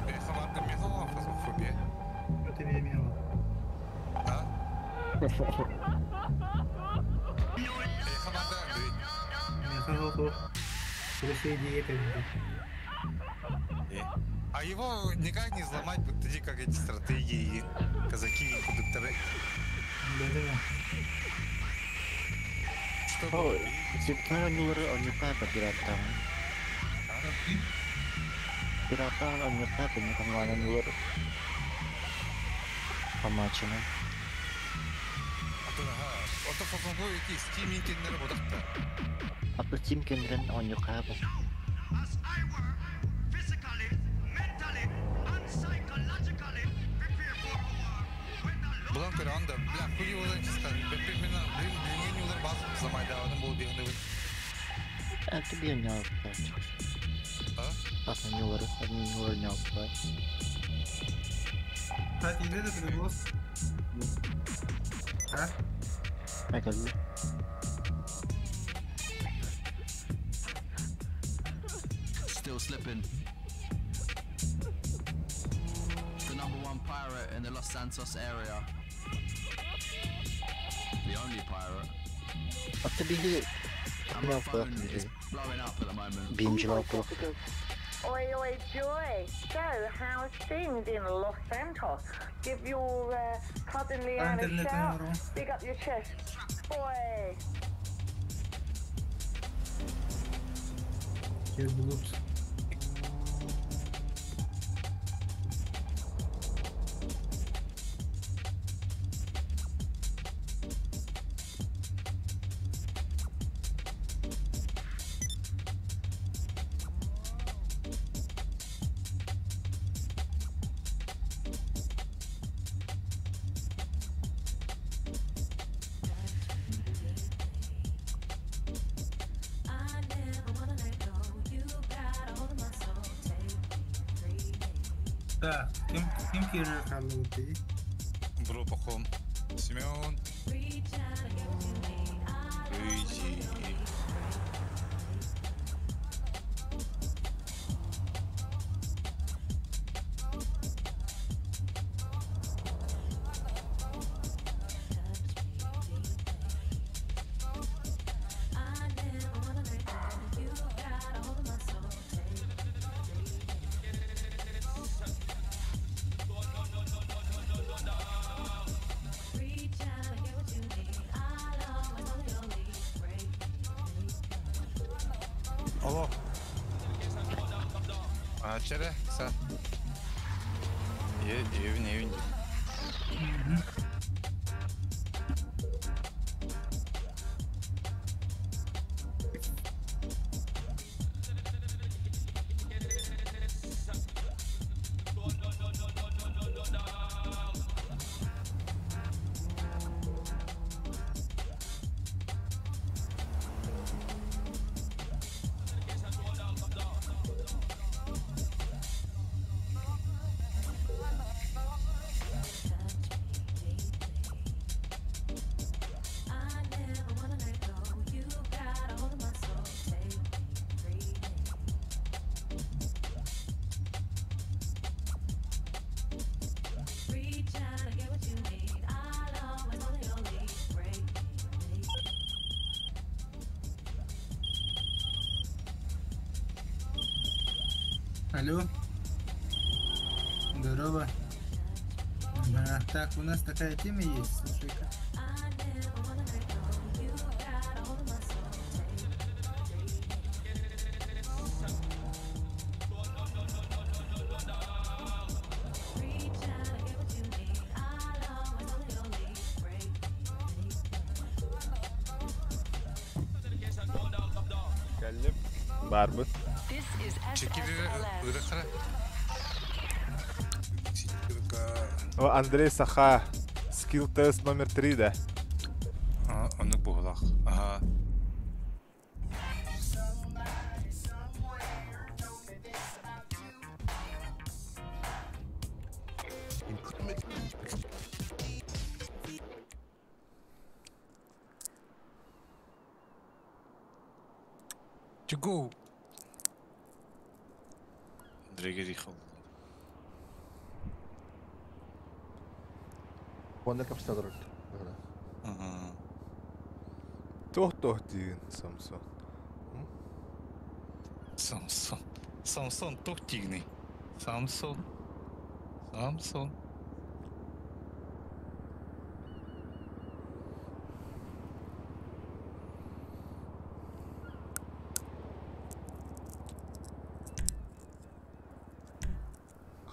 Я сама там мезала фазмофобия. Это меня мело. А? Я сама да, Андрей. Меня А его никак не взломать, вот эти как эти стратегии, казаки и кондукторы. Что Oh, Сипнер онюка pirata. Pirata онюка punya luar. Pamacına. А то, ага, а то фазмофобия какие стименькие не работают. Atau tim kendren onюка apa? Булан көрөндө, бля, хуй его знает, честно. Именно, блин, блин, не удар базу взломать, да, он был бегный. Itu dia nyapa. А? Atau nyular, atau nyular nyapa. Кстати, где этот голос? А? Mereka dulu. Still slipping. The number one pirate in the Los Santos area. The only pirate. Atau dia And my nyapa. phone is blowing up at the moment. Binge apa? Oi, oi, Joy. So, how's things in Los Santos? Give your cousin Leanne a Internet shout. tomorrow. Big up your chest. Boy. Через блупс. I never wanna let go. You got a hold of my soul. Take me free. Так, кем, кем кирер kaldı Бро, пахом. Семен. Reach out and get what you need. I Уйди. I never wanna let go. You got a hold of my soul. Take me free. Reach out and get what you need. I'll always follow your lead. Break Алло. А, вчера, са. Е, евин, евин. me. Алло. Здорово. Ага, так, у нас такая тема есть, слушай-ка. Кэллим. Баарбыт. О, Андрей Саха. Скилл тест номер 3, да? Оннук буолах. Ага. To go. Андрей Грихов. Онно капсадырыт. Туох-туох диигин, Самсон? Самсон. Самсон туох диигиний? Самсон. Самсон.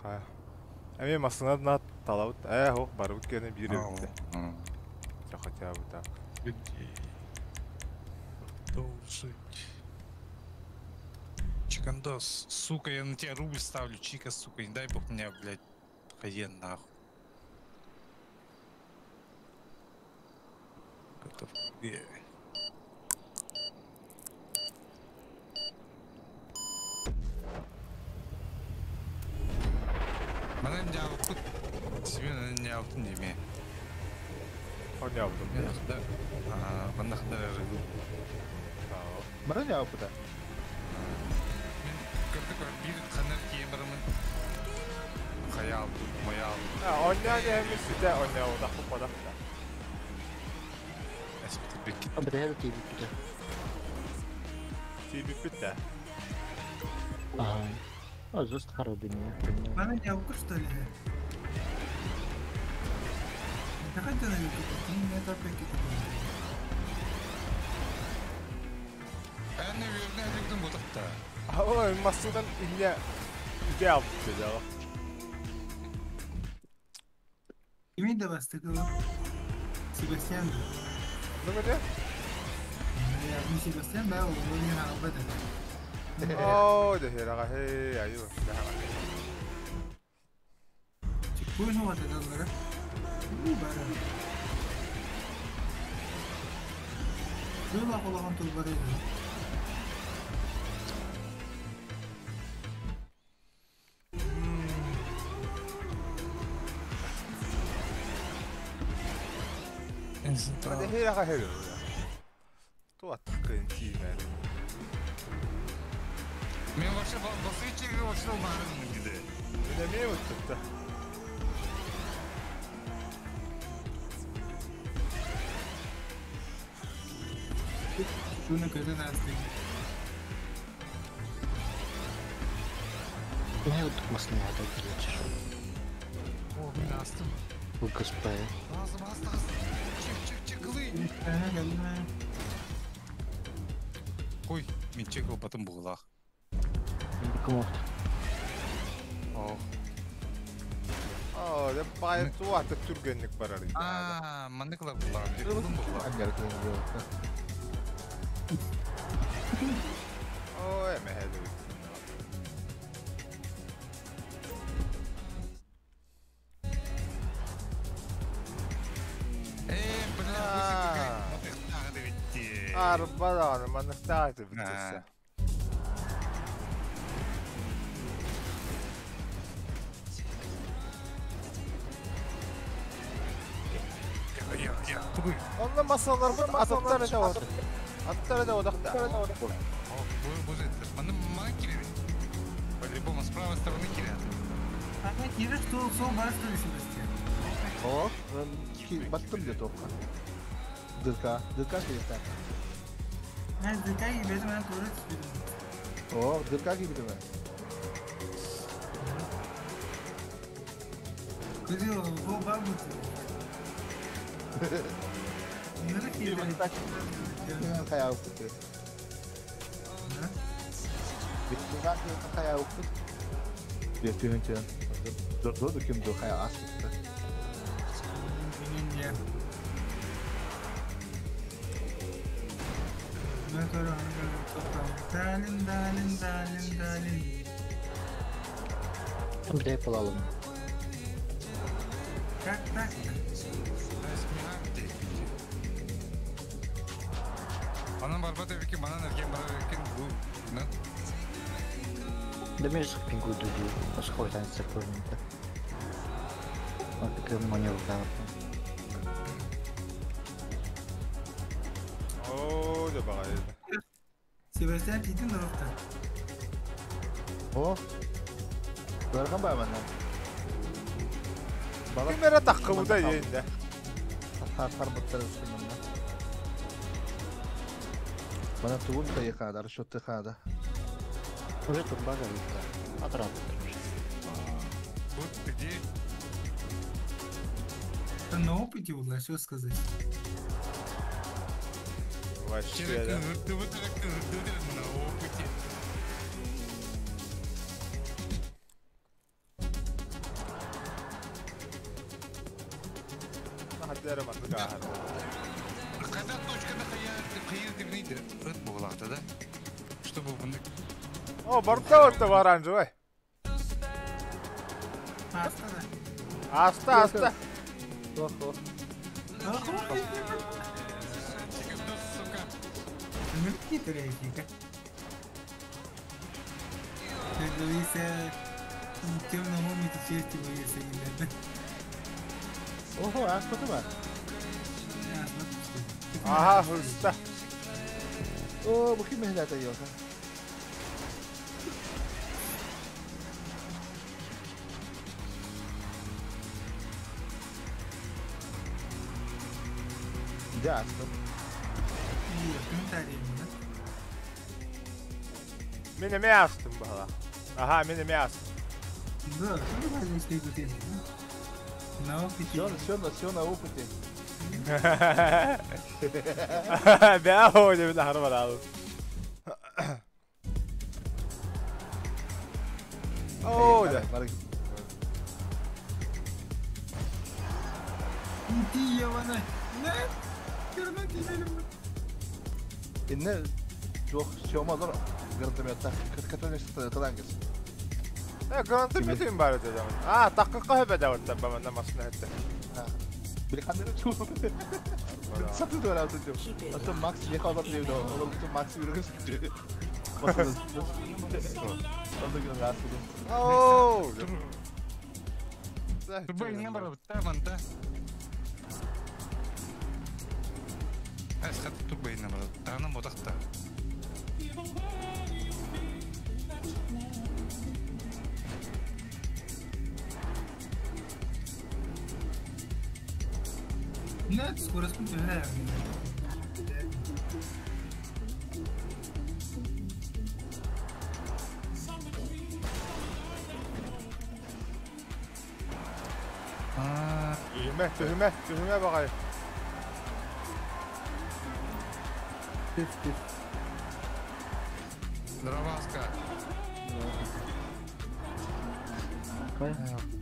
Хайа. Эмиэ массыына талабыт. Ээ, ох, барыбыт кэнэ биир эбит. Чэ, хотя бы так. Продолжить. Чикандос, сука, я на тебя рубль ставлю, Чика, сука, не дай бог меня, блядь, хаен нахуй. Готов. Манан дьаалпыт Семен ньаалтын диэме. Онньаабытым. Маннахда рыгыл. Бары ньаалпыта. Мин көрдүк биир ханар тиийэн барамын. Хаял, моял. Онньаа диэмин ситэ онньаабытахпыт бодахта. Эспитирбиккит. Бэрэһэ тиийбиппитэ. Тиийбиппит да. Аа. А, just харабин. Мана не что ли? Это на YouTube, это опять Эн наверное дигдим бодохта. Ой, массыынан инне үтэ албыт дьаҕа. Кими да бастыкы Себастьян. Ну где? Не Себастьян, да, он не об этом. Оо, да хера, хей, аю. Чекпуй, ну вот это, да? Ну, бара. Жыла кулаган турбар эди. Да хера, хей. Туаттыкын тиимэр. Мен вообще басычыгы вообще барын диде. Мен эмиэ уттутта. Шуну көтөн астык. Не вот маслина так лечишь. О, мен астым. УКСП. Азым, асты, асты. Чек, чек, чек, гылы. Ой, мен чекал потом буглах. Кому? Ох. Оо, да бай туата түргенник барар. Аа, манныклар булар. Ой, мэхэдэ. Э, бля, Арбадан, манныктааты бүтүсэ. Онно масаларбыт атыттар эте вот. Аттар эте одахта. Боже, маны маны киребит. По-любому с правой стороны кирят. Ана киреш то сол бар что ли Себастьян? О, баттым где только. Дырка, дырка кирет. Мен дырка кирет, мен туры түспедим. О, дырка кирет. Кызыл, о бабу. Далин, далин, далин, далин. Бля, палалым. Как так? Анан барбат эбикин, манан эрген барар эбикин, бу, на. Да меж пингу дуди, ошхой танцы көрінді. Вот маневр да. О, да багай. Себастьян тиитин дорохта. О. Барган бай манна. Кимера таккыбыда енді. Хар буттар үстүнөн. Бана тугун тайхада, расчет хада. Уже тут бага видно. Отрадно. Вот где? Да на опыте вот, что сказать. Вообще, да. На опыте. Когда точка да? Чтобы О, барта вот оранжевый. Аста, аста. Ого, аспаты бар. Ага, хыста. О, бу ким мехлята йоса. Да, стоп. Меня мястым было. Ага, меня мястым. Да, на опыте. Все, все на опыте. Бя, ой, не знаю, О, да. Иди, Явана. Нет. Инне жоқ сёмалар гранатомета катанес талангес. Гранатометин бар дедим. А, такка хөбө да отта баманда машина хетте. Билхандыр чу. Сатып бар алды деп. Ата Макс ехал деп дейди. Ол Макс үргүс. Оу. Турбо бар та манта. Асхат турбо бар. Таны модакта. Нет, скоро скучно. Түһүмэ, түһүмэ, түһүмэ багай. Түс, түс. Здраваска.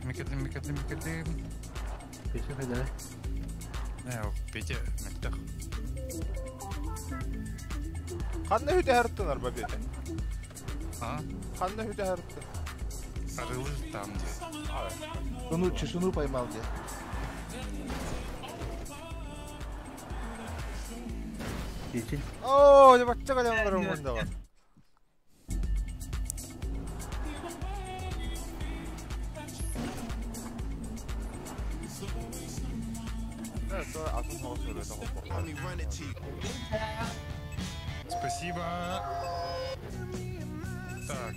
Микетим, микетим, микетим. Петя, да. Петя, мектах. Ханна хүтэ харттын арба Петя? А? Ханна хүтэ харттын? Арылы там где. Ну, чешуну поймал где. О, я бачка дем барым да. Спасибо. Так.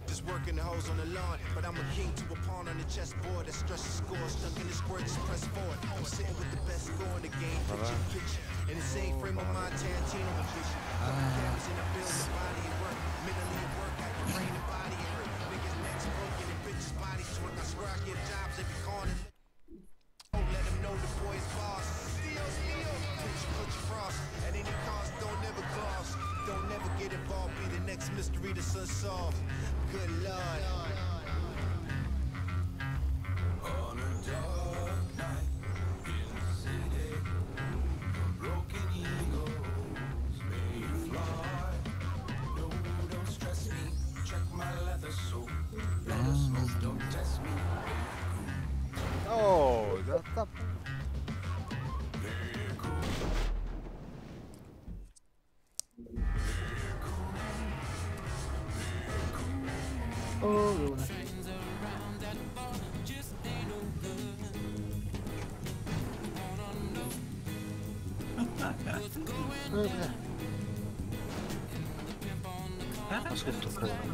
Just working the hoes on the lawn, but I'm a king to a pawn on the chessboard. That stress the score, stuck in this square, just press forward. I'm sitting with the best score in the game, picture picture. In the same frame of mind, Tarantino vision. Couple cameras in the building, body at work, mentally at work, got your brain and body hurt. Niggas necks broken and bitches bodies twerk. I swear I get jobs every corner. us all. Good lord. On a dark night in the city, broken eagles may fly. No, don't stress me. Check my leather soap. Let us smoke, don't test me. Oh, that's up. Oh, qué buena.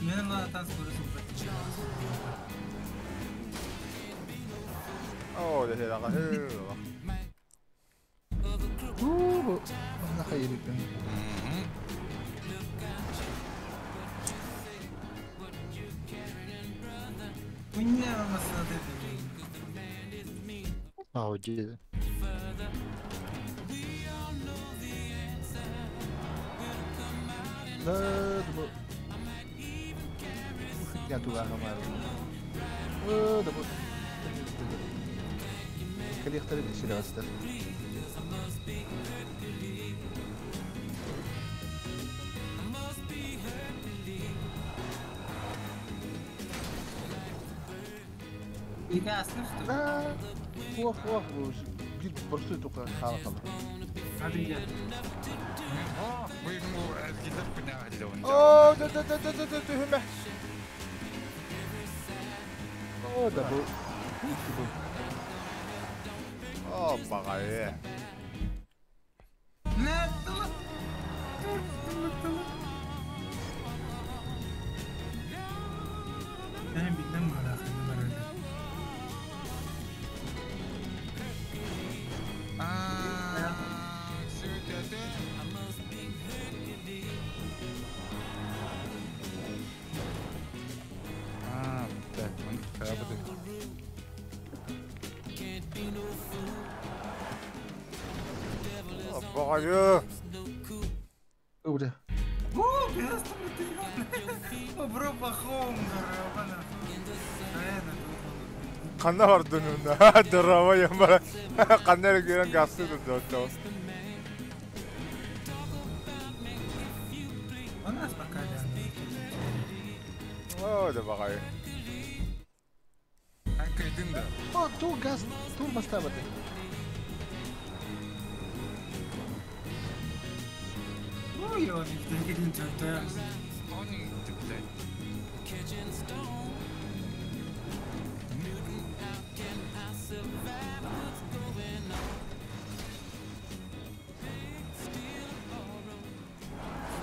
Мне надо танцпоры. Oh, det hela hur. Нахайрипин. Ауди. Да, думаю. Я туда гамар. Да, вот. Коллекторы серьезно. Да, ох, ох, бит борсуй только халахал. О, да, да, да, да, да, да, да, О, да, был. О, багай. Багай. О, бля. Канна бар дөнүнө. Дырава ямбара. Канна көрөн гасты дото. У нас пока О, да багай. О, ту газ, ту поставити. Ой, он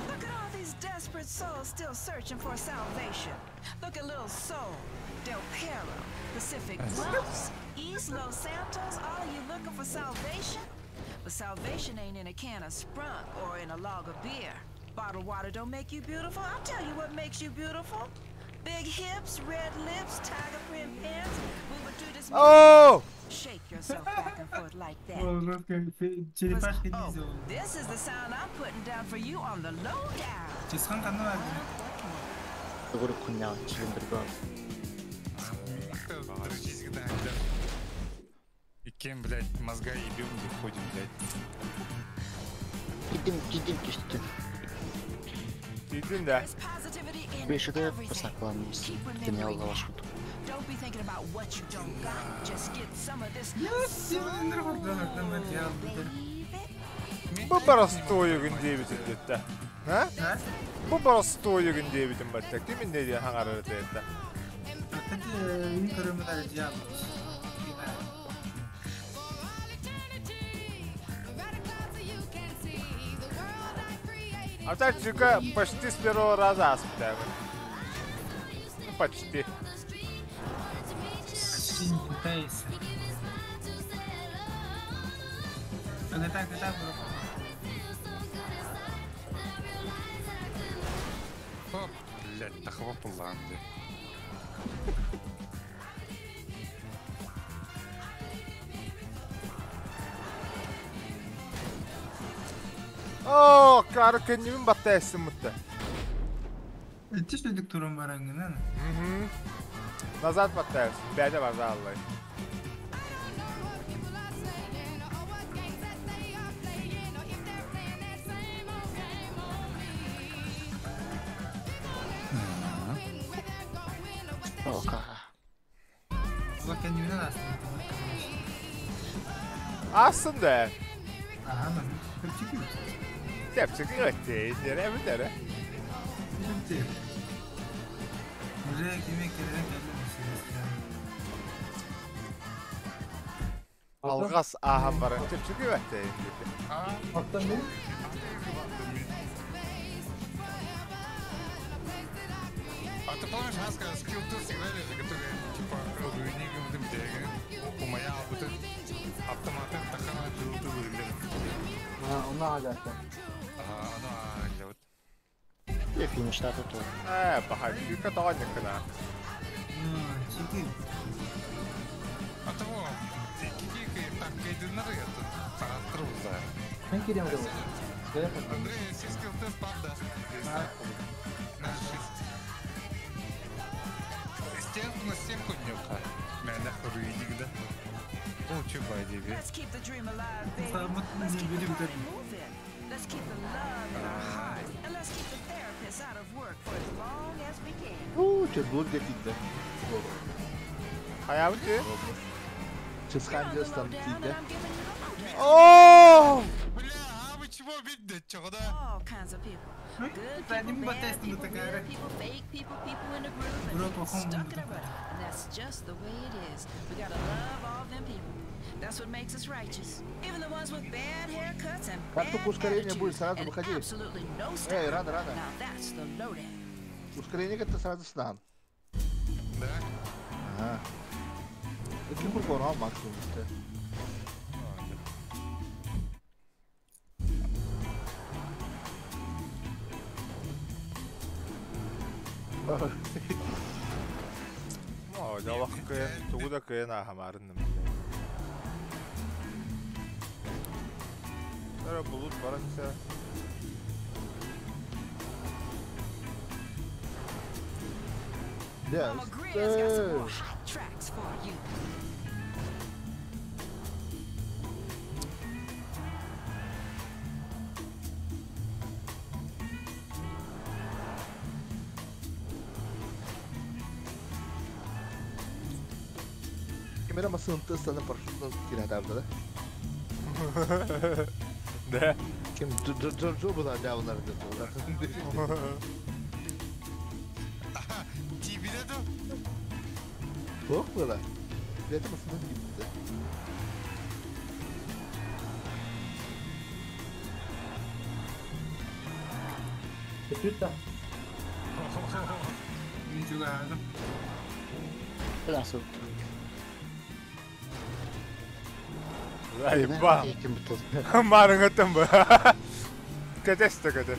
Look at all these desperate souls still searching for salvation. Look at little Soul, Del Perro, Pacific Bluffs, East Los Santos. All you looking for salvation? But salvation ain't in a can of Sprunk or in a log of beer. Bottled water don't make you beautiful. I'll tell you what makes you beautiful. Big hips, red lips, tiger print pants. Moving through this. Oh! Shake yourself back and forth like that. Черепашка Oh, this is the sound I'm putting down for you on the low down. Чисхан канна бар. 그렇군요. 지금 들고. И кем, блядь, мозга ебем, где ходим, блядь. Кидим, кидим, кистим. Дидин да. Бешеде посакланмыз. Дня Аллашут. Don't be thinking about what you don't got. Just get some of this. Бу простой күн дейбитин детті. А? Бу простой күн дейбитин баттак. Кимин не диэн хаңарар детті. А так чука почти с первого раза аспитаем. Ну, почти. Пытайся. Так, так, Оп, блядь, тахвапулан, блядь. О, кары кеннибин батта эссин мутта. Итти сүдүк туран барангынан. Назад батта эссин. Бәде база аллай. Бу кеннибинен астын. Aslında. Aha, ben. Köpçük gibi. Tepsi kıvette. Nereye mi dere? Köpçük. Buraya kimi kereden gelmemişsiniz. Алгас ахан баран тепси кывette. Аттан ne? А ты помнишь, Хаска, скилл ты всегда же, который, типа, руинигом дым деген, умая албытын, автоматын тахана дылды вырылыр. Ha, onu hala. Ага, ну, а, вот. Я фиништаты тоже. Баха, күйкө тоҕонньуккуна. Чики. А того, кики так кайдыннары тут, сағаттыр ұза. Мен кирем де. Андрей, все скилл тест, правда? На шесть. Стенку на стенку днюха. Мэнэх руиник, да? О, че бай, Let's keep the dream alive, baby. Let's keep the party moving. Let's keep the love in our hearts. And let's keep the therapists out of work for as long as we can. У, че блуд декидде. Хаябыты? Чысхан жастан тиде. О! Бля, а вы чего видите, чего да? All kinds of people. Good people, Benim bad batestim people, такая. weird people, fake people, people in the groove, and Bro, people похом stuck in a rut. And that's just the way it is. We gotta love all them people. That's what makes us righteous. Even the ones with bad haircuts and Как bad только ускорение будет, attitudes сразу and выходи. absolutely no Эй, style. рано, рано. Now that's the lowdown. Ускорение это сразу снан. Да? Ага. Это кургорал максимум. О, жалах кыйын, тугу да кыйын ахамарынным. Тара булут баранса. Да. Mama Greer's got some more hot tracks for you. Камера масынты станы парашютынан кирәтәбез да. Да. Кем Джорджо була дявлар дип. Тибиде ду? Бок була. Бәте масынты китте. Kötü Мен Nasıl? Айба. Марыңытым бу. Кәтесті кәтес.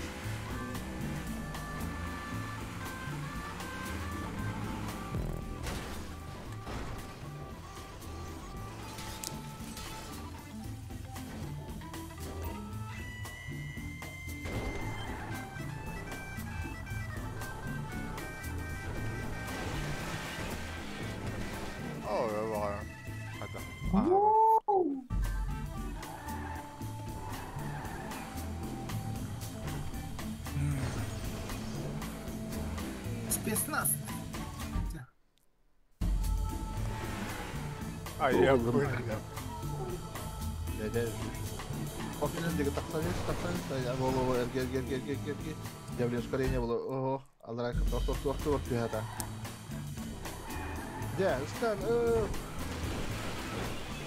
О, баҕа. Хата. Спецназ. Ай, я понял. Да, да. Окей, диге тахсаныз, тахсаныз. Во, во, во, эрге, эрге, эрге, эрге, эрге. Дявле ускорение было. Ого, алрак, тор, тор, тор, тор, тор, Да, стан,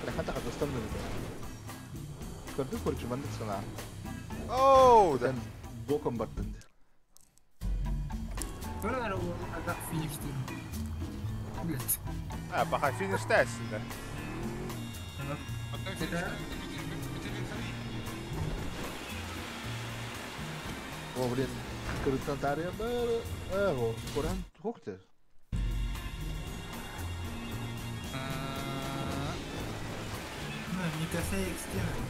Рахата хата стан да. Көрдүк көрчү мандык сана. Оу, да. Боком баттын. Көрөр ол финишти. Блять. А, баха фиништәсин да. О, блин, кырыттан тария бер, эго, Коран хокте. Ну, не касай их стены.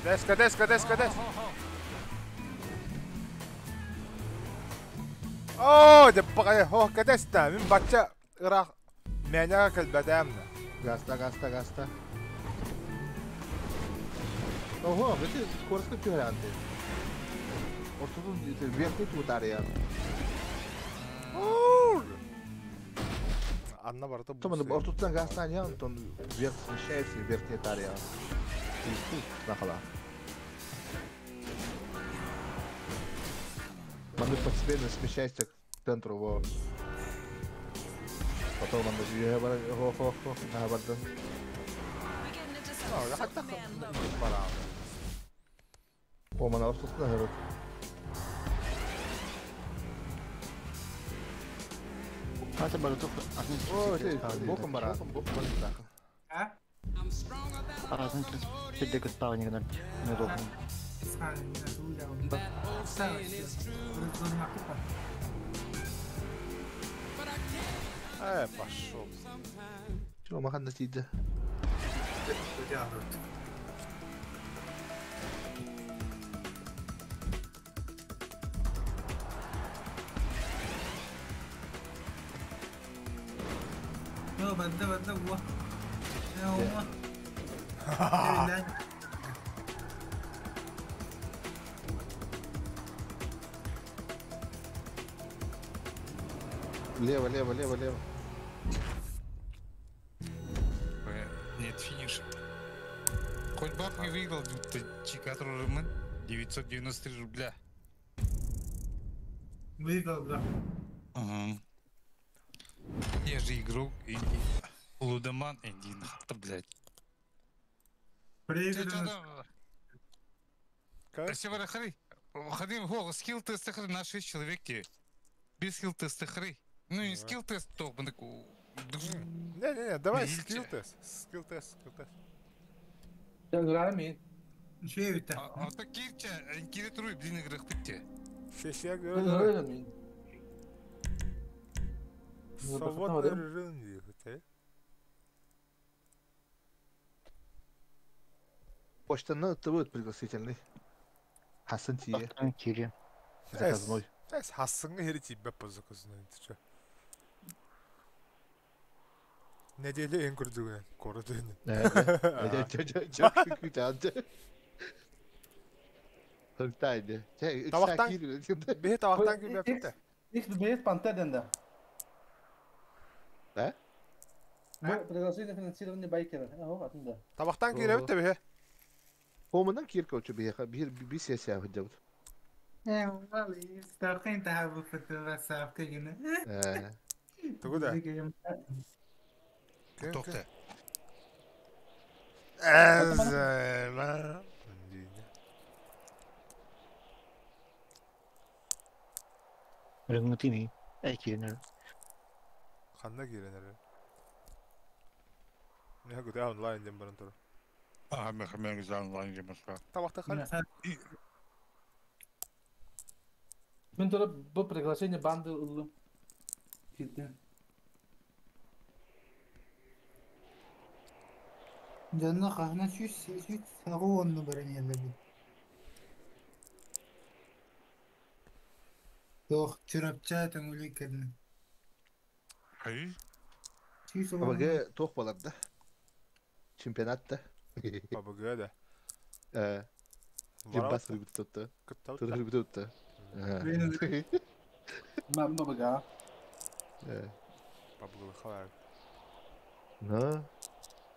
Катес, катес, катес, катес. Оо, деп бакай, хо, катес та, мин бачча ыраах мээнэҕэ кэлбэтээм да. Гаста, гаста, гаста. Ого, это скорость түһэрэнти. Ортотун верхний тутария. Анна барыта Том ортотун гастан я, он вверх смещается, верхний тария. Нахала. Маннык постепенно смещается к центру, во. Потом он хо хо хо на бардан. О, мана ортотун хөрөт. Хата барыта атын О, ты боком бара, боком бара. А? Атын сирде кыттаҕын гынар неудобно. Пошел. Чего махан тиийдэ? Yo, бадда бадда уа. Я уа. Лево, лево, лево, лево. Нет финиша. Хоть бабки выиграл, чикатор рымын 993 рубля. Выиграл, да. Ага. Я же игрок, и лудоман, иди нахуй, блядь. Проиграно. Спасибо, хри. Ходим, го, скилл тест хри на 6 человек те. Без скилл тест хри. Ну и скилл тест то, Не-не-не, давай скилл тест. Скилл тест, скилл тест. Играем. Че это? А то кирча, кире блин, играх пытте. Сессия говорит. Свободный режим двигателя. Почта на это будет пригласительный. Хасан Тие. Кире. Заказной. Эс хасыңы хери тибе по заказной. Ты чё? Неделе ең көрдүгүнөн кородун. Табактан бе табактан кирбепти. Их бейт пантерден да. Да? Пригласительное финансирование байкера. Ага, атында. Табактан киребит бе. Хомунан кирка учу бе бир би сессия хөдөбүт. Э, стақын тахабы фытыға сапты гене. Тугу да. Токта. Эзэ. Рыгмытыми. Эй, киренер. Ханна киренер. Не гүдэ онлайн дем баран тур. А, мен мен онлайн дем басқа. Табакта хал. Мен тура бу приглашение банды ыллым. Кирден. Жанна қағына сүз сүз сағу онны баран елді. Жоқ, чырапча төңілі кірді. Ай? АБГ тоқ баларды. Чемпионатта. АБГ да. Жимбас үргүт tuttu. Үргүт tuttu. Мам АБГ. АБГ халар. На.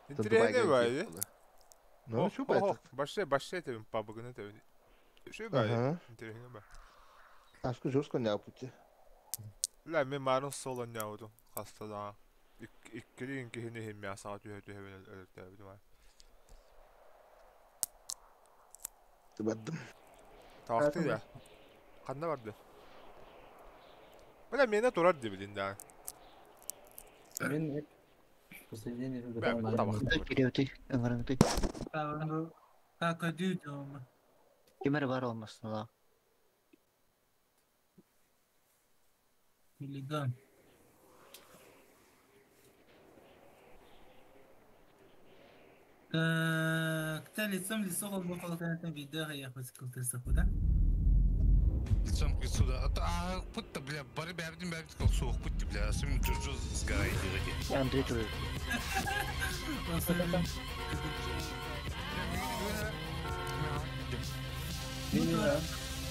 Интересно бай. Ну, şu бай. Баше, баше тебе АБГ тебе. Şu бай. Интересно бай. Ашку жорско не апути. Ла мен марын соло не ауду. Хастада. Иккилин кихини химмя саа түһэ түһэ өлтәбит бай. Тыбадым. Тавакты да. Канда барды? Бля, мени турар дебилин да. Мен Посредине табакты. Киреути, ыңырыңты. Как дома. Кимер бар olmasın la. Хулиган. Так, лицом лицо холбохолотанатын видео хайахпыт да? Лицом к лицу, да. А путта, бля, бары бәрдин бәрдин кол суох путти, бля, особенно Джорджо сгорает делать. Андрей тоже.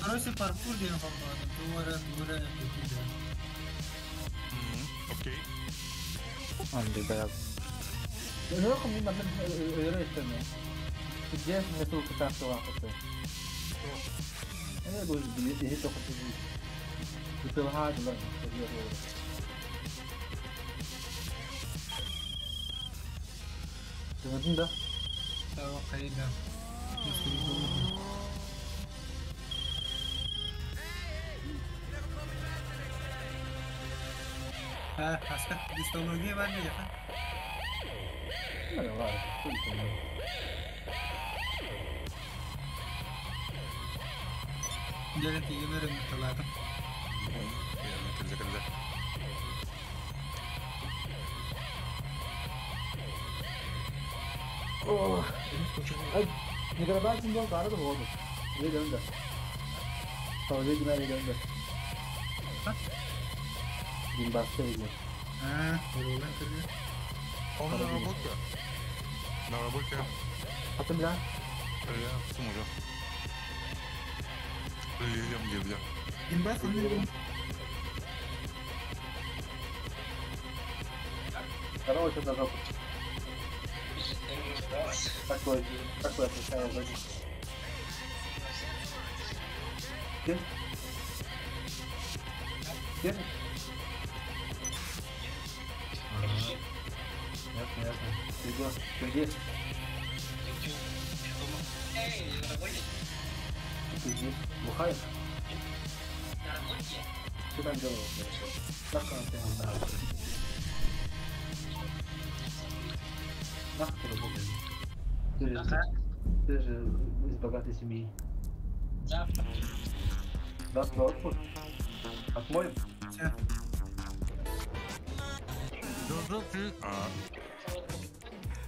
Короче, паркур деген холбоотун. Туара, туара, туара. Окей. Андрей, да. Где металл катастрофа? أنا أقول هي تاخذ مثل هذا. تمام ده؟ توقعنا. ها حسب ديستولوجيا بعد يا Jangan tiga dari telat. Ya, kerja kerja. Oh, Nicaragua был гораздо воду. Легенда. Легенда, легенда. Димбасте. А, kerja. Он на работе. На работе. А ты, бля? Я сможу. Лилем, лилем. Димбас, он Здорово, что за жопу. Такое, такое отношение вроде. Где? Где? Ясно, ясно. Ты где? Ты где? Ты где? Бухаешь? Что там делал? Как он тебя нравится? Нахуй ты работаешь? Ты же из богатой семьи. Завтра. Завтра отпуск? Отмоем?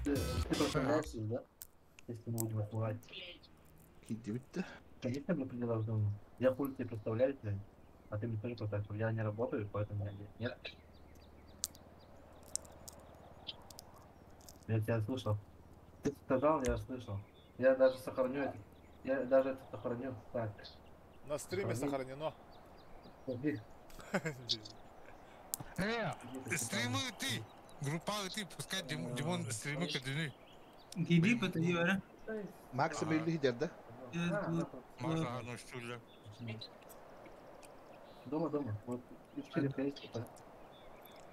Ты просто да? Если мы будем отмывать. Конечно, мы пределах дома. Я хуй тебе представляю, а ты мне тоже представляешь. Я не работаю, поэтому я нет. Я тебя слышал. Ты сказал, я слышал. Я даже сохраню это. Я даже это сохраню. Так. На стриме сохранено. Стримы ты! Группа ты, пускай Димон стримы кадины. Диди потом, Максим или лидер, да? Маша, ну что ли? Дома, дома. Вот через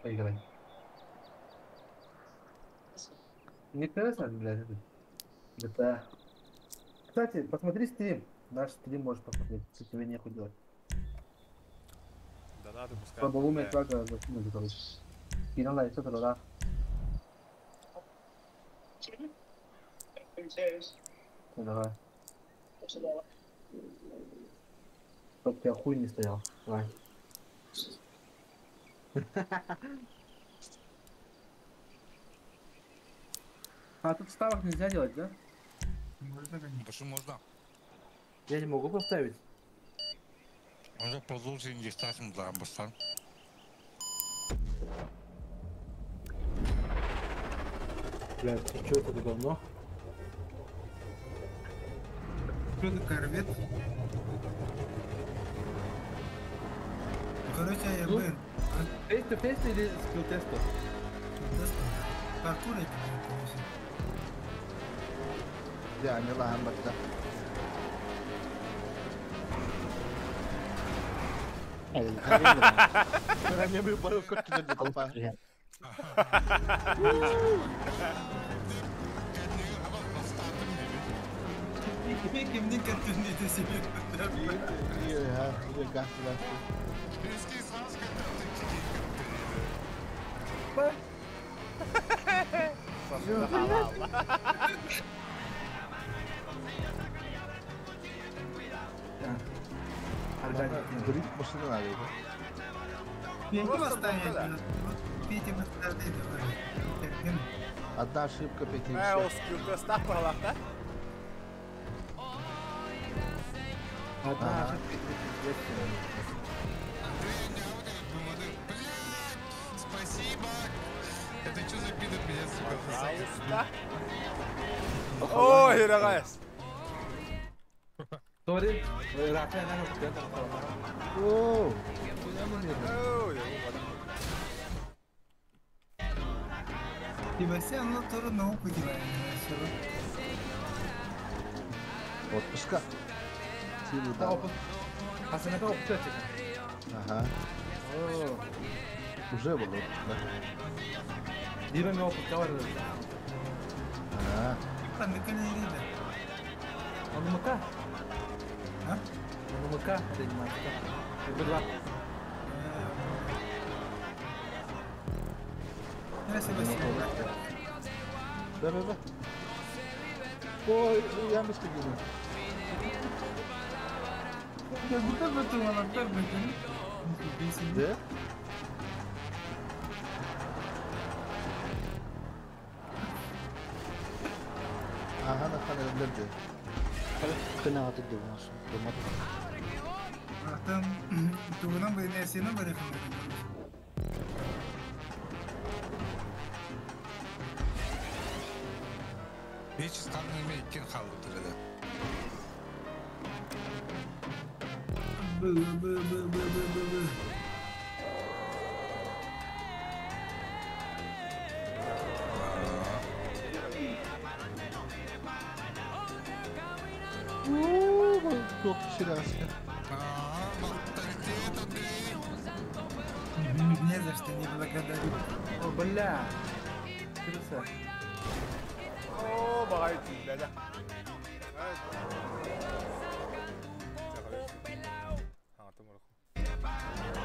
поиграй. Не интересно, блядь, это. GTA. Кстати, посмотри стрим. Наш стрим можешь посмотреть, если тебе нехуй делать. Донаты пускай. Слабоумие флага закинули, короче. Кинула и что-то, да. Ну, давай. Чтоб тебя хуй не стоял. Давай. А тут ставок нельзя делать, да? Можно, конечно. Почему можно? Я не могу поставить. Можно продолжить индексацию для Амбасан. Блядь, что это за говно? Что за корвет? Короче, я был. Face to face или скилл теста? Паркур это. Я не ламбак, да. Я не был как ты толпа. Kimden kattırdı seni? Ya, ya Drift машина надо, да? Петя восстание. Петя восстание. Одна ошибка, пять и Э, ол все. скилл-тестах бағалақ, да? Одна Ага. ошибка, и пиздец. Спасибо! Это что за пидор меня, сука, Пожалуйста. О, Хирагайс. Сори, Рафаэль, наверное, О, куда мы едем? О, я упаду. Себастьян, ну тоже на опыте, наверное, всё. Отпуска. Силу дал. Хасанака опыт Ага. Уже был отпуск, да? Дима ми опыт кавар. Ага. Он МК? А? Он МК занимается. Б2. Я Себастьян. Да, да, да. Ой, я мысли гину. Как будто бы ты волонтер, Да? Ага, на хана блядь. Кына атып деп оңасын. Там тугунан бу нерсени бар Бич станными иккен қалды тұрады. Б б б б б б б. Çok şirası. Не за что не благодарю. О, бля. Крыса. О, бағай түйді.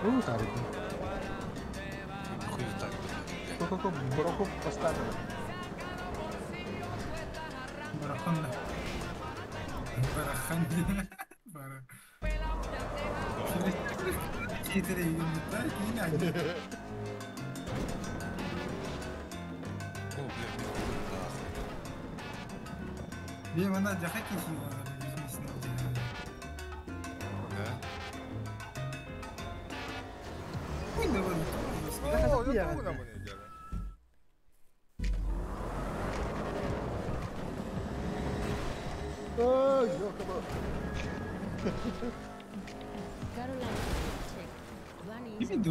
Ну, тарик. Ко-ко-ко, броху поставили. Барахан. Барахан. Бара. Четыре юнита и О, бля, нахуй. Бем она жахаки Да? О, я тугунан бұны делаю. Ой, ёкабо.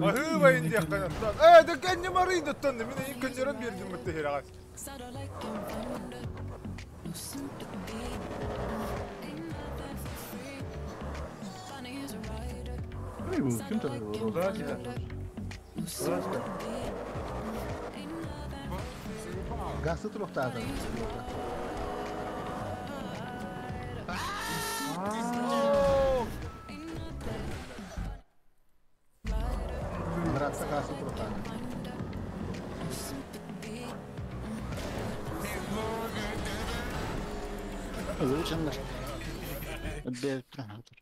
Бахыба инди қанаттан. Э, да кәнне марыйды тонны. Мен иккенжерен бердим бітті Хирагайс. Ой, bu kim tanıyor? Здравствуйте. Здравствуйте. Gazı turukta Братца gazı turukta. Өлчөндөр. Бер тұран отыр.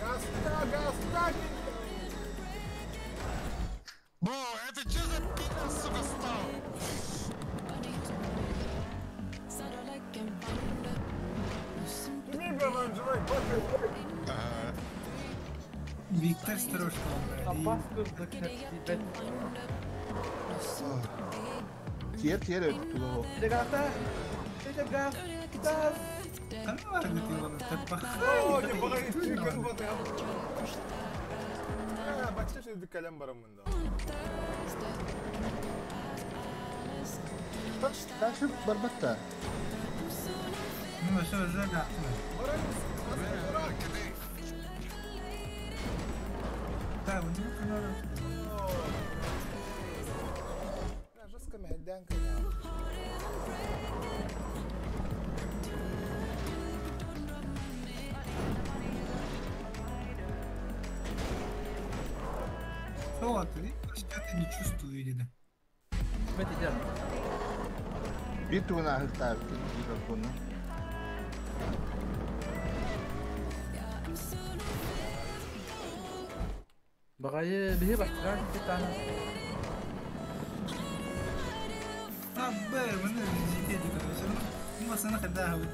Гаста, гаста! Бро, это что за пидор, сука, стал? Виктор Строжков. Опаску закрыть. Тер, тер, тулоо. Гата. Это гата. О, не бағай түйген баты. Бачы шеді кәлем барам мұнда. Дальше барбатта. Ну, что уже да. Да, у него канал. Жестко мәдән Что ты? Что-то не чувствую, или Bir tuğuna hırtar. Микрофону. Багайы биһи бактыран титана. Абы, маны жите ди короче. Ну, басына када хабыт.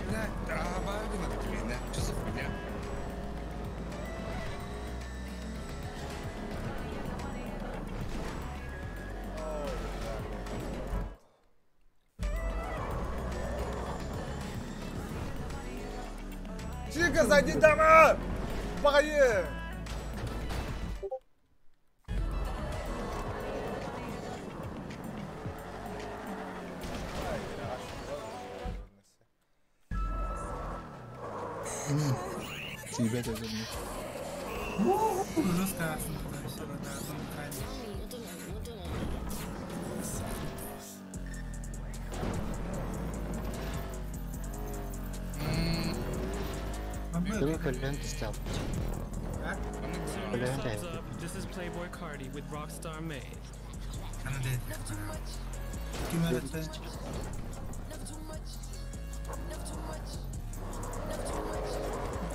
Блядь, а баги на тебе, да? Что за хуйня? Чика, зайди домой! Багайы! Тебя даже. Жестко астында все да, Көлө көллөн тистел. Көллөн What's тистел. up? This is Playboy Cardi with Rockstar Made. Ким это?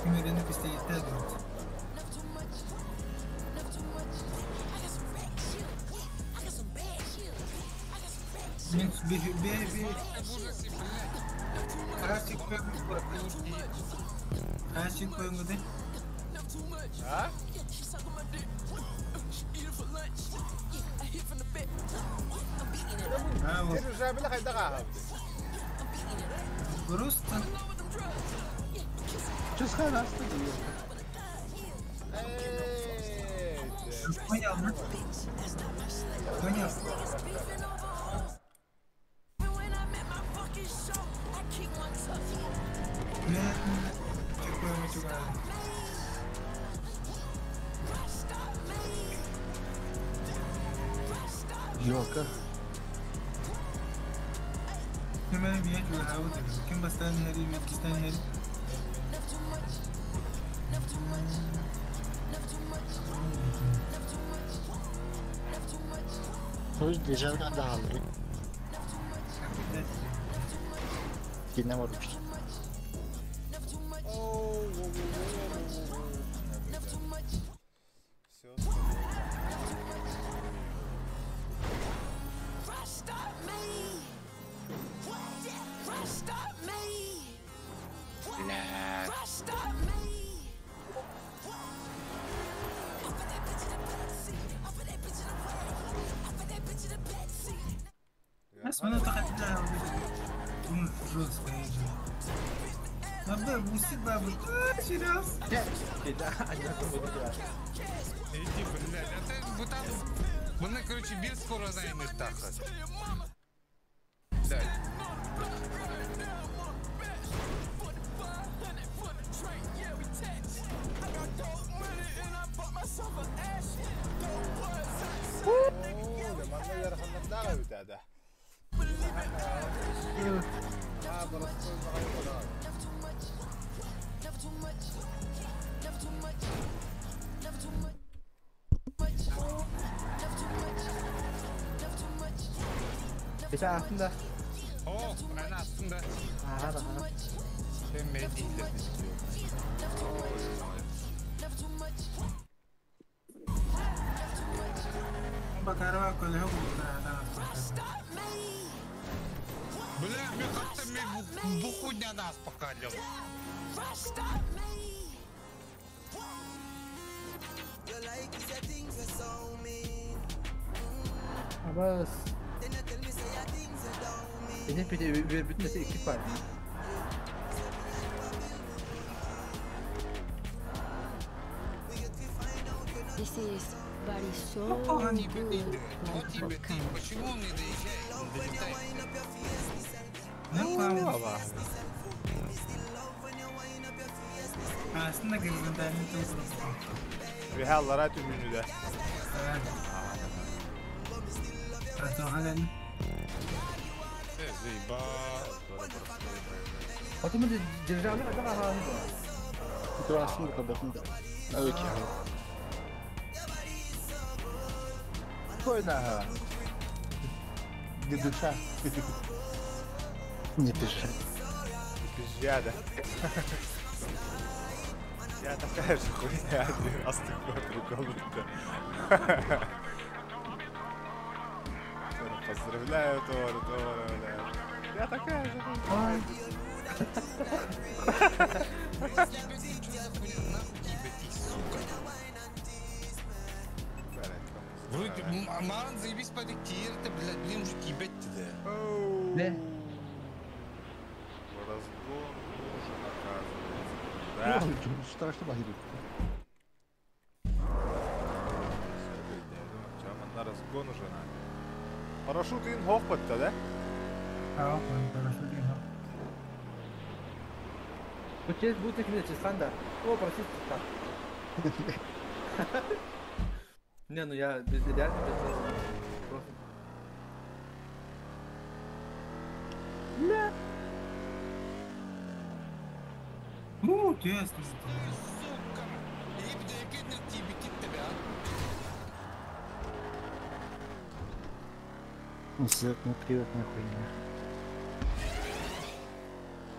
Ким это пистолет? Мен бе бе бе. Красик Красик көңгүдө. А? А, вот. Жабыла кайда Просто. Что с хараста Понял, да? Понял. Мен чукуем чугар. Йока. Ким бие чугар Ким бастан хери, Мекистан хери. Söz дежавдан да алды. Кине varmış. بس انا تاخد жестко. Абы, буси бабы. Серьез? Иди, блядь, это бутан... Вони, короче, бір скоро займеш тахат. Блядь. Geçen aslında. О, ben aslında. Aha aha. Ben mediyim. Бакарова колего Бля, мне как-то мне бухуйня нас покалил. Ama Benim bir bütün nesi ekip var. This is body so good like volcano. Почему он не доезжает? Он долетает. Aslında горизонтальный тоже. Вихаллара түмүнүдө. Протогален. Заебал. Потом державный адам ага. Это aslında kabatın da. Evet ya. Koy na. Не душа. Не пизжи. Не пизжа, да? Я такая же хуйня, 12 год прикол это. Поздравляю, Тора, Тора, бля. Я такая же хуйня. Вроде маған заебись подиктировать, блядь, блин, уже ебать да. Да. Разгон нужен, оказывается. Да. Страшно бахирит. На разгон уже надо. Парашют ин хохпатта, да? А, парашют ин хоп. Вот здесь будет их Чесанда. О, простите, так. Не, ну я без реально без просто. Бля. Ну, тесно. Сука! Ну, приятная хуйня.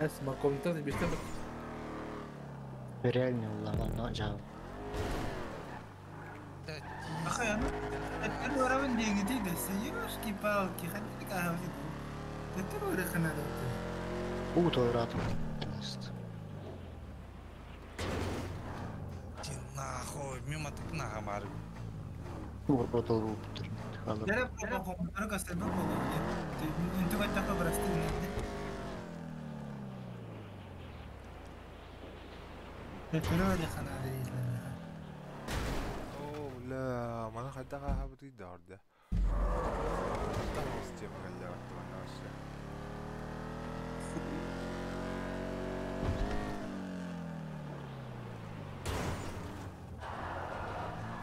Эс, морковник тоже без тебя. Реально улама, но жал. أخي أنا الورا من دي جديدة سيوشكي بالكي خليك قهوة تتروري خنا Утойрату. Иди нахуй, мимо так нахамар. Уротол جرب درجة سبب انتو قد تاخد براستين. تتروري خنا لا ما انا خدها هبطي الدار ده.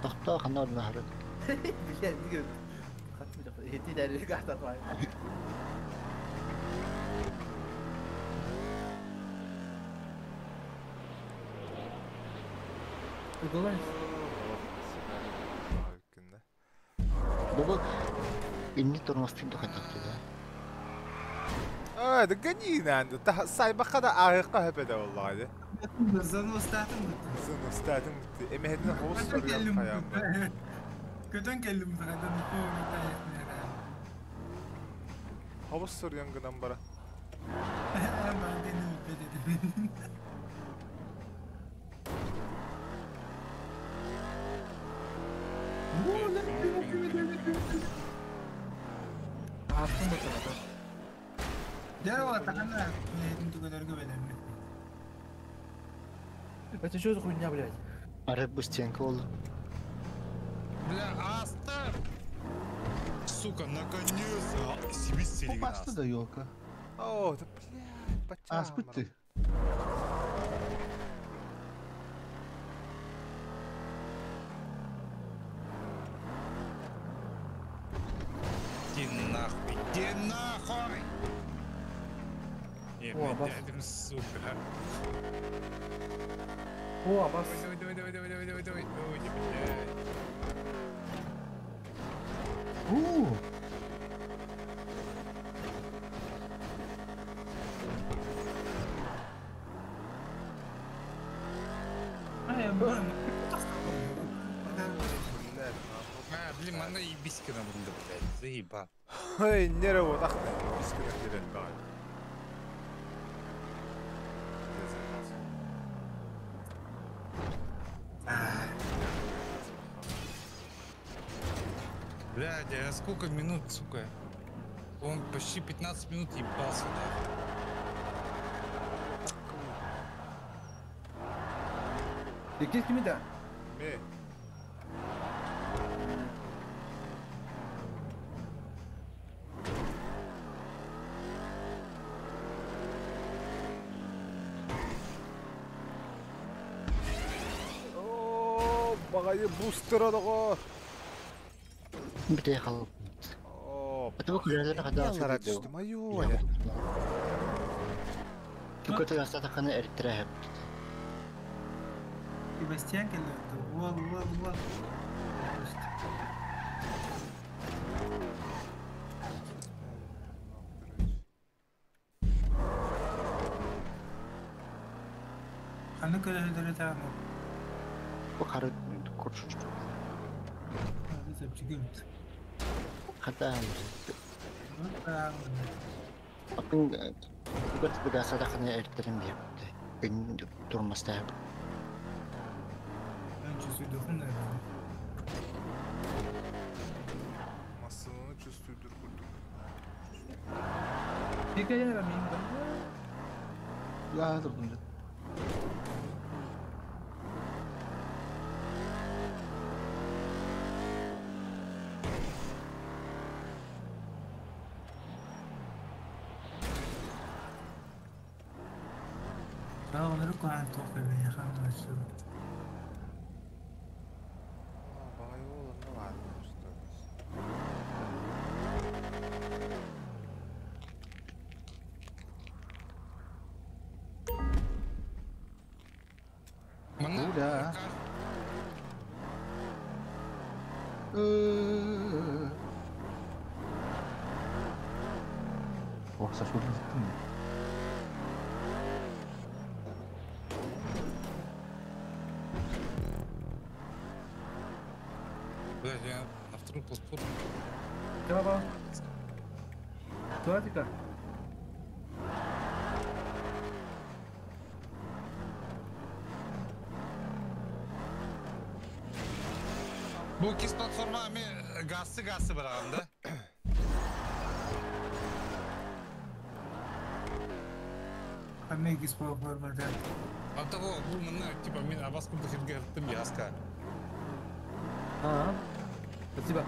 طخطاخ النار نهرت. Баба, инни тормозтын тохотохту да. اه دقني عنده صايبة خدا عاقة هبدا والله هذا. زنو استاتم زنو استاتم امهدنا خوص كنت نكلم غدا نكون هو يانغ نمبر. ما عندنا Это что за хуйня, блядь? Ареп стенка ол. Бля, Астер! Сука, наконец-то! Себе сели. Попасты да елка. О, да блядь, почему? А, спыть ты. Иди нахуй, иди нахуй! О, Аббас. Сука. О, Аббас. Давай, давай, давай, давай, давай, давай, давай. Ой, блядь. А, блин, она ебиська на блядь, заеба. Ой, нервы вот ахты, ебиська на херен, давай. Блядь, а сколько минут, сука? Он почти 15 минут ебался, да. Ты где да? Ме. О, багайы бустера дого. Битехал. О, Это вы куда когда что моё. Только остаток эртрэп. Себастьян вол, вол, вол. көлөһөлөрү таана. Бу хары курсуч. Сөпчүгүмт. Хата. Атын гот бигаса да ханы эртерин биэпти. Күн турмастаа. Önce sürdüğün ne? Массыынаны чувствуйдур курдук. Тикая мин да. Я турдум. Onları koyan tohum ya xamma. Баҕайы уоланна баарын устабыз. Куда? Ох, Саша, уже. Блядь, я на втором платформе. Давай. Туатика. Бу кис платформа ми газсы газсы бараган да? Хамма гис платформа да. А того бу мына типа мен абас курду хирге хырттым яска. А. Спасибо.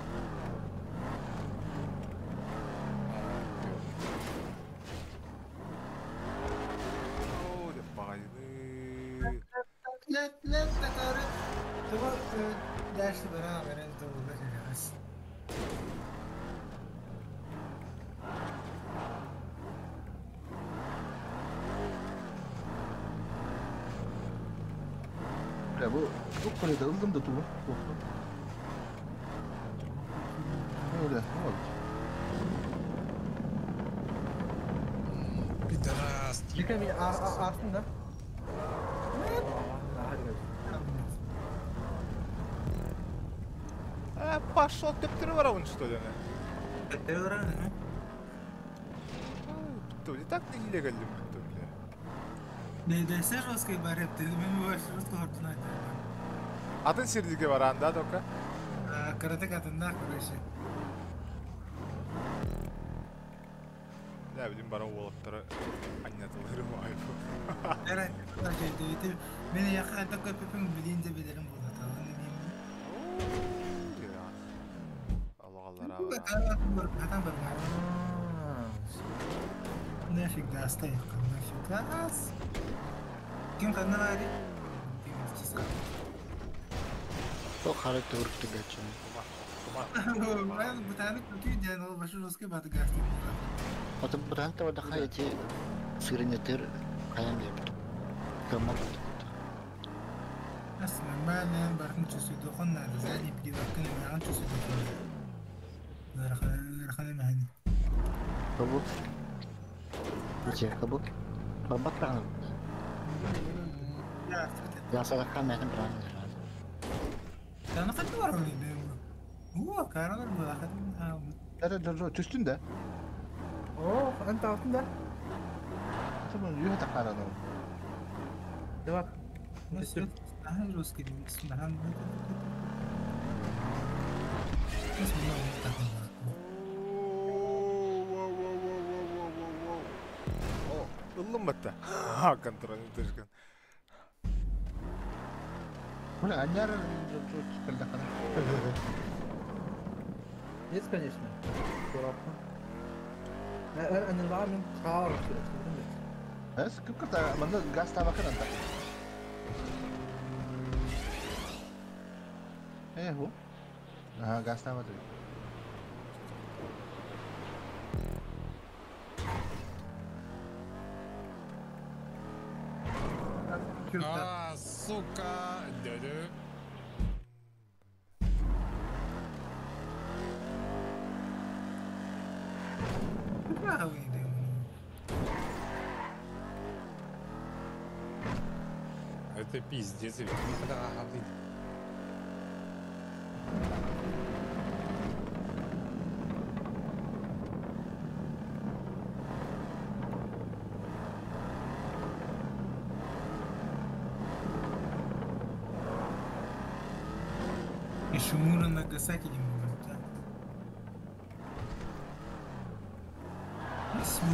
Оо, деп баҕайыны. Let let takarı. Tuva дальше бара бара туга сейчас. Бля, бу kulede ылдым да тубу. Öyle, ne oldu? Пидорас. Тика мин астын да. А, пошел төптөрү барабын что ли? Төптөрү барабын, Бітті, не так не келдім бітті, бля. Не, да все жесткий бареп, ты мен больше русского хортуна. Атын сердиге баран да, тока? Карате катында, короче. Не билим бара уолаттары аннятылырым айбы. Эра, мен яка такой пепем билин де билерим болот. Аллах Атам бар. Нафиг да оставь, нафиг газ. Ким ханна бари? То хары турк тыгачын. Мен бутаны күтүү ден ол башы жесткий баты газ. Атын бутанта вадаха эти сырынетер каян берипти. Көмөк. Ас нормально, бархын чувствую дохон надо, задний привод, кына чувствую дохон. Рахана махани. Кабу. Ниче кабу. Барбак ран. Я садака мен бран. Таны кантип бар О, каралар бу Да, да, да, түстүн да. О, анта алтын да. Tamam, yuha takarano. Давай. Ага, русский, О, ыллым бітті. Контроль түшкен. Бля, аняр калдакана. Есть, конечно. Аккуратно. أنا العالم خارج. بس كيف كنت من غاز تابع كده انت؟ ايه هو؟ اه غاز تابع А, сука, дядя. Это пиздец, ведь Ишимура Нагасаки не может, да?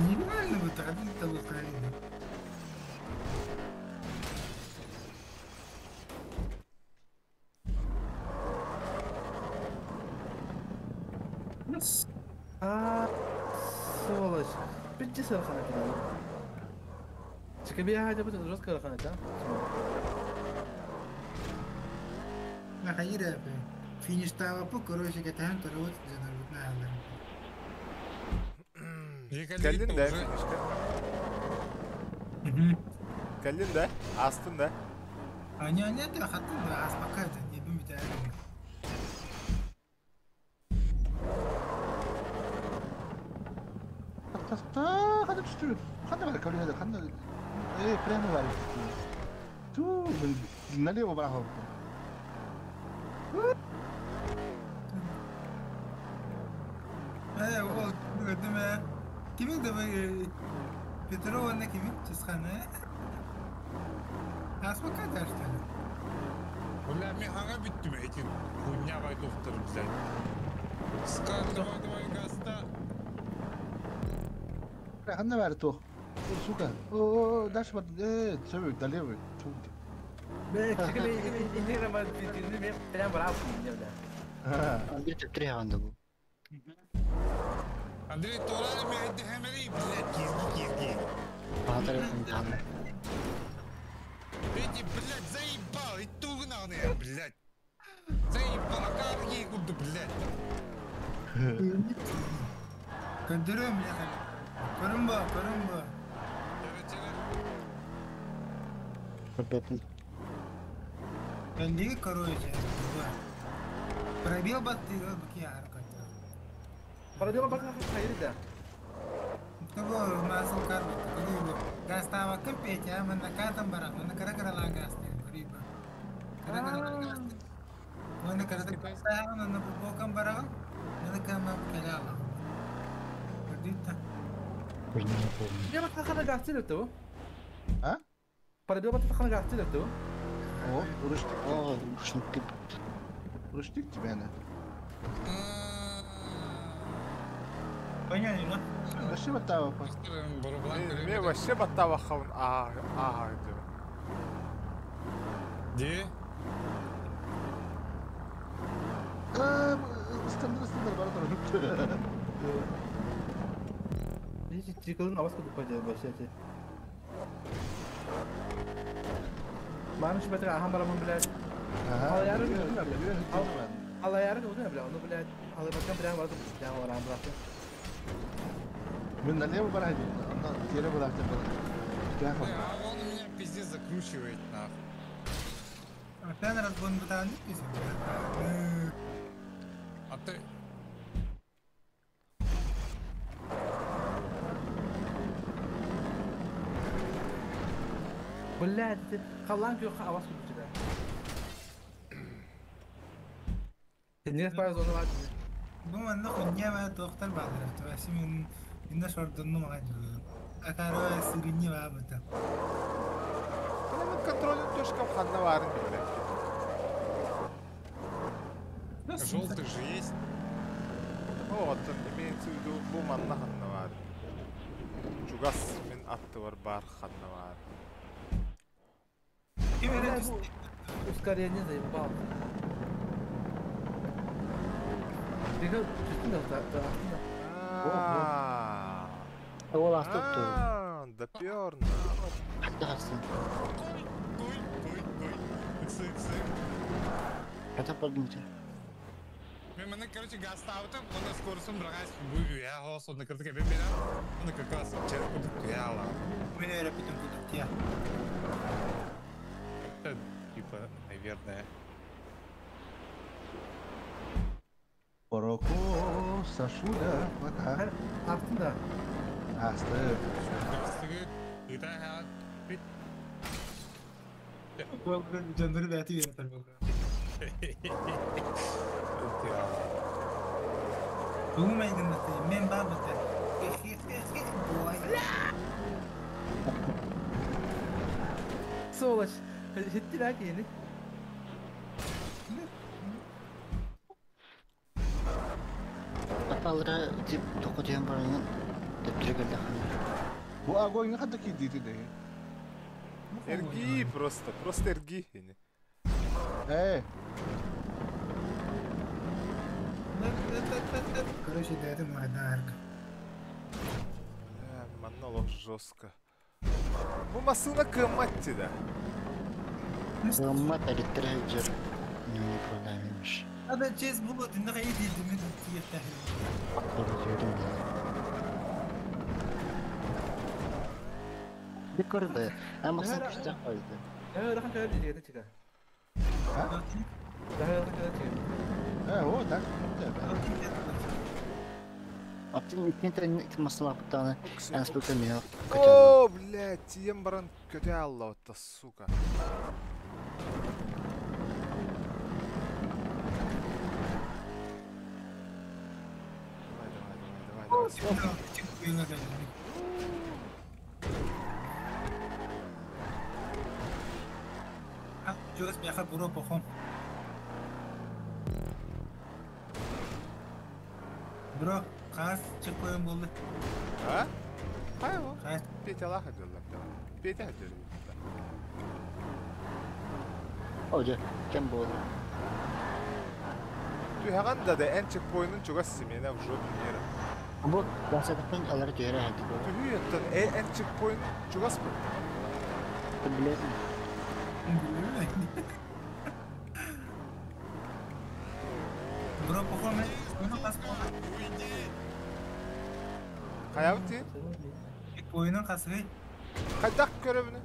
Нереально вот один того Украины. А, сволочь. Пиздец, Архана кидал. Чекабия хотя бы жестко Архана, да? Нахаира, финиш по короче, катаем, то вот, Кэллин да, финишка. Кэллин да, астын да. Они да, хатын да, аспака это не думайте. хана түстү. Хана бар, калина хана. Прямо бар. Ту, налево барахал. Ол gördüm. Kimin de Petrova ne kimin? Çizkhane. Asma kadar işte. Бля, мен хаңа бүттім эти хуйня бай доктор, блядь. Скар, давай, давай, гаста. Хана бар то. Сука. О, дальше вот, все, налево. Бля, чекали, инера ма прям брал мне, бля. Андрей три ханда был. Андрей, турали мен хемери, блядь, кизги, кизги. Эти, блядь, заебал, и тугнал, блядь. Заебал, а как ей куда, блядь. Көндөрөм, блядь. Көрүнбө, көрүнбө. Кэллиги короче. Пробил баттыга бики арката. Пробил баттыга хайыр да. Того масыл карбы. Гастава кепеча, манна катам барак, манна кара-кара гасте, риба. Кара-кара гасте. Манна кара-кара манна бокам барак, манна кама калала. Дита. Я бат хана гасте то. А? Пробил бат хана гасте то. О, урыштик. О, урыштик. Урыштик тебе не. Понятно, да? Вообще баттава. Мен вообще баттава хаун а а Де? Стандар бар тұр. Чикалын авас кудып пойдет вообще. Мамыш бәтер ахам барамын, блядь. Алла яры удына, бля, ну, блядь, алла бәтер прям барып, прям барам, брат. Мен налево барайын, анда тере барайын. А он меня пиздец закручивает, нахуй. Опять разгон бутан пиздец. А ты... Блядь, ты халанг yok avaz kutu да. Ты не зону var. Bu manna хуйня ма доктор бадрав. Вообще мен инна шордонну мага Акаро сиринни ва бута. Мен контроль точка ханна барын блядь. Желтый же есть. Вот, имеется в виду бу манна ханна бар. Чугас мен атты бар бар ханна бар. Ускорение заебал. Ты как да. Ол астыпты. Допер. Это подумайте. Мен короче, гастаутым, оны скоростун брагась я голос он кыртык бен бен. Оны как раз через кудук яла. Мен репетим кудук я. Это типа, наверное. Ороко, Сашуля, пока. Астында. Асты. Дьоннору бэйэтэ үөрэтэр буолла. Тугу майгыннатый? Мен баабыта. Бой. Сволочь. Хиттилää kiinni. Апалра тип токотуян баранын төптүрө келдахана. Бу огонь хадда кидити де. Эрги просто, просто эрги. Э. Короче, да, это майдарка. Бля, монолог жестко. Бу масына кыматти да. Кыммат электр жер. Не проблемmiş. هذا تشيز بولت انه يدي من تيفتح. Бекорда. А максат күчтә кайды. Э, рахан кадar дигән чыга. Ха? Рахан кадar чыга. Э, о, так. Атын икенте масла буттаны. Әнспектор мия. О, блядь, тием баран көтә алла вот сука. Давай, давай, давай, давай, давай. Чугас бяха буро похом. Бро, қас чыкпоюм болду. А? Хайво. Қас. Петя лаха дөлләп. Петя дөлләп. Оҗа, кем булды? Түһәгән да да эн чекпоинтын чугас семена в жопе мира. Бу басадыктан алар төһәрә хәтте. Түһү эн чекпоинт чугас бу. Билесиң. Бро, похом, уну кас Каябыт? Оюнун касыгы. Кайдак көрөбүнү?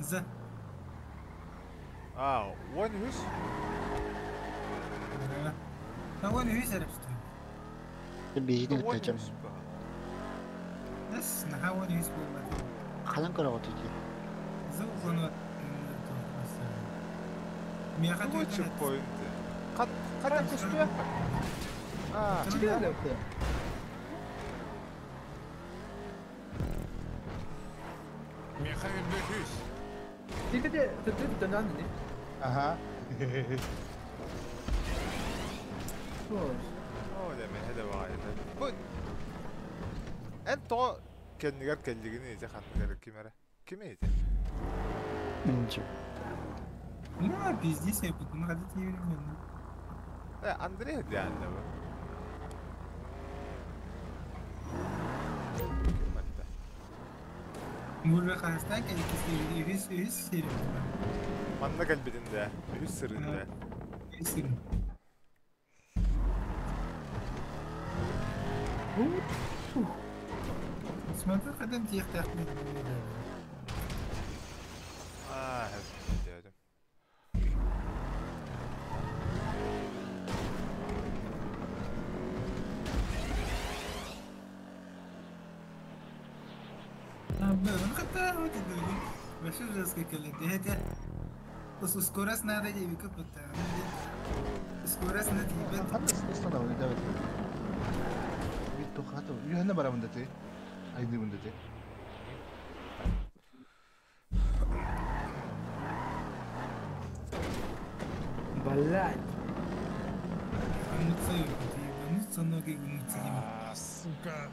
За. А, он хүс? Он хүс әрепсті. Бейін өтәжем. Нас наха он хүс болмады. Қалан көрі отыды. За оны Мияха Лучше поинты. Кайдак көстү? А, Михаил Бехюс. Тикете, төптү төннән ни? Ага. О, да мен хәдә багайда. Бу Эн то кеннигер келлигини изе ханныгар кимере. Ким изе? Минче. Ну, пиздец, я буду находить не временно. Э, Андрей дианна бу. Мурбе хастан кэликисти үс үс сирим. Манна кэлбитинде, үс сырында. Үс сирим. Смотри, когда тихо А, дедим. Вообще жестко кэлит. Скорость надо девика пота. Скорость надо ебать. Юханна барамын дати. Айды бundати. Блядь. Ебануться ноги гнутся. А, сука.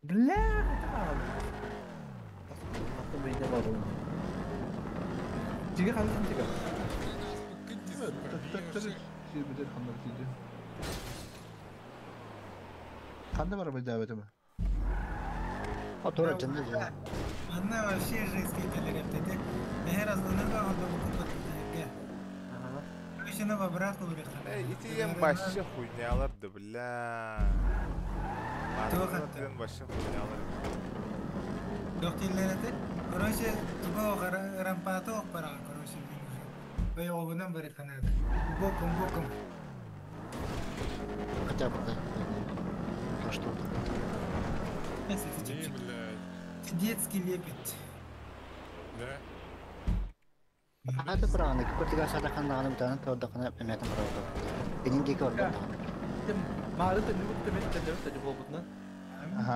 Бля, Тиге хансын тиге. Ханна барамын дәбетеме? А тура жынды же. Анна вообще жестко кэлит. Эхер азланырга алды бу Ага. Короче, на обратку выехали. Эй, ити ем башы хуйняларды, бля. Атын башы хуйнялар. Доктор Короче, туго рампато пара, короче, Боевым бариханада. Боком, боком. Хотя бы да. То что? Не, блядь. Детский лепет. Да. Хата правильно, кырдыга сатаханнаҕына бутаан тордохуна эметин правда. Энин диэки ордон даҕаны. Маары төннүбүт төмөт төннүбүт төннүбүт буолбутунан. Ага.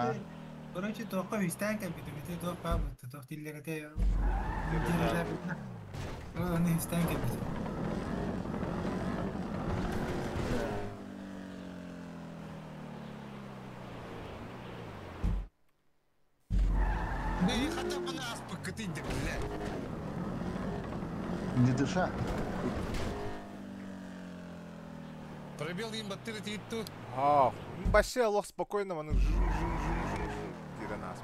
Короче, тоққа үстән кәбит, бите тоқ бабыт, тоқ тилләрәтә. Оны үстән кәбит. Да и хотя бы нас покатить, да, блядь. Не дыша. Пробел им батыры тут. А, вообще лох спокойно, он жун жун жун жун жун. Тира нас,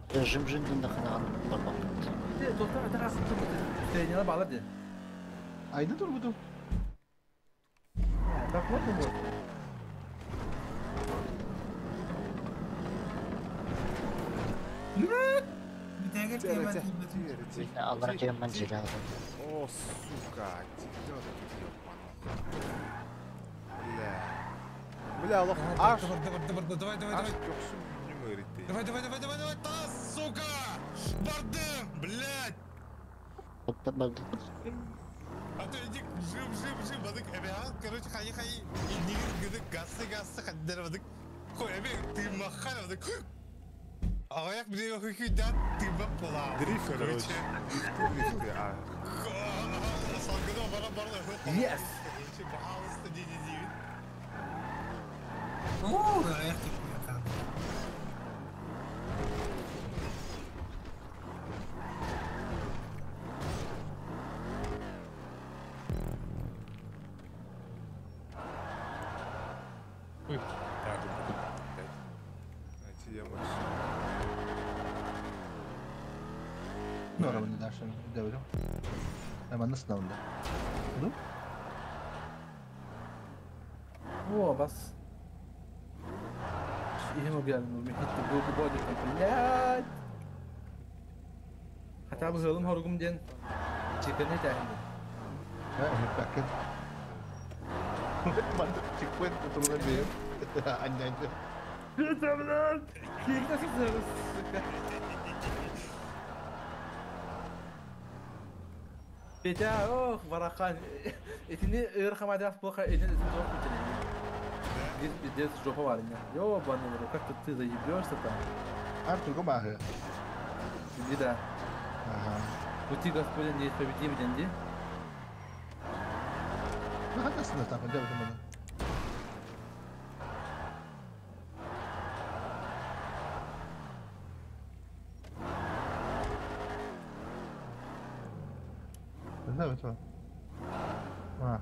короче. Жым-жым дындаханаҕын барбаппыт. Доктор это раз тренера балар де. Айда турбутум. Так вот вот. Аллара кемман жилаҕын. О, сука, Бля. Бля, лох, аж... Давай, давай, давай. Давай, давай, давай, давай, давай, тас, сука! Бардым, блядь! А то иди, жим, жим, жим, бадык, эбе, короче, хай, хай, иди, гыдык, гассы, гассы, хаддер, бадык. Хой, эбе, ты махал, бадык. А я, блин, хуй, хуй, да, ты бапла. Дрифт, короче. Дрифты, дрифты, а. Yes! О, эх ты, Ой, так, блядь. Найти я машину. Ну, равно дальше, говорю. Hemen sınavında. Ну? О, бас. Ihim geldi. Хитти бу бу блядь. Хотя бы хылым хоргум ден. Чекене тәһинде. Ha, бәкет. Манда чекпоинт турган бейм. Аннан. Это, блядь! Кигна сука. Петя, ох, барахан. Этини ырхамадас плохо, этини жопу тяни. Здесь пиздец жопа варня. Ёбаный в рот, как тут ты заебешься там? Артур, гомахы. Иди да. Ага. Пути Господень неисповедим, денди. Ну, хатасына там, где вы Да, это. А.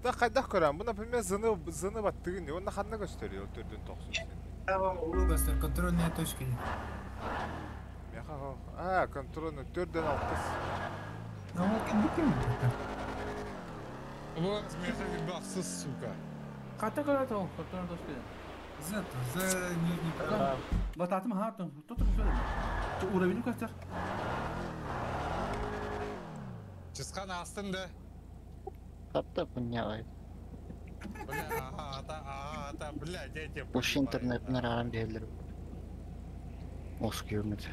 Да хайдах көрәм. Бу, например, зыны зыны баттыгын, он ханна gösteriyor төрдөн токсон. Tamam, ол göster, контрольная точка. Меха, а, контрольный төрдөн алтыс. Ну, ким ким? Вот, меха бахсыз, сука. Ката көрөт ол, контрольная точка. За, за нижний Бататым хатым, тут тут уровень göster. Чысқан астында. Хатта punyalay. Бля, ата, ата, блядь, я тебе Уш интернетин араран берилер. Оскы өмүт.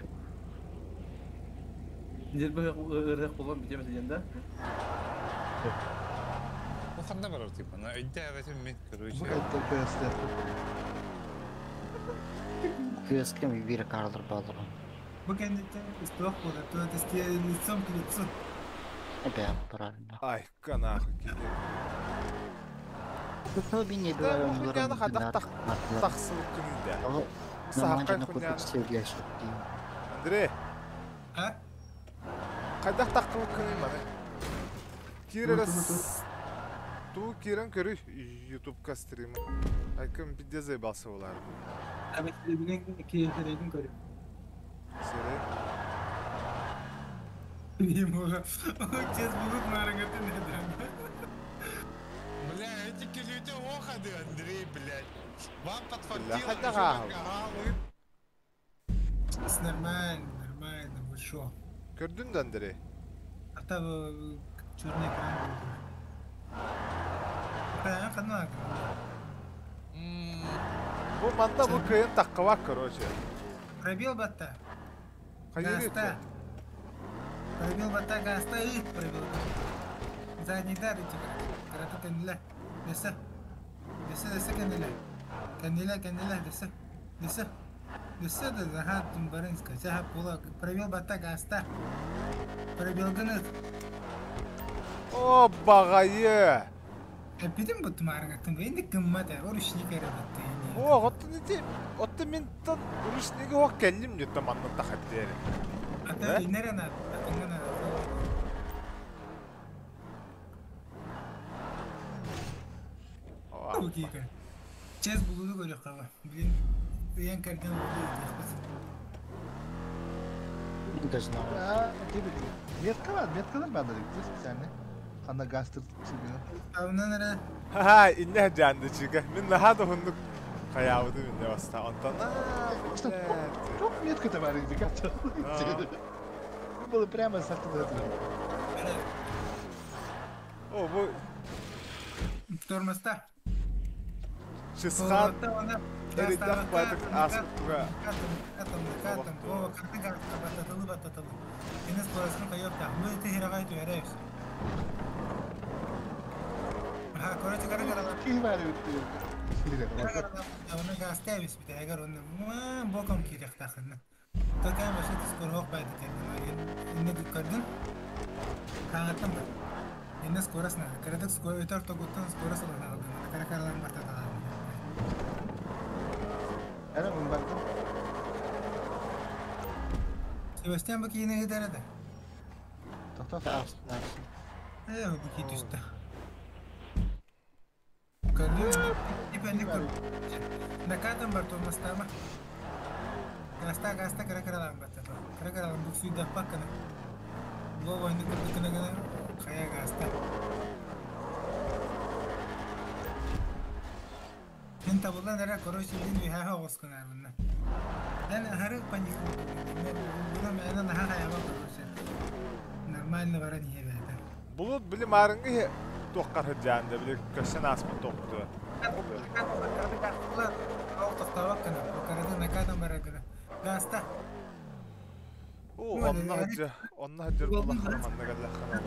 Дер бу ырык болгон битемес ден да. Бу кандай бар типа, на өйдө эбетим мен, короче. Бу кайтта көстер. Көскем бир карлар балдыр. Бу кендите истох болот, то это лицом к лицу. Эбе правильно. Ай, канаху киде. То би не Да, бу хуйняны хадах тах тахсыл күнүндә. Сахакай хуйняны. Андрей. А? Кайдах тахтыл күнүн маны. Киререс Ту кирен көрү ютубка стримы. Айкым пиздец заебался улар. А мен билген кирерин көрүм. Сере. Не могу. Сейчас будут марангаты Бля, эти люди охады, Андрей, блядь. Вам Бля, подфартило, хадага. Нормально, нормально, вы шо? Көрдүн да, Андрей? А там черный экран был. Бу манна бу кыйын таққыбак, короче. Пробил батта. Гаста. Пробил батта, гаста и пробил. Задний дар эти. Карата кениле. Десе. Десе, десе кениле. Кениле, кениле, десе. Десе. Десе да заха тумбаринска. Жаха пола. Пробил батта, гаста. Пробил гыныт. О, бағайы! Эпидем бут маргаттын. Энди кыммат, орушник эребетти. О, оттон ити, оттон мен тон урушниги хок келлим деттем маннан тахат дери. Ата инерена, атыңгана. Чез булуду көрөк каба. Блин, ыян керген булду. Даже на. А, тебе метка бар, меткалар бар да специально. Ана гастр чиги. Авнан эре. Ха, инне жанды чиги. Мен нахада хундук хаябыды мен баста. Онтон. Çok метка бар иди как-то. Было прямо с автомата. О, бу Тормозда. Чысхан. Эридах бадык асыптыга. Катым, о, каты бататылы бататылы. Энес корасын кайопта. Мы ты хирагай туярайбыз. Ха, короче, кара кара. Ким бар өттү? Оны гастайбыз бит, эгер оны боком кирек тахын. Только башы скорох байды келдим. Инне көрдүм. Таңаттым да. Энес корасына. Карадык скор өтөр тогуттан скорасы бар. Кара каралар бартата. Ана мен бардым. Себастьян бу кийине кетер да. Токтот. Бу ки түстө. Көрдүм. Ипенди көр. Накатым бар тормостама. Гаста гаста кара каралар бартата. Кара каралар бу сүйдө паккана. Бу ойну көрдүк гана кая гаста. Мен табылдан эре короче бин виха оскунар bundan. Ben her panik Buna мен наха хаяба короче. Нормально бара не бәдә. Булут билим арыңгы тоққар жанды биле көсен аспы тоқту. Гаста. О, онна хаджа, онна хаджа булла хаманна галла хана.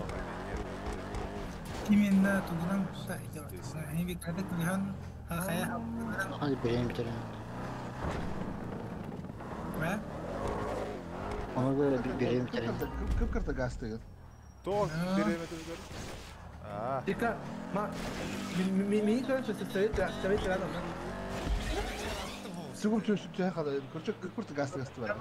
Именно тугунан та Они би кадык билхан хая. Hadi bireyim bitirelim. Ва? Ona göre bir bireyim bitirelim. Кып-кырты газ тыгын. Тоқ биреме тыгын. А. Тика, ма ми короче совет совет рядом. Сүгүм түшүп хада. Короче, кып-кырты газ газ бар.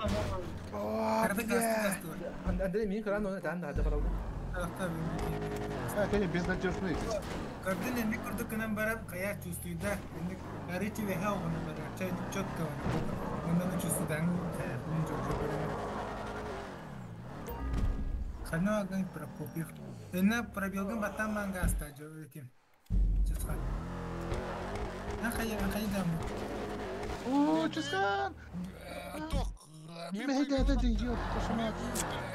Андрей мин кран оны тан да баралды. А, конечно, безнадежный. Көрдүн энди көрдүкүнөн барап кая чувствую да. Энди короче веха оны барап чай четко оны. Оны чувствую да. Мен жок жок көрөм. Хана агын Прокопьев. Эна пробелгын батан манга аста жо этим. Чысхан. Ахая ахая дам. О, Чысхан! Ток. Мен да да йо, кошмар.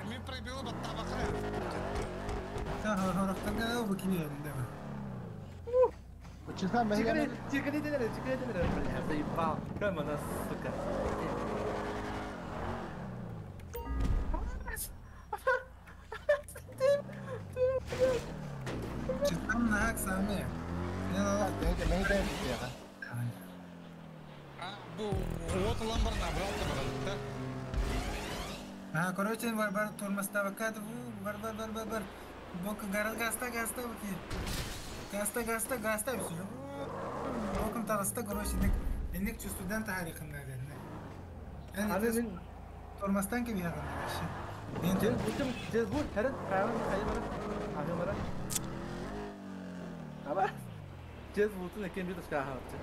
Мен пробел батта бакыра. Та хорохтан бу кини да. Чысхан, мен Чикали дедер, чикали дедер, бля, заебал. Как она, сука. Чысхан нахак сами. Не мен да. Бу вот ламбарна брал да. А, короче, бар бар тормозда бакат, бар бар бар бар бар. Бок гарал гаста гаста буки. Гаста гаста гаста все. Боком тагаста, короче, ник ник чувствудан тарихында дедне. Эни тормоздан ки биягын вообще. Мен бутым жез бу хәрәт кайран кайбара. Агымара. Аба. Жез бутун экен бир ташка хапты.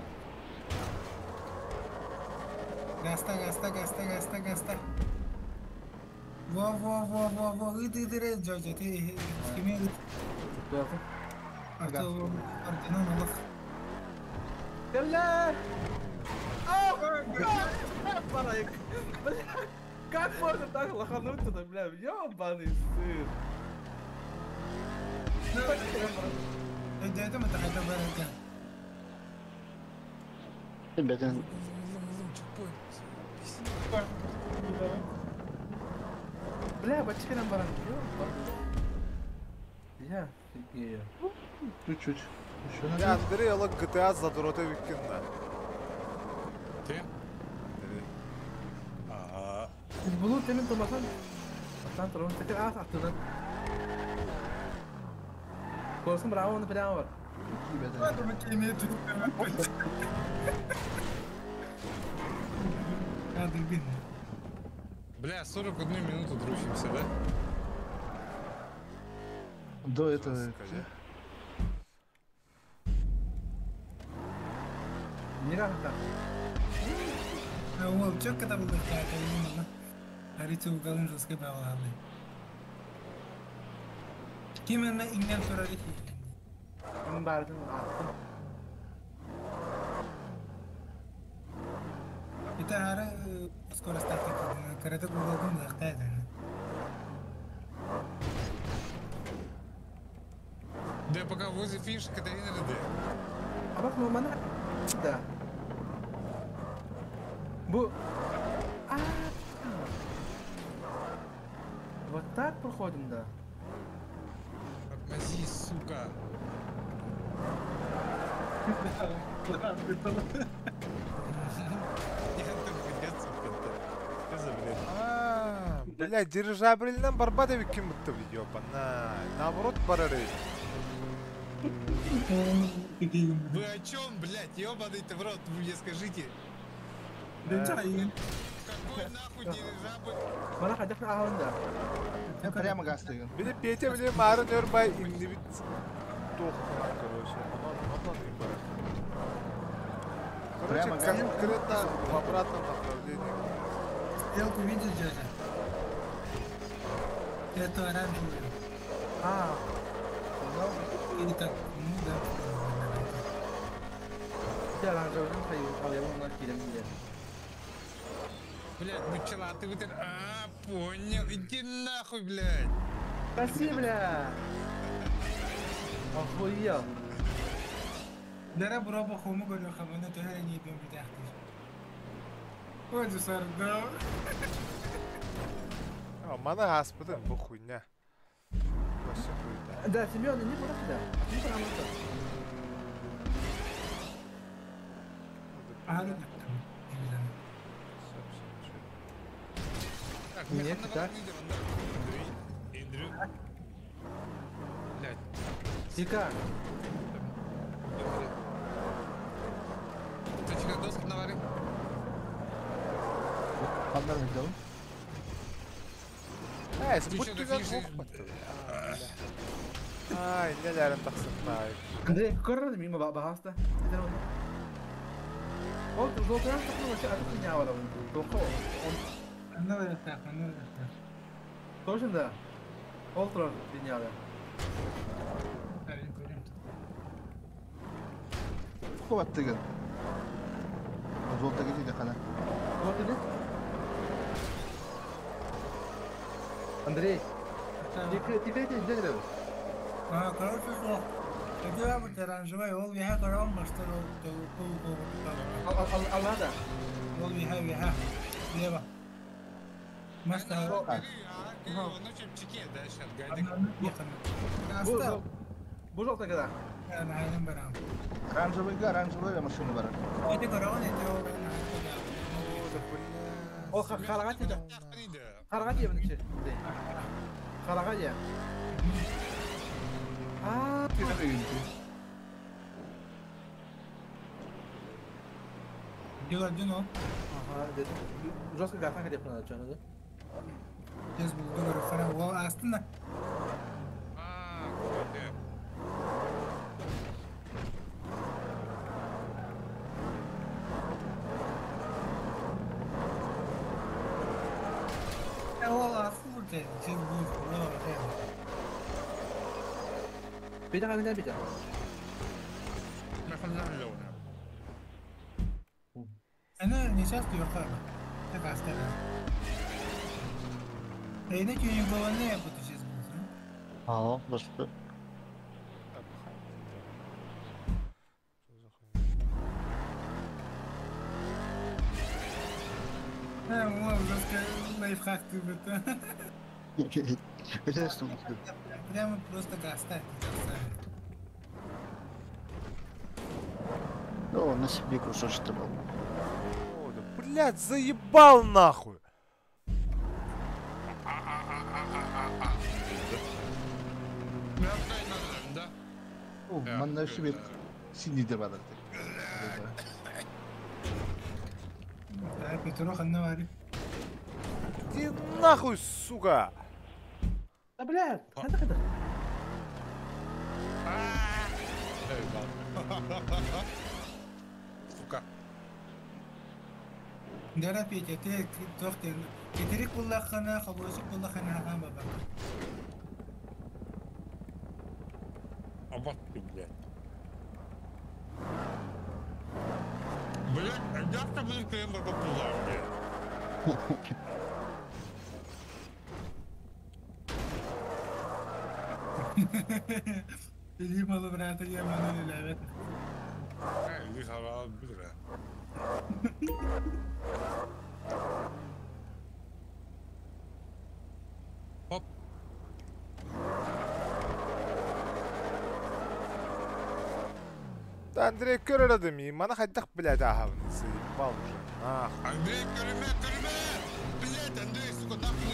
Гаста гаста гаста гаста гаста. Во во во во во иди иди жо жо ти кими Авто ордена налах. Бля! Барайк. Бля, как можно так лохануться-то, бля? Ёбаный сыр. Өйдөөтүм это хайда барарга. Бэтен Бля, бачканан баран. Я, фигею. Чуть-чуть. Еще Я Андрей, ала GTA задрота виккинна. Ты? Андрей. Ага. Булу темин томасан. Аттан турун текер ас аттыдан. Korsun bravo onu plan var. Бля, 41 минуту дручимся, да? До этого. Не рахта. Ол чөк ката булды кайда. Аричи угалын жесткий баглады. Ким энне иңнен турар ики. Мен бардым аттым. Это ары скорость так карата угалын лактайды. Да пока возле финиша Катарина РД. А бак мана. Да. Бу. А. Вот так проходим, да. Тормози, сука. А, Бля, дирижабльнан барбат эбиккин бутты ёбана. Наоборот барары. Вы о чем, блядь, ебаный ты в рот, вы мне скажите. Какой нахуй дирижабль? Мана хайдах аһында. Прямо газ тыгын. Били Петя, били Марын Өрбай иңнибит тохтан, короче. Онон им барар. Короче, Прямо газ. конкретно в обратном направлении. Стрелку видишь, дядя? Это оранжевый. А. Или так, ну да. Я оранжевый хайы, ал я оннан килем дия. Блядь, ну пчела, ты вытер... А, понял, иди нахуй, блядь. Спасибо, бля. Охуел. Дара броба хому говорю, хамана тоже не идем битахтиш. Ой, сарда. А, мана аспытын бу хуйня. Вообще хуйня. Да, Семен, не куда сюда. Не куда мы Ага. Так, Нет, так. Андрей, Блядь. Тика. Точка доска навари. Андар видел. Э, Ты чё, спутнига до финиша- Ай, нелерин тахсыттай. Андрей, көрөр мимо баһаста. Ол жолтуран тахны вообще аты хуйня бара. Тоқо. Анна так, анна так. Точно да. Ол турар линияда. Ховат тыгын. Золото где хана. Вот иди. Андрей. Ты где где? А, короче, что? Такие вот оранжевый, ол виха корон, что Аллада. Ол виха виха. Лево. Маста. Ну, чепчике, да, сейчас, гайдик. Бу жолта когда? Оранжевый, оранжевый машина бар. Ол харага тиде. Харага тиде бу Харага тиде. А. Дело одно. Ага, жестко гасан где надо, что надо? Сейчас буду говорю, харага, астына. А, Беда қайда беда? Она не часто юрхала. Так оставила. Да иначе у него не буду сейчас буду. Алло, досты. Можно лайфхак ты это. Прямо просто гастать. О, на себе кусочек был. О, да, блядь, заебал нахуй! О, манна себе синий дебадыр. Да, Петруха, ну, вари. Иди нахуй, сука! Да, блядь, это когда? Сука. Дара Петя, ты тохты. Кетерик буллахана, хабурсук буллахана хаган баба. А вот ты, блядь. Блядь, я с тобой крем попула, блядь. Или мало брата, я ману не левет. Эй, харал, бля. Хоп. Да, Андрей, көрөрөдүм, мана хайдах, блядь, ага, заебал уже, нахуй. Андрей, көрүмэ, көрүмэ! Блядь, Андрей, сука, нахуй не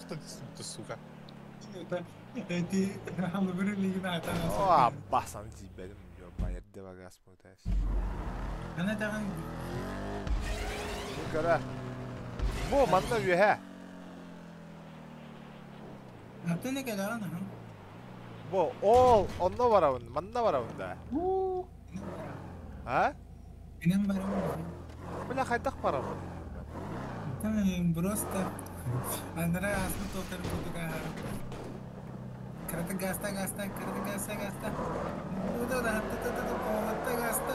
ты, ты, сука. Эти О, басан тебя, ёбаный, девагас мутась. Она там... Ну, кара. Бо, манна үһэ. А ты не кадан, ага. Бо, ол, онно барабын, манна барабын да. А? Инем барабын. Бля, хайдах барабын. Там просто... Андрей, асмы тотер кутуга. Карата гаста, гаста, карата гаста, гаста. Да, да, да, да, да, да, гаста.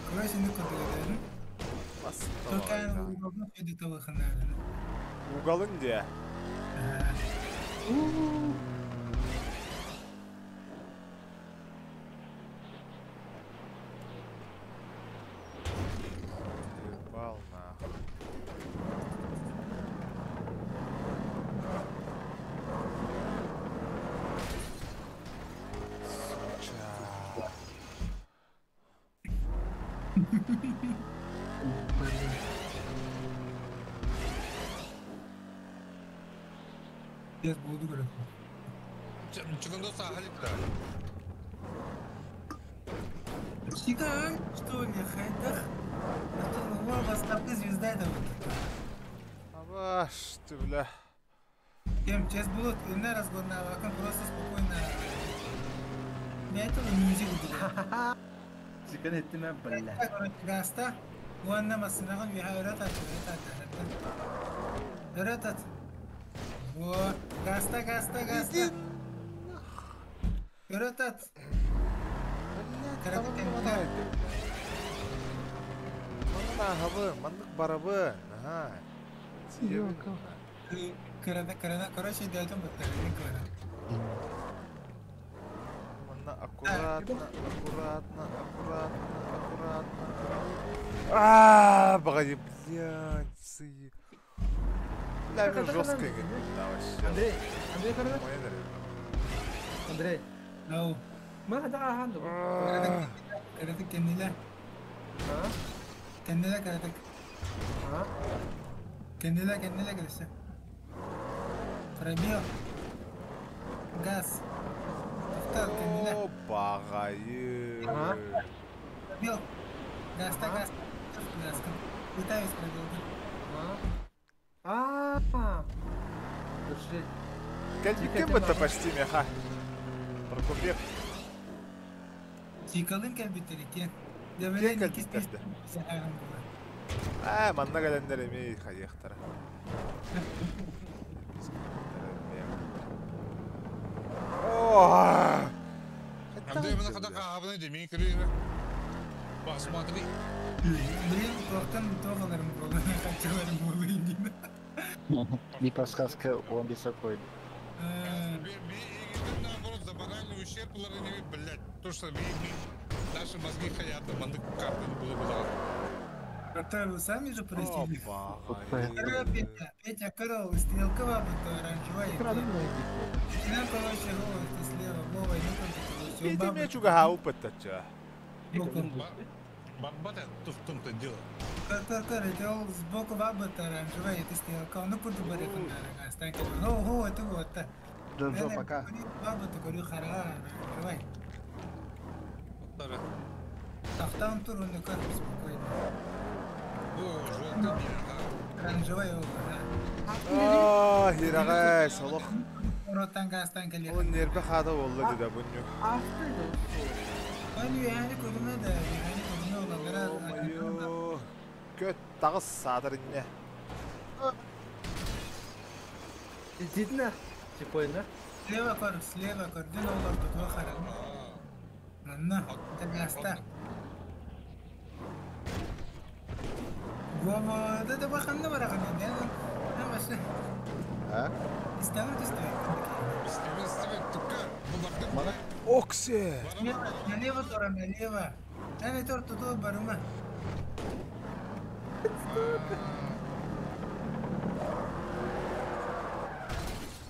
Короче, ну кутуга, да? Только уголок идет выхода. Уголын где? Ебал нахуй. Суча. Сейчас буду говорить. Чыгында сахалит да. Чикан, что ли, хайдах? А что, звезда это вот. Абаш ты, бля. Кем, сейчас будут на разгон на вакуум, просто спокойно. Я этого не видел. Чикан этиме, бля. Гаста, уанна масынагын виха өрөтат, өрөтат, өрөтат. Вот, гаста, гаста, гаста. Өрөтат. Манна хабы, маннык барабы. Ага. Карада, карада, короче, дядям батарея, карада. Манна аккуратно, аккуратно, аккуратно, аккуратно. А, погоди, блядь, цы. Бля, мне жестко играть, да, вообще. Андрей, Андрей, карада. Андрей. No. ما حدا عنده. كراتك كنيلة. ها؟ كنيلة كراتك. ها؟ كنيلة كنيلة كرشة. Пробел. Газ. Повтор, кеннеле. Опа, Пробел. Газ, та газ. Газ. Летаюсь пробел. А. Держи. Кем это почти меха? Прокопек. Чикалын кэлбиттерики. Кем кэлбиттерди? Аа, манна кэлэннэр эмиэ хайыахтара. Андрей, мы на хабны демин крыра. Посмотри. Блин, тоқтан тоғаларым болды, қаншаларым болды деймін. Не подсказка, он беспокоит. Наоборот, за банальный ущерб, блядь, то, что наши мозги хотят, манды карты не было бы. Который вы сами же просили. Петя, Петя, Кырыл, стрелка вам это оранжевая. Нам, короче, Вова, это слева, Вова, ну там, короче, Петя меня чугаха упаттача. Бабата, в том-то дело. Кыр, это ол сбоку бабы-то оранжевая, это стрелка. Ну, куда бы это Ну, го, это вот. Джо, пока. Бабы-то, говорю, хара, оранжевая. Тахтан тур, он как спокойно. Оранжевая, Аа, хирагай, солох. Ол нербе хада болду деди бунню. Көт тагыс садыр инне. Дидна, типа, Слева кор, слева кор, дин олар тут хара. Манна, это гаста. Вова, да да баханна бараханна, да? Да, А? Истемir истемir. Оксе! Налево, Тора, налево. Ана тор туту барума.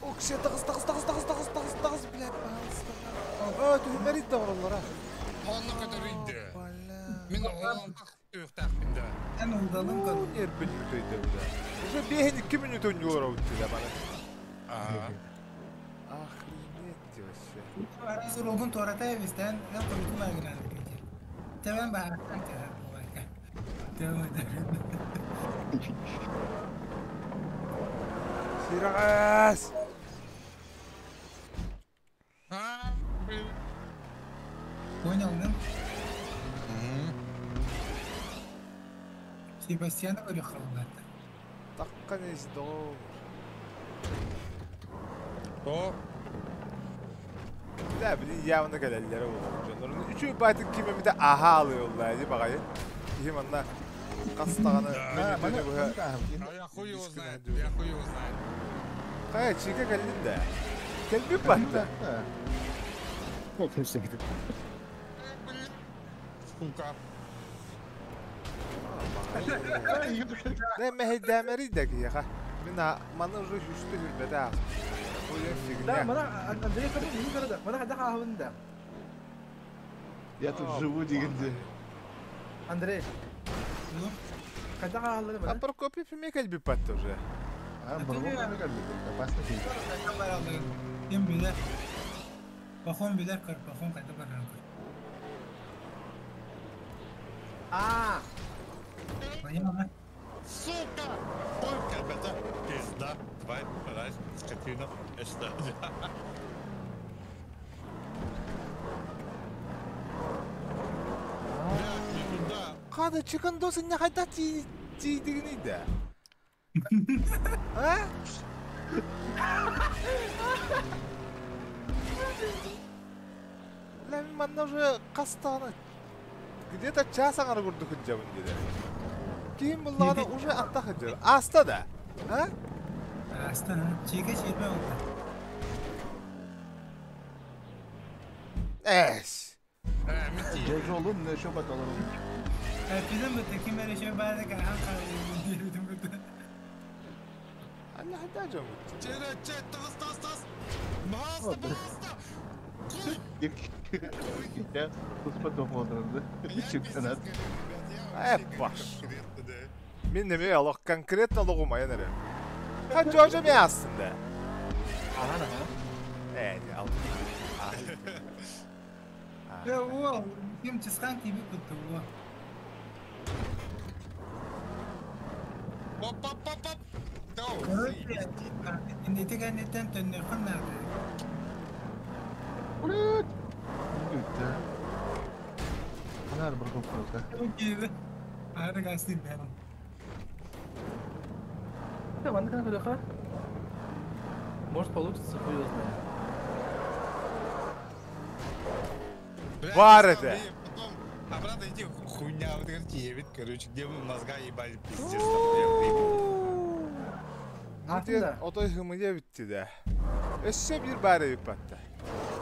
Оксе, тагыз, тагыз, тагыз, тагыз, тагыз, тагыз, тагыз, блядь, пожалуйста. А, түһүмәр итте ораллара. Онны kadar indi. Мен оğlan öğütәкпин да. Мен удалым кал. Нербин өтөйдө бу да. Уже 5-2 минут ойноор өттү да бана. Охренеть вообще. Арасы рогун торатай бистен, я koydu лагран кече. Тебен баартан те бабайка. Тебен Сирагас! Понял, да? Себастьяна говорю, халдата. Таккан из дом. О. Да, блин, явно кэлэллэрэ буолар дьоннорун. Үчүгэй баайтын ким эмитэ аһа алыыллаа дии баҕайы. Киһи манна хас даҕаны мүнүүтэни быһа А я хуй его знает, я хуй его знает. Хайа, чиика кэллин да. Кэлбит батта. Сука. Да, мэһэйдээмэрий да киһиэхэ. Мин маны уже үстэ хүрбэтэ ааспыт. Да, мана Андрей кабы не көрді. Мана хада хаһын да. Я тут живу дегенде. Андрей. Ну? Хада хаһын А Прокопий эмиэ кэлбит батта уже. А, Прокопий эмиэ кэлбит. Опасно киһи. Ким билэр? Пахом билэр көр, пахом хайда баран көр. А! Понял, да? Сука! Только это пизда, тварь, мразь, скотина, это. Хада чыкын досын не хайда тиидигини да. А? Бля, мин манна уже хастаана где-то час аҥара курдук сылдьабын диде. Киһим буллаҕына уже аттах сылдьар. Ааста да? А? Ааста, чигэ чиэбэ олла. Эс. Жолун не шо баталарым. Bizim bu tekim öyle şey bari kahan kalıyor diyebilirim burada. Allah hadi canım. Çere çe tas tas tas. Basta basta. Я туспа тоһуонрынды. Чемпионат. Э, баш. Мин неме олох конкретно лоҕумайан эрэ. Ха Джорджа ми астында. Аха, аха. Э, ал. Ya o kim çıskan gibi tuttu bu. Hop hop hop hop. Короче, инди кэнниттэн төннүөххүн наада. Блядь. Анар Прокопка. Ары гасты бәрін. Да, манна кана көрүөххэ. Может получится, хуй его знает. Бар это. Потом обратно иди, хуйня, вот этот евит, короче, где мы мозга ебали, пиздец, там, я выебал. Диэн отой хымыйа бүтті да. Өссө биир баар эбит батта.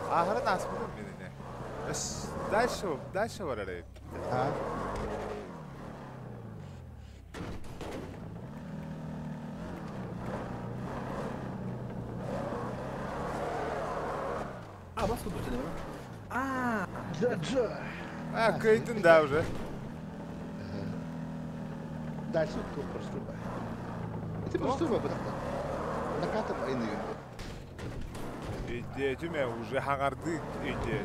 Ааһарын ааспытым мин ини. Өс дальше дальше барар эбит. А? Абас курдук дeme. Аа. А, кыйдын да уже. Дальше тут просто. Это просто братан. Накатом айны. Идея уже хаңарды идея.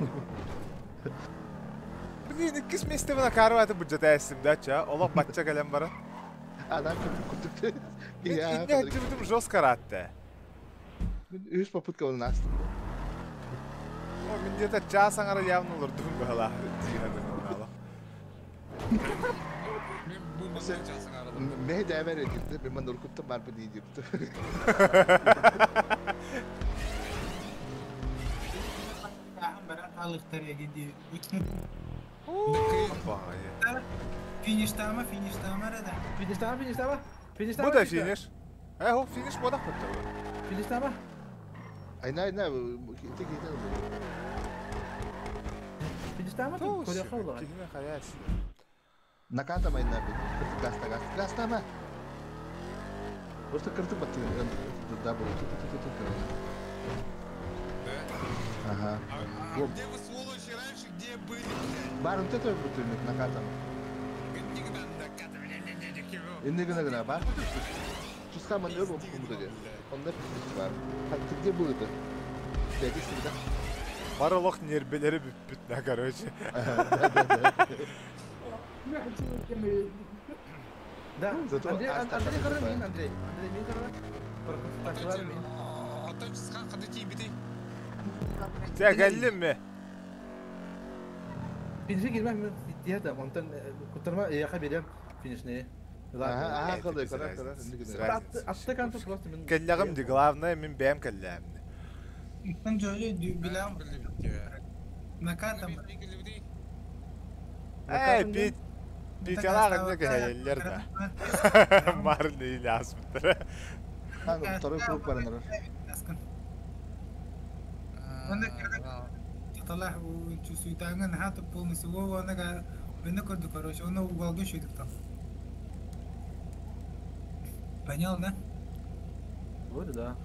Блин, иккис местебина карваты бюджет да, ча? Олох батча кэлэн бара. Адам күтүктү. Инне хәджибитим жестко ратты. Үс попытка у нас. О, мин где-то час аңара явно олордум бала. Мэ дәвер edildi. Ben bana urkuttum var bu diyecekti. Фиништама, фиништама рада. Фиништама, фиништама. Фиништама. Bu da finish. Э, о, финиш бодах бутта. Фиништама. Айна, айна, tek yeter. Фиништама. Koca kaldı. Кихине хаяс. Накатам айна бит. Гаста, гаста, гаста Просто кыртык батты. Да, было. Ага. А где вы, сволочи, раньше где были, блядь? Бар, вот это бутыльник накатам. Никогда накатам, не-не-не, не. Бар. Чуска маневр был Он да бар. А ты где был это? Я здесь всегда. Бар олох нербелери бүппүт на, короче. Да. Андрей, Андрей Карамин, Андрей. Андрей мин Карамин. Ата чуска кады тибити. Те кэллим Финишe girmem diye de ondan kurtarma yaka berem finishne. Ага, ага, кылды, кара, кара. Атты канты просто мен. Кэллэгим ди, главное мен бэм кэллээмни. Мен жолы билем. Накатам. Эй, пит. Питялар не кэллер да. Марны или асмыттар. Хан, второй круг барыныр. Талах чувствует, хату полностью вова, она винокорду, короче, он уголгу шуйдук там. Понял, да? Вроде да.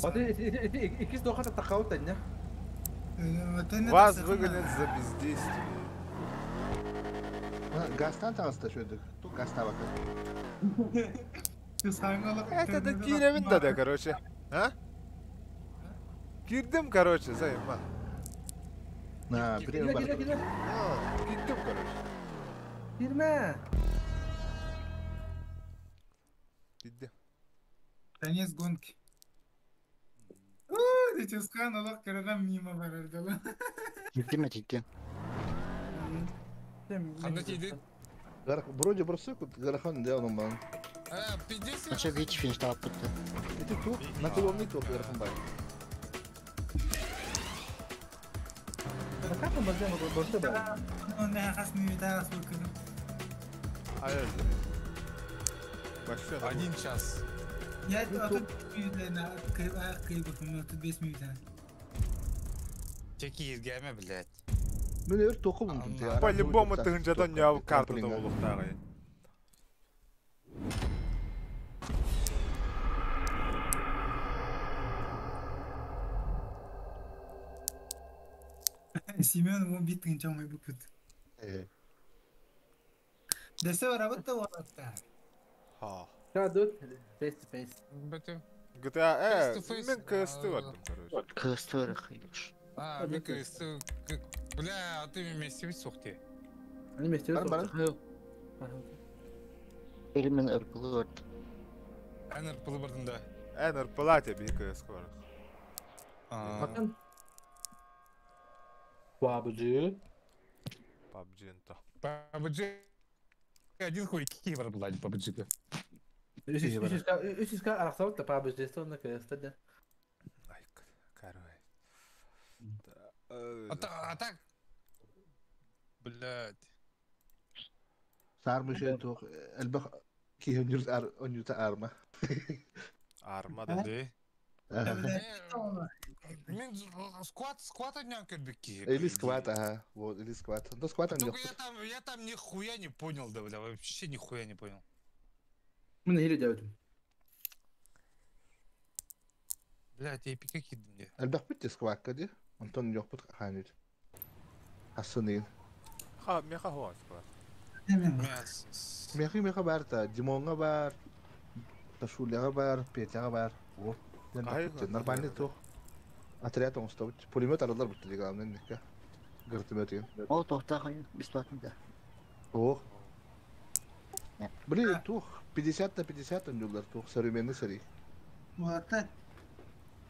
А ты икис дохата тахаута, не? Вас выгонят за бездействие. Гастан там осташуйдук. Ту гаста бакыр. Это да киревин да, да, короче. А? Кирдим, короче, займа. На, привет, бар. Кирдим, короче. Кирме. Кирдим. Конец гонки. Ты чускан, Аллах, когда мимо барардала. Кирдим, этикти. Вроде бросок, Гарахан делал ман. Нача бич финиш таппытты. Это тут, на колонне тут Гарахан бар. Один час. Я тут Чеки изгәме, блядь. Мен өр тоқым. По-любому тыгынчадан яв картада болуктагы. Семен ему бит тыгынча мой букут. Десе работа вот-то. Ха. Да, тут face to face. GTA, мен КСТ бардым, короче. КСТ рахыш. А, мен КСТ, бля, а ты вместе ведь сухти. Они вместе сухти. Или мен РПЛ бардым. Эн РПЛ бардым, да. Эн РПЛ тебе КС бардым. Bakın. PUBG. PUBG то. PUBG. Один хуй кибер, блядь, PUBG. Үч арақсабыт та PUBG сонна КСТ да. Ай, короче. А так, блядь. Сармыш тух элбэх киһи онюта арма. Арма да. Мен скват, скват однян кирбики. Или скват, ага. Вот, или скват. Да скват он Только я там нихуя не понял, да, бля, вообще нихуя не понял. Мен хили дәүтүм. Блядь, эпика киирдим дии. Элбэхпит дии сквакка дии. Онтон йохпут хааныр. Хассыныын. Ха, меха хуа сквад. Мехи меха бар та, Димонга бар, Ташуляга бар, Петяга бар. О, нормальный тух. Отряд оҥостобут. Пулемет арылар бутта дии главное инникке. Гыртымет деген. Ол тоқтақ бесплатно да. Ох. Блин, тух, 50 на 50 ондулар тух, современный сэрии. Уолаттар.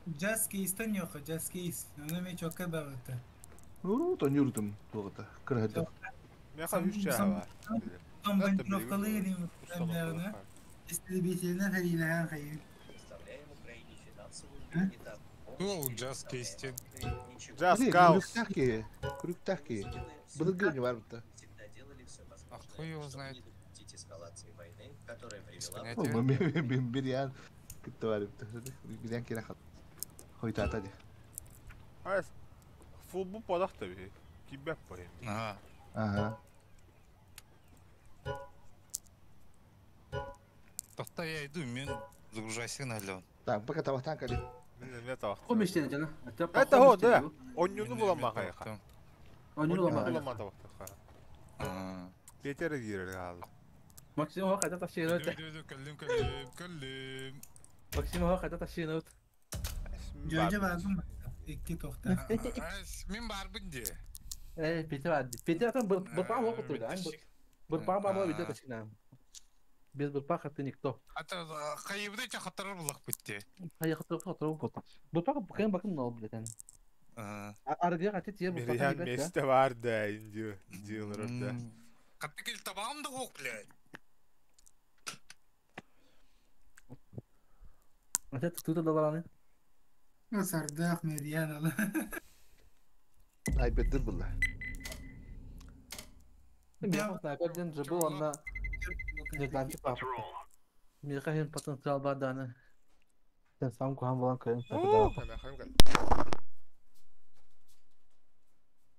Just Case-тан йоха, Just Case. Оны мен чокка багыта. Ну, то нюрдум тугата. Кырһыдым. Меха үс чаа бар. Том бандировкалы дейм. Истребительна харилахан хайын. Ол Just Case-тен. Just Cause. Күрүктәки, күрүктәки. Былыргы не бар бутта. А хуй его знает. Без О, понятия. мен бирян кытты бар бутта. Бирян кирә хат. Хойтата ди. Ай, футбол падах та би. Кибәп байым. Ага. Ага. Тоқта я иду, мен загружайся на лен. Так, пока табахтан кали. Мен не табахтан. Хомиштен жана. Это хо, да. Оннюну буламан кайха. Оннюну буламан. Буламан табахтан. Петер кирер калды. Максим хо кайда ташыйын өт. Кэллим, кэллим, кэллим. Максим хо кайда ташыйын өт. Жөжө бардым. Икки тохта. Мен барбын де. Э, Петер барды. Петер atan бырпаң оқып тұрды. Бырпаң бабы видео ташыйын. Без бырпаң хаты никто. Ата кайыбыда ча хатарар булак битти. Хайы хатыр хатыр бот. Бырпаң кем бакым нол билетен. Аргы хаты тие бырпаң Мириян месте бар да, инди дилер да. Катты кел табағым да хоқ, блядь. Ата тута да бараны. Сардах Мерьян ала. Ай, беддер булла. Мен көрден жыбы онна Нежданчы папа. Меха хен потенциал бар даны. Сен сам кухан болан көрін.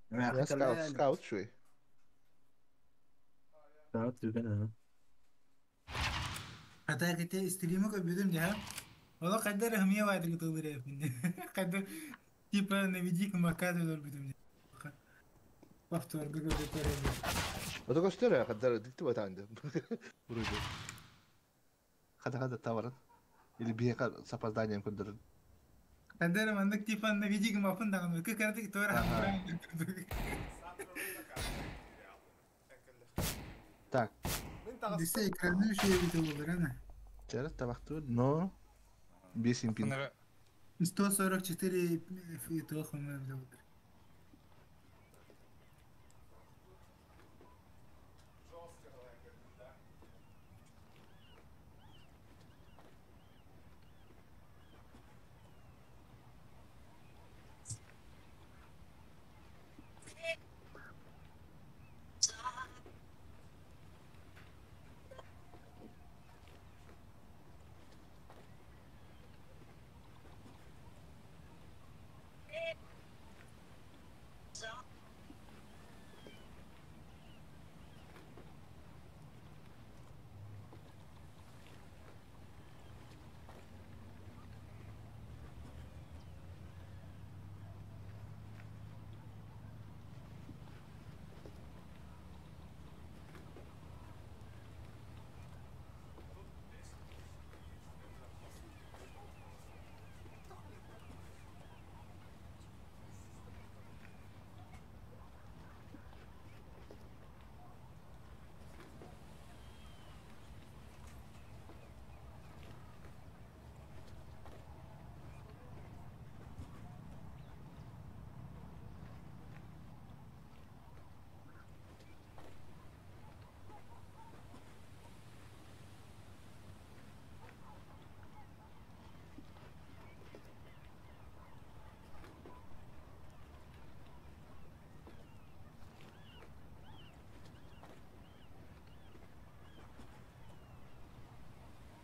Я скаут, скаут шуй. Скаут жүрген, Хата кете стрима ко бидем жа. Ола кайдар хмия вайдыр тылыр эфинде. Кайдар типа наведи маказы бидем. Повтор гыгы көрөбү. Ото көстөр кадар дикти батанды. Вроде. Хада хада таварат. Или бияка с опозданием көндөрүн. Кайдар мандык типа наведи мапын даган кы кардык тора. Так. Дисе экраны шуя бит болдур ана. Чара табактуу, но бесин пин. 144 итохумы болдур.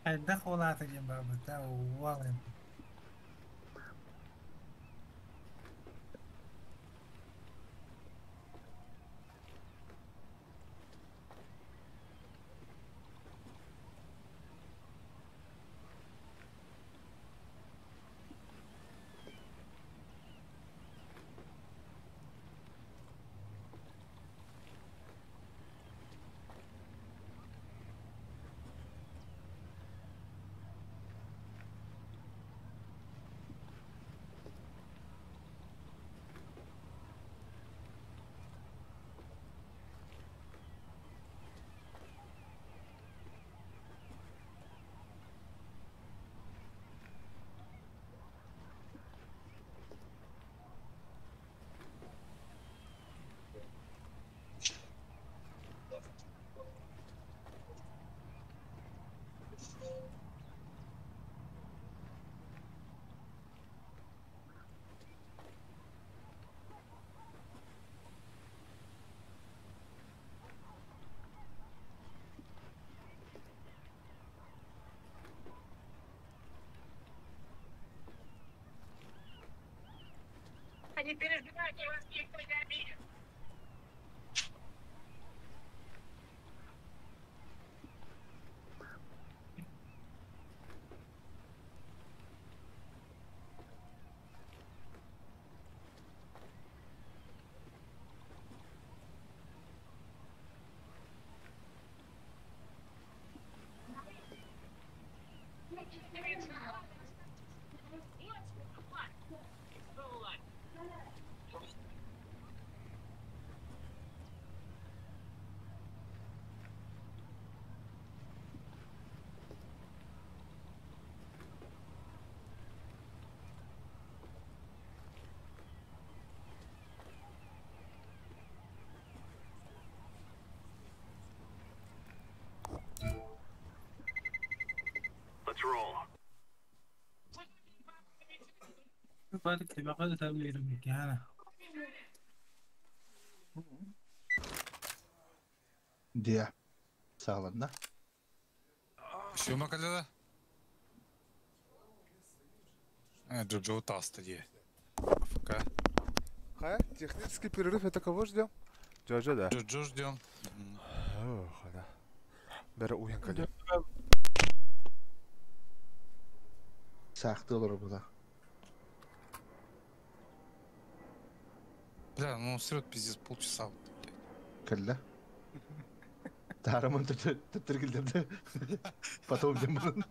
Хайдах олаата диэн барбыта уалым. Не переживайте, вас никто не обидит. Let's roll. Дия. Сағаланна. Сюма калела? Джоджо таста дие. АФК. Хай, технический перерыв, это кого ждем? Джоджо, да. Джоджо ждем. Ох, да. Бәрі уян кале. Сақты олар бұда. Бля, ну он срет пиздец полчаса. Кілі. Тарамын түттіргілдерді. Потом дем бұның.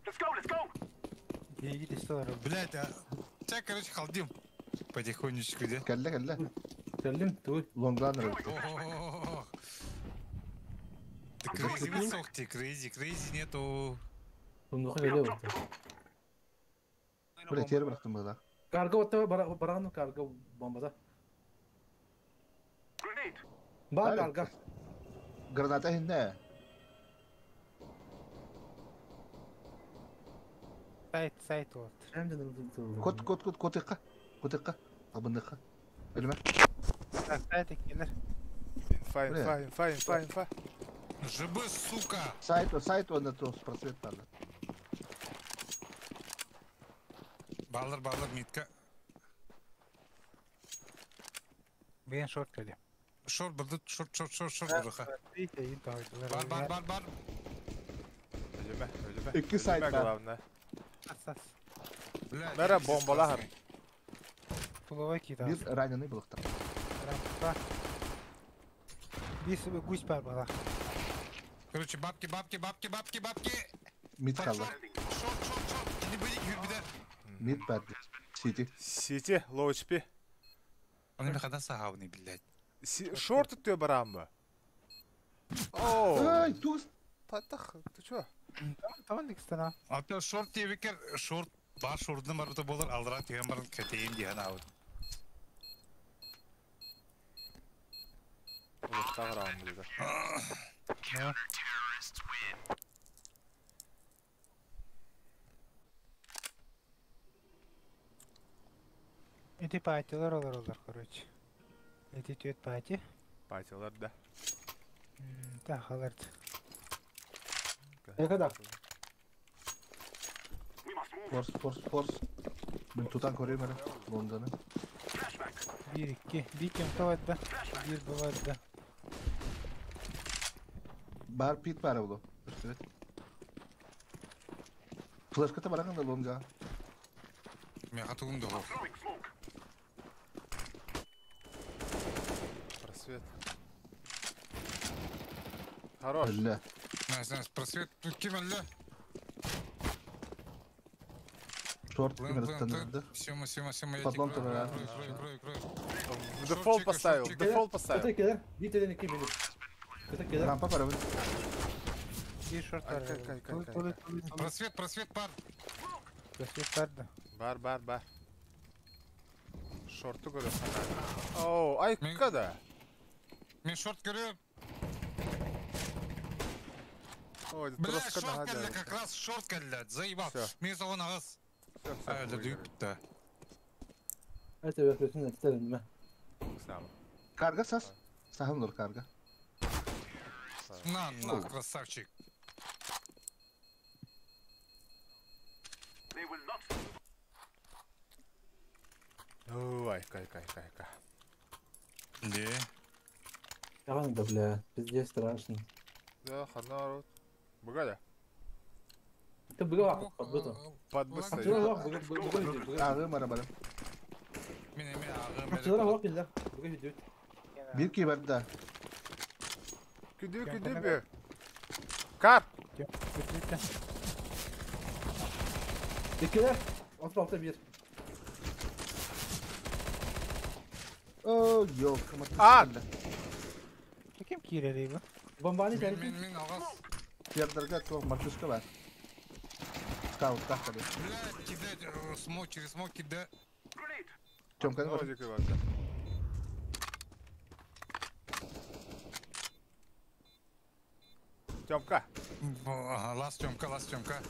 Let's go, let's go. Блять, а... Тебя, короче, халдим. Потихонечку, да? Кәлі, кәлі. Кәлім, туй. Лонгланыр. Ох. Ты крейзи высох, ты крейзи, крейзи нету. Бля, тері бірақтым бұда. Карго отта барану карго бомбада. Бар карго. Граната хинне. Сайт, сайт вот. Кот, кот, кот, котыққа. Котыққа. Абындыққа. Өліме. Так, сайт екенер. Инфа, инфа, инфа, инфа, инфа. ЖБ, сука! Сайт, сайт он это просвет надо. Баллар, баллар, митка. Бен шорт кали. Шорт, бардут, шорт, шорт, шорт, шорт, бардуха. Бар, бар, бар, бар. Өліме, өліме. Екі сайт бар. Главное. Асас. Бәрі бомбалар. Туловой кида. Bir раненый был там. Рампа. Бис гусь бар бала. Короче, бабки, бабки, бабки, бабки, бабки. Мид қалды. Шорт, шорт, шорт. Не бери, юрбиде. Мид бар. Сити. Сити, лоу HP. Он не хода сагавный, блядь. Шорт ты барамба. Оу. Ай, туз. Татах, ты чё? Tamam дикстана. А то шорт тебе шорт, бар шортны бар бу болар, алдыра теген бар кетейин дигән аут. Улықтағыр дейді. Эти патилар олар олар, короче. Эти түйет пати. Патилар, да. Так, алар. Экада. Форс, форс, форс. Мен тутан көрейм әлі, Лондоны. Bir, iki, bir кем да, bir бывает да. Бар пит бар бұл. Флешка-то бараганда лонга. Мен хатугум да жоқ. Просвет. Хорош. Әлі. Найс, найс, просвет. Тут кем әлі? Шорт кемер Сема, сема, сема, я Подлом тебе крою, крою, крою, крою. В дефолт поставил, в дефолт поставил. Это кедер, бит екі минут. Это кедер. Рампа бар. Bir шорт бар. Просвет, просвет, бар. Просвет бар да. Бар, бар, бар. Шорту көріп. Оу, айка да. Мен шорт көрем. Ой, Бля, шорт кәлі, как раз шорт кәлі, заебал. Мен соған ағыз. Әлі дүйіп бітті. Это верхлесін әттерін ме? Карга сас? Сахын ұр карга. На, на, красавчик. Давай, кай, кай, кай, кай. Где? Да, бля, пиздец страшно. Да, хана Бгада. Ты быга подбыта. Подбыта. Ағы мара бара. Bir ki barda. Күдү күдү бе. Кар. Икилер. 36 1. О, ёк, А! Ким киирэрий бу? Бомбаны Мен мен алғас. Фердерге туох мартышка бар. Скаут тахтады. Бля, кидать смок через смок кидать. Тёмка, Ну, дикий барда. Тёмка. Ага, лас Тёмка, лас Тёмка.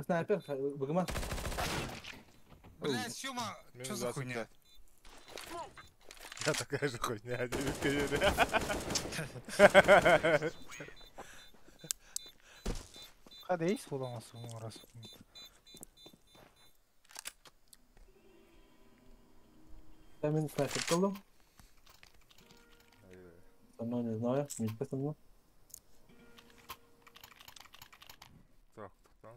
Снайпер, быгыма. Бля, Сёма, что за хуйня? Я такая же хуйня, Хада есть фулонсу раз. Я мен снайпер кылдым. Со мной не знаю, не со мной. Так, так, так.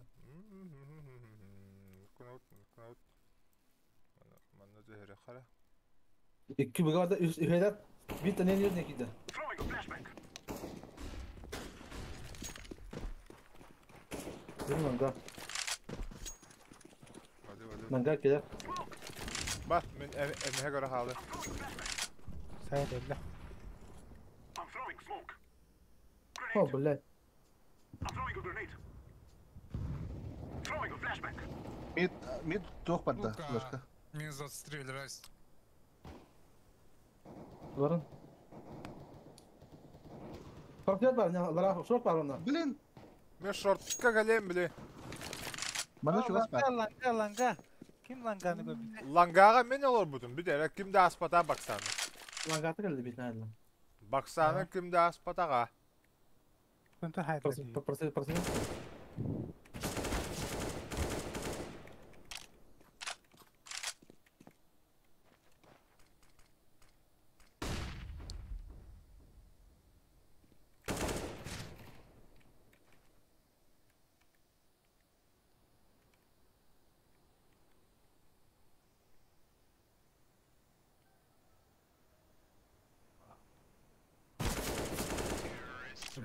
İki bugada üheder bir tane ne nekide. Bir manga. Manga keler. Bak, men emhe göre halı. Sayın elle. Oh блядь. Мид, мид туох барда, флешка. Минус 23, раз. Varın. Шорт бар, не, шорт бар онда. Блин. Мен шортка галем, блин. Мана чугас бар. Ланга, ланга. Ким ланганы көрбүтэ? Лангаға мен олар бұдым, бүт кимде аспата баксаны. Лангаты келди бит наверное. Баксаны кимде аспатаға. Күнтө хайда. Проси, проси.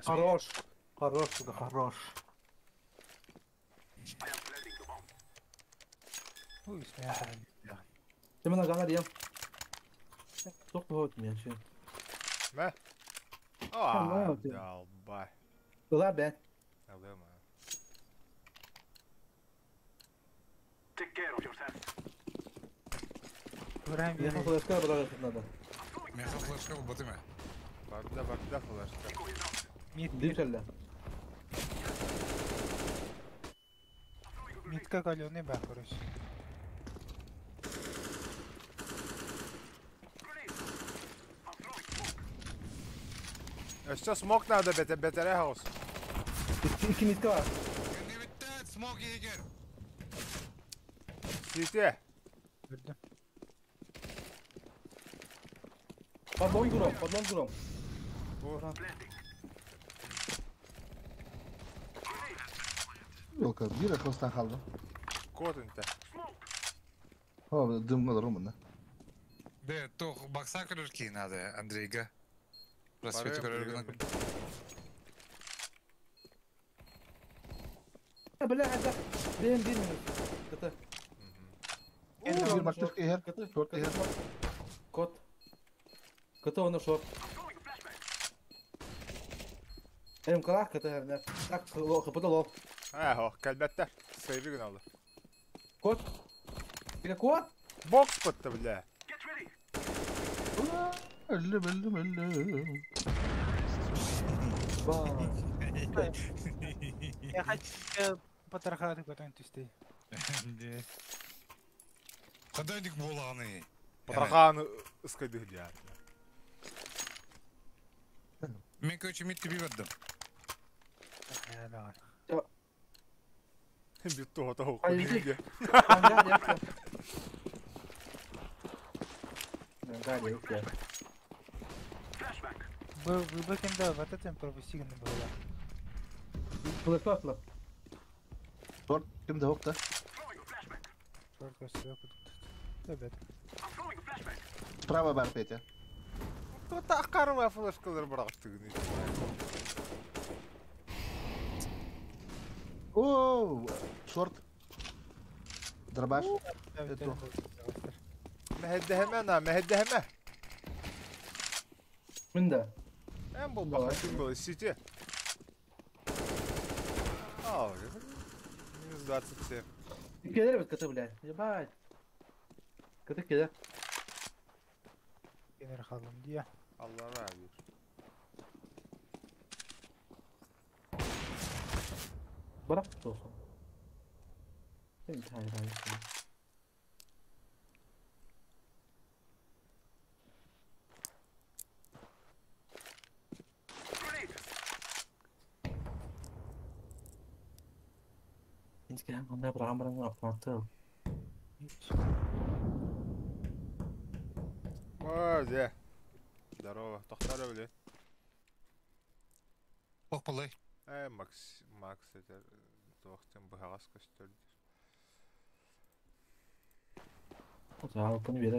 Хорош. Хорош, сука, хорош. Ой, смеяться. Ты меня говорил. Только вот меня еще. Мә? А, долбай. Была бе. Take care of yourself. Меха флешка брать надо. Меха флешка бұты ме? Барда, барда флешка. Дишелле. Митка каленый ба, короче. Что смог надо, бетере хаус. İki митка var. Смог егер. Сите. Подлон гром, подлон гром. Yok abi, bir akılstan kaldım. Код инте. О, дым kadar olmadı. Де, тох бакса көрөр надо, Андрейга. Просвети көрөр Бля, это бен бен Это. Bir мартышка ехер, шорт ехер. Кот. Кото он шорт. Эм калах кото, так хпт лол. Эх, кәлбәттә, сейви генә алды. Кот. Бля, кот? Бокс потты, бля. Öldüm, öldüm, öldüm. Я хочу потархаты потом түстей. Кадайдик буланы. Потарханы ыскайды дия. Мен короче мид тебе бардым. Бит того того. Галя, Был кем да, вот это пропусти на было. Флешка. Шорт, ким да хокта? Шорт, просто Да, Справа бар, Петя. Кто так карма флешкалар бырахты. О, шорт. Дробаш. Это. Мehedeheme na, mehedeheme. Min да. Эм был бахатын был, сити. А, минус 27. Кидар бит ката, блядь. Ебать. Ката кидар. Кенер халым дия. Allah razı. Bırak olsun. Bir tane daha yapayım. Интиген кандай быраган автоматы. О, де. Здорово. Тохтар бля. Ох, полай. Макс, Макс это тоқтен бұғағас көстөрді. Да, пони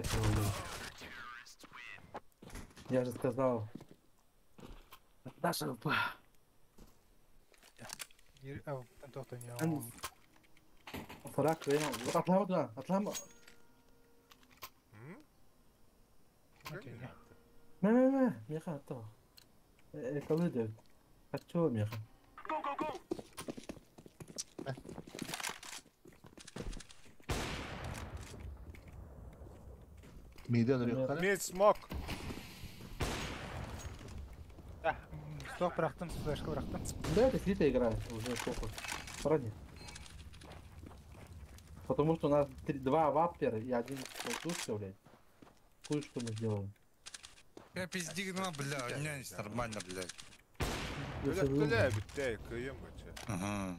Я же сказал. Наша ЛП. Фарак, атлама туда, атлама. Не, меха, то. Это Хочу меха. Go, go, go. Мид смок. Да, сток bıraktım, флешка bıraktım. Да, это слитая игра, уже похуй. Пора. Потому что у нас два ваппера и один полтушка, блядь. Хуй, что мы сделаем. Я пиздигну, бля, у меня нормально, блядь. Бля, бля, бля, кыйым бача. Ага.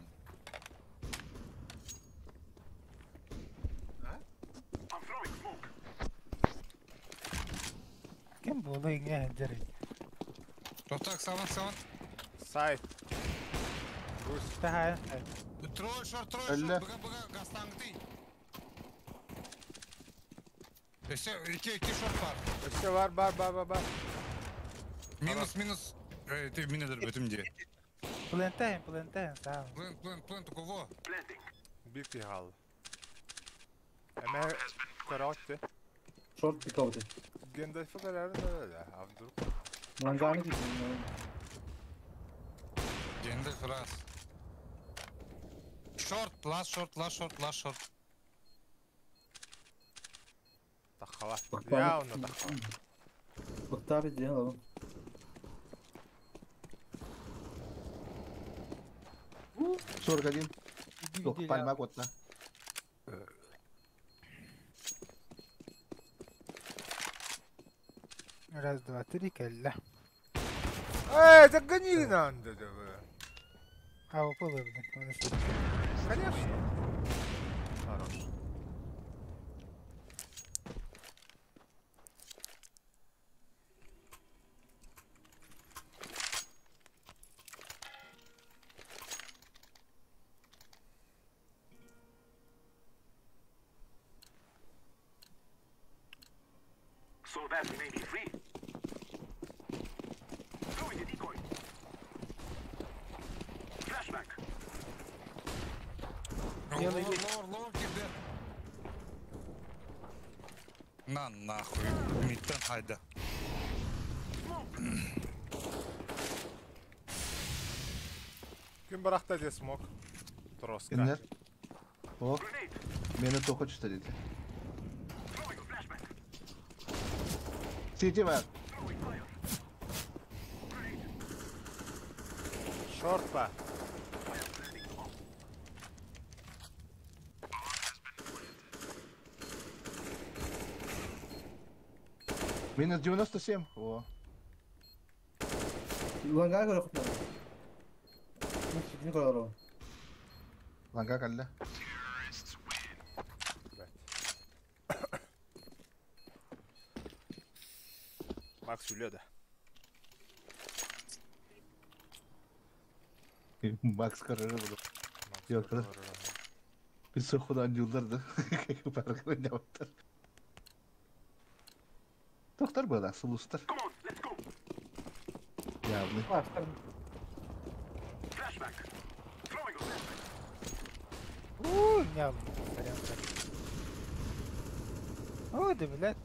Кем было и не дерет. Так, саман, саман. Сайт. Да. Трое шорт, бага, бага, гастангты. Еще, iki шорт бар. Еще бар, бар, бар, бар, бар. Минус, минус. Ты минус бөтүм де. Плентаем, плентаем, сам. Плент, плент, плент, у кого? Бити хал. Эме короче. Шорт пикалды. Гендальф карары да да, а вдруг? Ланганы дейсің. Гендальф раз. Шорт, лast шорт, лast шорт, лast шорт. Тахала. Явно тахала. Бактар делал. Сорок один. Только пальма котна. Раз, два, три, кэллэ. Эй, загони надо. А, упал, блин. Конечно. Хорош. So that we may be free. Throwing a decoy. Flashback. Лор, лор, тебе. На нахуй, миттен хайда. Ким барахта де смок? Троска. Кимдер? О, мени тоқы түсті дейді. Сити бар. Шорт па. Минус 97. О. Ланга көрө құтты. Не көрө? Ланга калды. Макс үле да. Макс kararı bunu. Yok kadar. Bir sokudan yıllardı. Parkına ne yaptılar? Doktor böyle sulustar. Явный. Уу, ням. Сорян. О, да, блядь.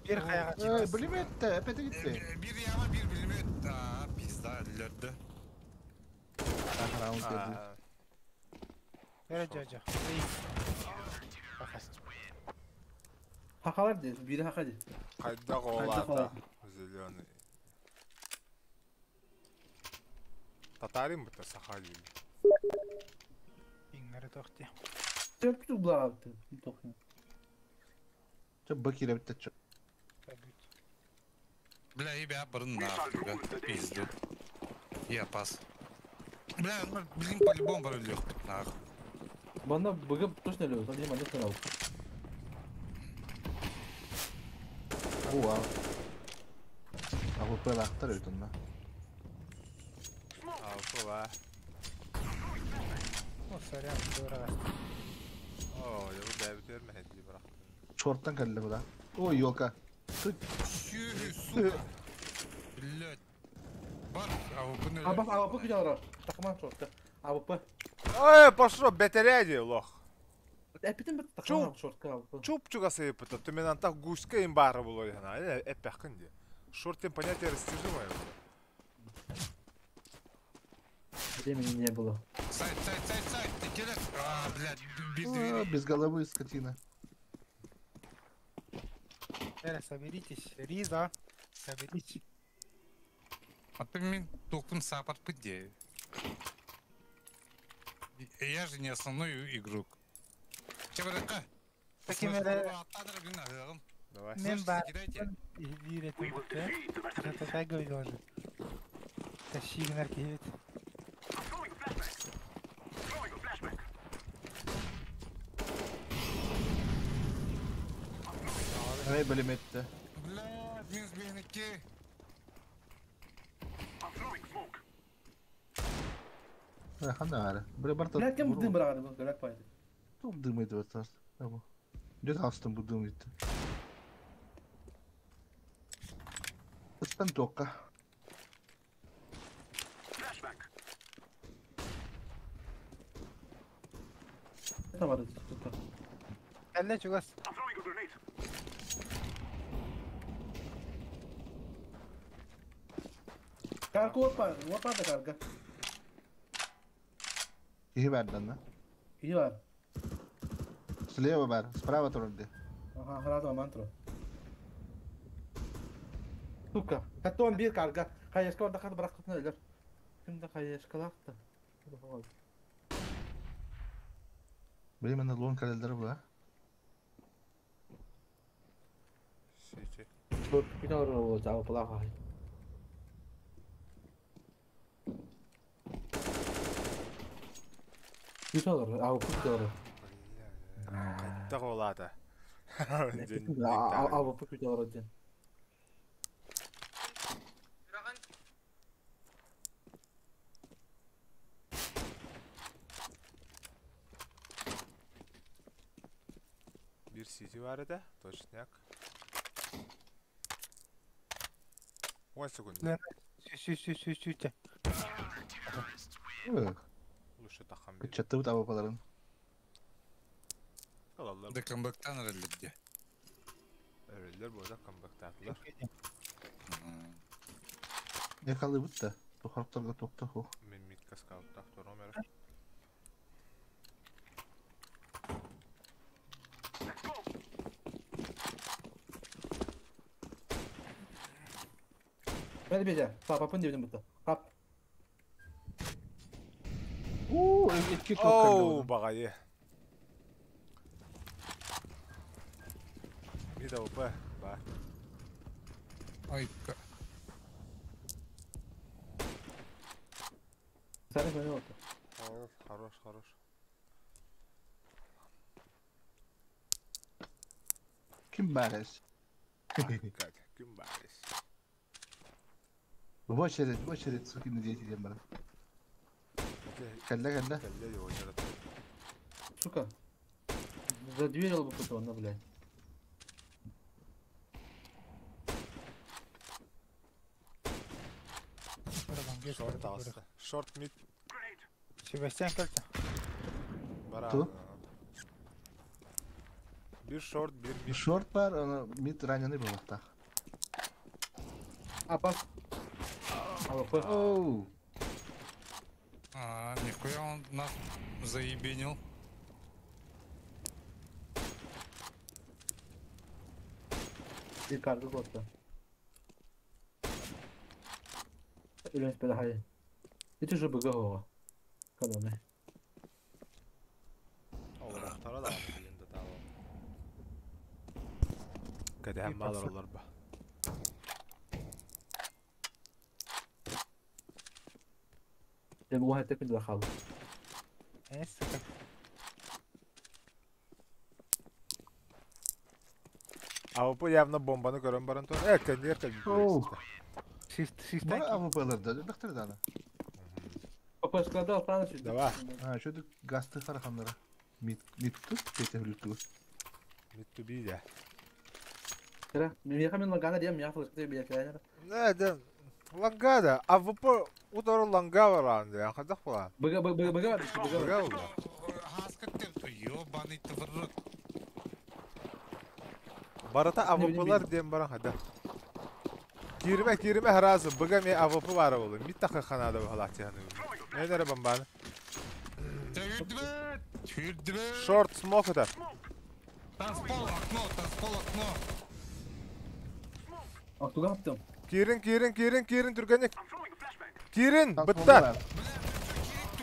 Bir kayağa Ey, bilmedi, опять gitti. Bir yama bir bilmedi. Aa, pizda ellerde. Aha, round geldi. Ver jojo. Hakalar dedi, biri haka dedi. Кайда голата. Зеленый. Татарин бу Сахалин. Ингары тохти. Çok küçük bulamadı. Tokun. Çok bakire bitti çok. Бля, и бя барын нахуй, бля, пизду. Я пас. Бля, ну, блин, по-любому барып лёг, нахуй. Bana bugün точно лёг, там не манек канал. Oha. AWP lахтар өтүнна. АВП ва. О, сорян, дорого. О, я bu дәбит өрмәһәди бирак. Шорттан кэллэ бу да. Ой, ёлка. Сюрю, сука. Блядь. Бар, АВП А бак АВП күтә ора. Такман шортта. АВП. Ой, пошло, бетеряди, лох. Әпитен бит такман шортка АВП. Чуп чуга сыйпыта, төмен антах гуська им бары було яна. Эппәхкин ди. Шорт понятие растяжимое. Времени не было. Сайт, сайт, сайт, сайт, ты келер. А, блядь, бир двери. Без головы скотина. Эра, соберитесь. Риза, соберитесь. А ты мен толкун саппорт пыде. Я же не основной игрок. Чебарaka. Таким эре- Давай. Мен бар. Кидайте. Bir etim bitti. Ratatay goydu. Тащи наркевит. Эй, билеметти. Блядь, минус бенеки. Хана ара. Бре барта. Блядь, кем дым браганы бу гөләк пайды. Тут дым идет ас. Где астын бу дым идет. Истан тока. Tamam tuttu. Әллә чугас. Карга опа, опа да карга. Кихи бар да. Кихи бар. Слева бар, справа турды. Ага, харада мантро. Сука, катон бир карга. Кайышка орда кат бирак кытны өлөр. Кимде кайышка лакты. Временно лон калелдер бу. Сити. Шорт күтә ора жабы плаха. Күтә ора, ау күтә ора. Кайда голата. АВП күтә ора ден. Бир сити бар иде, точняк. 10 секунд. Сü сü сü сü сü. Лучше тахам бир. Чатты бут АВПларын. Алалар. Да камбэктан эреллерде. Эреллер бу да камбэктатлар. Не калы бут да. Тухарктарга токта хо. Мен митка скаутта второмер. Бәл беже, папа дебдим бутта. Кап. Уу, этки топ Оу, багайы. Мид АВП, ба. Ай, Сары көне oldu. Хорош, хорош, хорош. Ким барес? Ким барыс? В очередь, сукины дети, дем брат. Кэллэ, кэллэ. Кэллэ его очередь. Сука. За дверь бы потом, блядь. Шорт алса. Шорт мид. Себастьян кэлтэ. Бара. Ту? Bir шорт, bir мид. Шорт бар, аны мид раненый буолуохтаах. А, пас. АВП. Оу. А, нихуя он нас заебенил. Рикардо Готта. Өлөн спелахай. Это же БГ Колонны. Олорохторо да билин да таалы. Кэдэһэн баалар олор ба. Я буга хәтта күн хал. Э, сука. АВП явно бомбаны көрөн баран тур. Э, кэннигэр кэлбит. Оу. Систа. Бара АВП-лар да, бэхтэр дааны. Папа сказал, Таныч. Давай. А, что ты гасты хараханнара? Мид, мид тут, петя влюту. Мид туби да. Кара, миха мен лагана дем, я флешка тебе я Не, да. Лангада, АВП удар ланга баран да, хадах була. БГ БГ БГ БГ була. Ёбаный творог. Барата АВПлар дем баран хада. Кириме кириме харазы БГ ме АВП бара болу. Мид тахы ханада бахалати ханы. Не дере бомбаны. Шорт смок это. Танцпол окно, танцпол окно. А туга аптым. Кирин, кирин, кирин, кирин, түргенек. Кирин, бітті.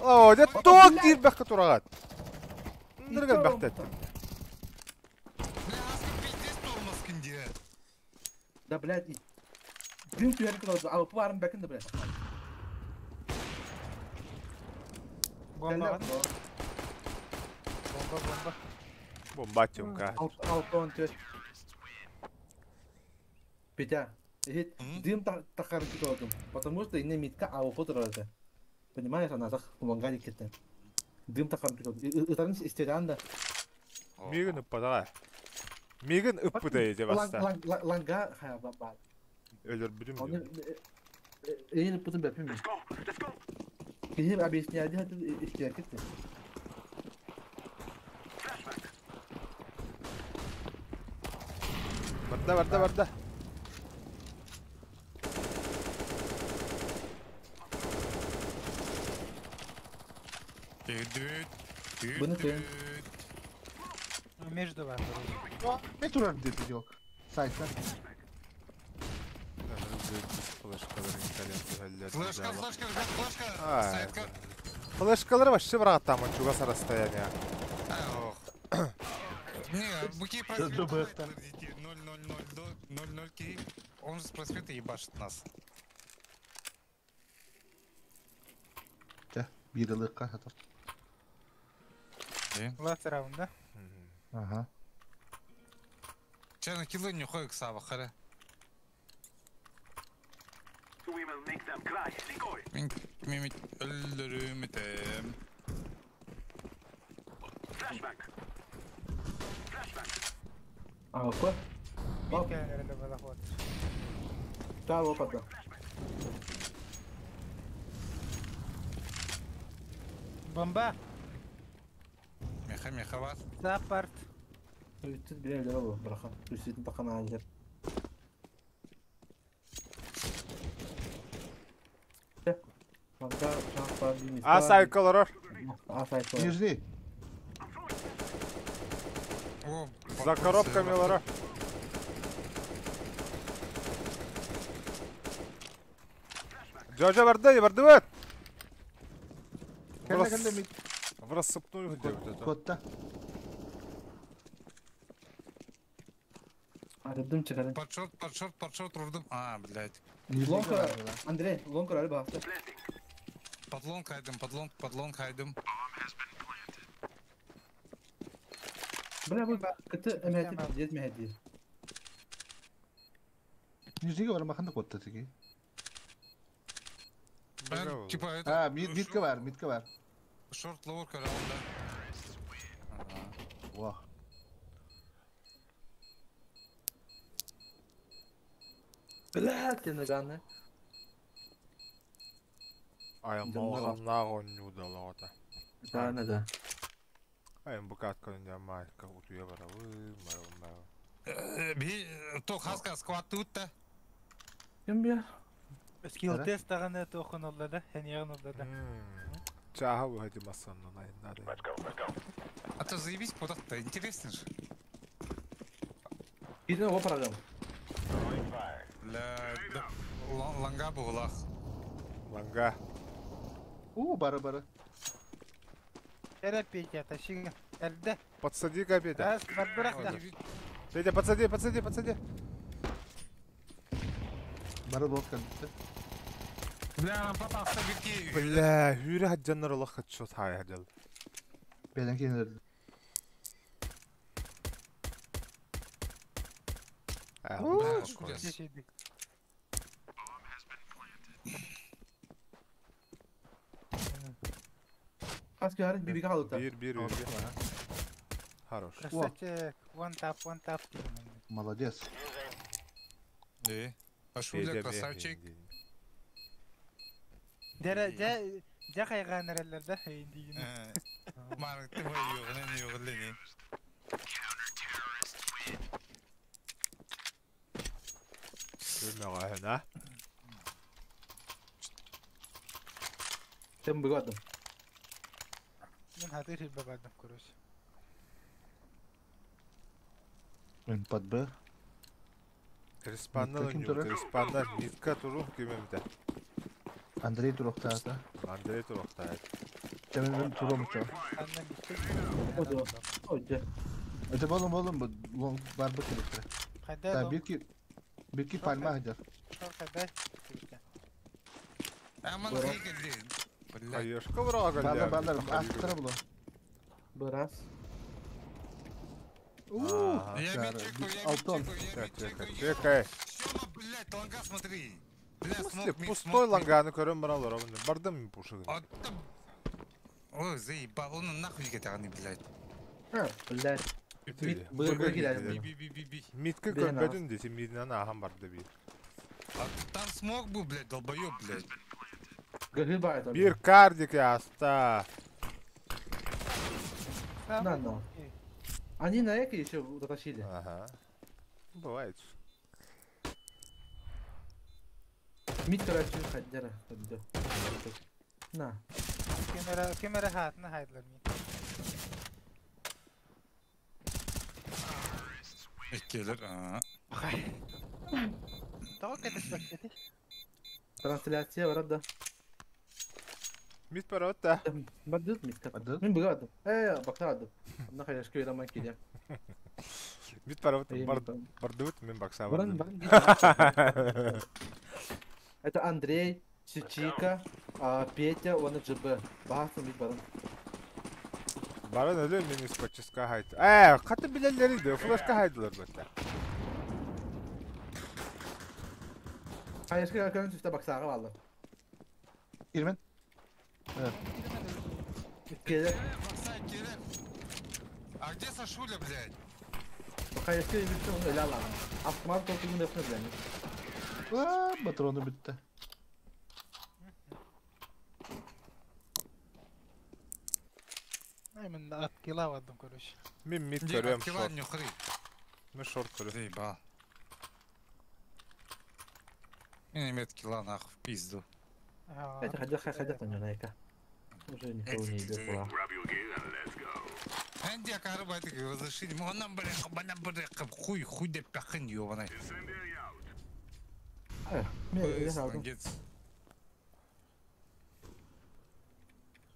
О, де ток кир бәқті турағат. Нұрген бәқті әтті. Да, блядь, дым түһәрін кылады, АВП барын бәкін да, блядь. Бомба. Бомба, бомба. Бомба, Тёмка. Алтон төт. Петя, дым тахарын күтіп потому что ине митка АВП тұрады. Понимаешь, она так помогали кетті. Дым тахарын күтіп. Ытарын истеран да. Мигін үппадаға. Мигін үппыда ете баста. Ланга хая ба. Өлөр бүтүм. Эйн үппытын бәпім. Кихим объясняди хаты истер кетті. Барда, барда, барда. Бұны тен. Между вами. Не турар деп идёл. Сайтта. Флешка, флешка, ребят, флешка. Сайтка. Флешкалары вообще брат там, чугас расстояние. Не, буки просвета 0-0-0-0-0 кей. Он же с просвета ебашит нас. Да, бирылыкка хатыр. Ласт раунд, да? Ага. Че, на килы не ходит Сава, харе. Мимит өлдөрүмүтем. АВП? Да, опа, Бомба. Меха, меха вас. Запарт. Үттүт биле биле бу, браха. Үстүтүн такана алыр. А сайкалар. А сайкалар. Нижний. За коробками лора. Джоджо барды, барды вот. В рассыпную где вот это. Котта. Под шорт, под шорт, под шорт, рурдым. А, блядь. Лонка, Андрей, лонка ральба. Под лонг хайдым, под лонг, под лонг хайдым. Бля, бу кыты эмәти, дед мәһәди. Нижнего барамаханда котта тиги. Типа это... А, митка бар, митка бар. Шорт лоур караунда. Вах. Блядь, ты наганы. Ай, малғаннақ ойнуда лағата. Да, да, да. Ай, букатка не майка утуя барабы, марабы. Би то хаска скват тут-то. Кем бия? Скилл тест тағаны тоқын олды да, хәнияғын олды да. Чаха выходи массанна на надо. А то заебись куда-то, интересно же. Иди на программу. Бля, ланга буглах. Ланга. У, бара-бара. Эра Петя, тащи. Эрде. Подсади-ка, Петя. Раз, барбарах. Петя, подсади, подсади, подсади. Бара лодка. Бля, попался бики. Бля, хүрэ хаджаннар олох хатшот хай хаджал. Бәлән кенер. Аскар, бибика алыта. Bir, bir, bir. Хорош. Красавчик, one tap, one tap. Молодец. Э, Пашуля, красавчик. Дәрә, дә, дә кайган әрәләрдә, инде. Марк, ты воюгны, не югны. Көрмәгә, а? Тем бөгәдем. Мин хатыр бөгәдем, короче. Мен под Б. Респаннан ойнур, респаннан митка турух кимемде. Андрей турухтаата. Андрей турухтаат. Мен турум чо. Оде. Это болом болом бу лонг бар бу керектер. Кайда? Бирки бирки пальма хадер. Кайда? Аман хейгелди. Айышка врага. Балар балар астра було. Бираз. Я мид чекаю, я мид чекаю, я мид чекаю. Чекай. Сёма, блядь, ланга смотри. Бля, смок, мид, Пустой ланганы көрөм баралар, бардым мен пушыгын. Ой, заебал, он нахуй кетаганы, блядь. А, блядь. Мид, б, Би, Мидке көрбөдүн десе, мидинен ахан барды бир. А там смог был, блядь, долбоёб, блядь. Бир кардик аста. На, на. Они на эко еще дотащили. Ага. Бывает. Мид, короче, ходера. На. Камера, камера хат, на хайдлар мид. Келер, а. Трансляция барат да. Мид барат да. Бардыт мид. Мин бөгәдем. Э, баксадым. На хаешка вераман килә. Мид барат бардыт мин бакса бардым. Это Андрей, Чичика, Петя, он ЖБ. Баһасын мид баран. Баран әле мин испачыска хайт. Э, каты биләләр иде, флешка хайдылар бит. Хаешка көн сүстә баксага алды. Ирмен. Келер. А где Сашуля, блядь? Хаешка битте, он эле алган. Автомат толтурган деп билем. А, патроны битте. Ай, мен от кила вадым, короче. Мин мид көрөм шорт. Мен шорт көрөм. Заебал. Мен имеет кила нахуй в пизду. Это хотя хотя там не найка. Уже никого не идет. Энди, карабай, ты разрешили. Он нам, блядь, хуй, хуй да пяхын, ёбаный.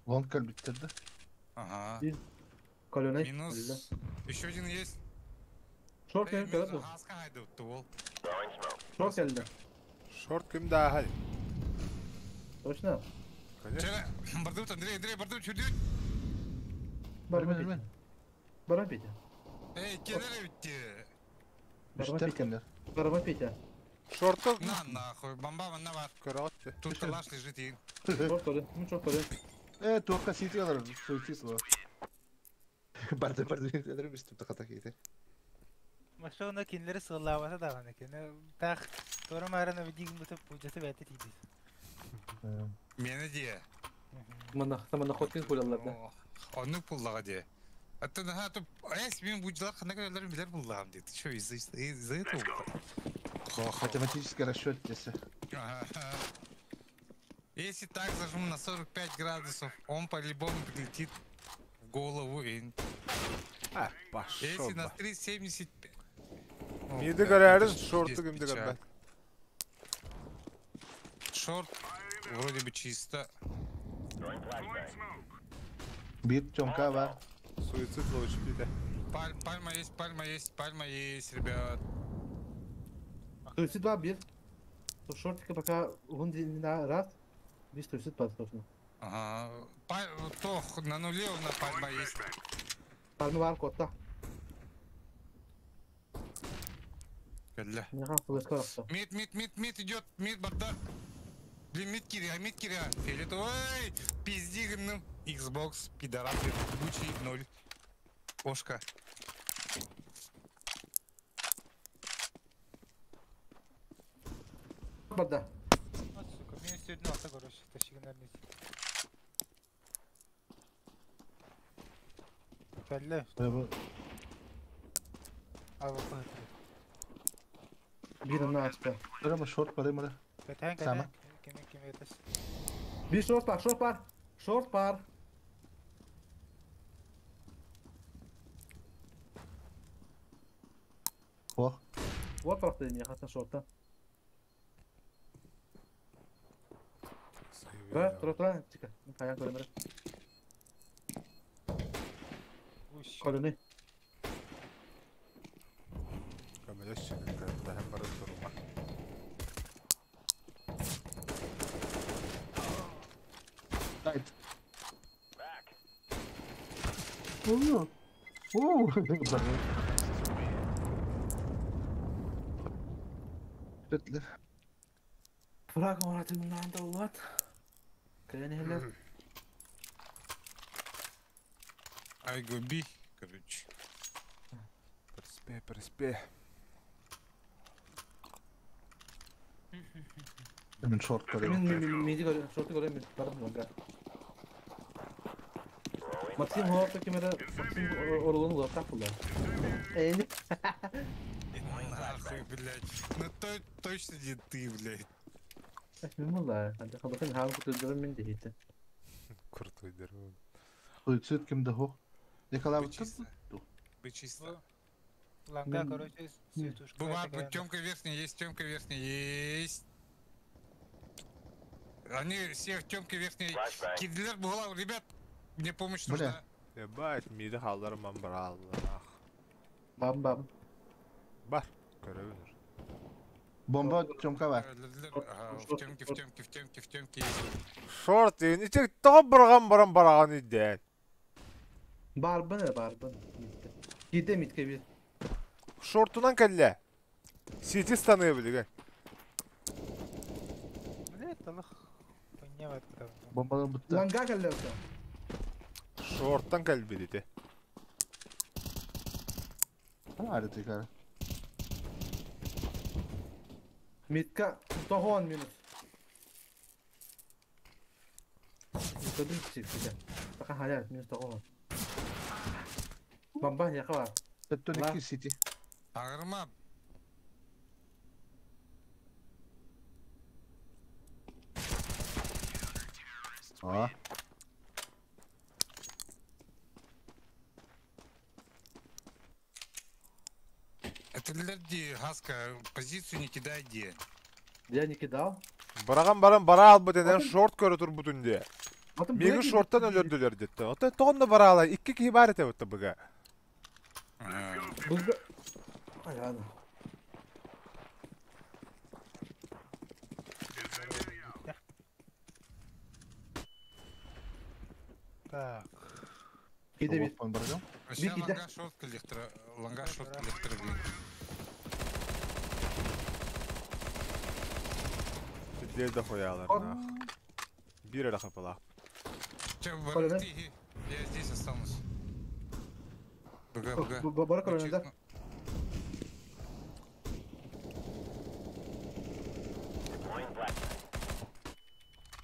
Лонг калбиттер, да? Ага. Минус. Еще один есть. Шорт келді. Шорт келді. Шорт кімді ағай? Точно? Конечно. Бардут, Андрей, Андрей, бардут, чудют. Барма Барма Петя. Эй, келер өтте. Барма Петя. Барма Петя. Шорты. На нахуй, бомба на бар. Короче. Тут калаш лежит и... Шорт Туохха сити алар, суицид var. Барды барды бистим тахата кейте. Машина кинилери сыллаабата даҕаны кини таах туора маарана видигин бутуп пуджаты бэйэтэ тиийдис. Мені де. Мана хоткин кулалар да. Оннук пуллаға де. Аттан ха туп эс мен бу жылар қандай көрөлөр билер буллагам дейт. Что из-за этого? Математический расчет десе. Если так зажму на 45 градусов, он по-любому прилетит в голову и... А, пошел. Если на 3,75... Миди көрәріз, шорты кімді көрді. Шорт вроде бы чисто. Бит Тёмка бар. Суицид лучше биде. Пальма есть, пальма есть, пальма есть, ребят. Суицид бар бир. Шортика пока на раз. Бир суицид бар точно. Ага. Тох, на нуле у нас пальма есть. Пальма бар котта. Мид, мид, мид, мид идет, мид, бардак. Блин, мид киря, фиолетовый, пизди, ну, Xbox, пидорас, ебучий, 0. Кошка. Бардак. Вот, сука, минус 1 алта, короче, тащигин Кәлле. Ава Bir на açtı. Ama short var mı? Кэтэн ким ким этес. Bir short var, short var. Short var. Oh. Вот tarafta ya hatta short'ta. Тура, тура, тура, чика. Каян көрөмөр. Колони. Көмөлөс hem барып турума. Найт. Оо. Оо. Бетлер. Фраг оратымнан да улат. Кәнелер. Ай губи, короче. Приспе, приспе. Мен шорт көрөм. Мен миди көрөм, шорты көрөм мен барам ланга. Максим хорта кемере, Максим оролун улап булар. Эни. Нахуй, блядь. Ну то точно не ты, блядь. Мен була. Анда хабатын хам кутудурум мен дейт. Куртуйдурум. Суицид кимде хо? Николай Бы чисто. Ланга, короче, светушка. Буба, Тёмка верхний есть, Тёмка верхний есть. Они все в Тёмке верхний. Кидлер була, ребят, мне помощь нужна. Ебать, миди халдарман брал. Бам-бам. Бар, көрөбүнөр. Бомба Тёмка бар. В Тёмке, в Тёмке, в Тёмке, в Тёмке есть. Шорт, ичек топ барган баран бараган иде. Барбын, барбын. Киде митке бир. Шортунан кэлле. Сити станы билген. Блядь, Аллах. Понятно. Бомбалар бутты. Ланга кэлле ото. Шорттан кэлби дети. Ары тикар. Митка тохон минус. Митка чик Така халя минус тохон. Бомба яка бар. Төттөн сити. Агырма. А. Это для Хаска, позицию не кидай где. Я не кидал. Бараган баран бара албыт энен шорт көрө турбутун де. Меги шорттан өлөрдүлөр детти. Ото тоонно бара ала икки киһи бар эте бутта быга. Быга. Ай ладно. Так. Киде бит. Вообще ланга шорт коллектора, ланга шорт коллектора, блин. Пиздец дохуялар, нах. Бир эрэ хапалаах. Че, ты, я здесь останусь. БГ, БГ. Бара көрөнө да.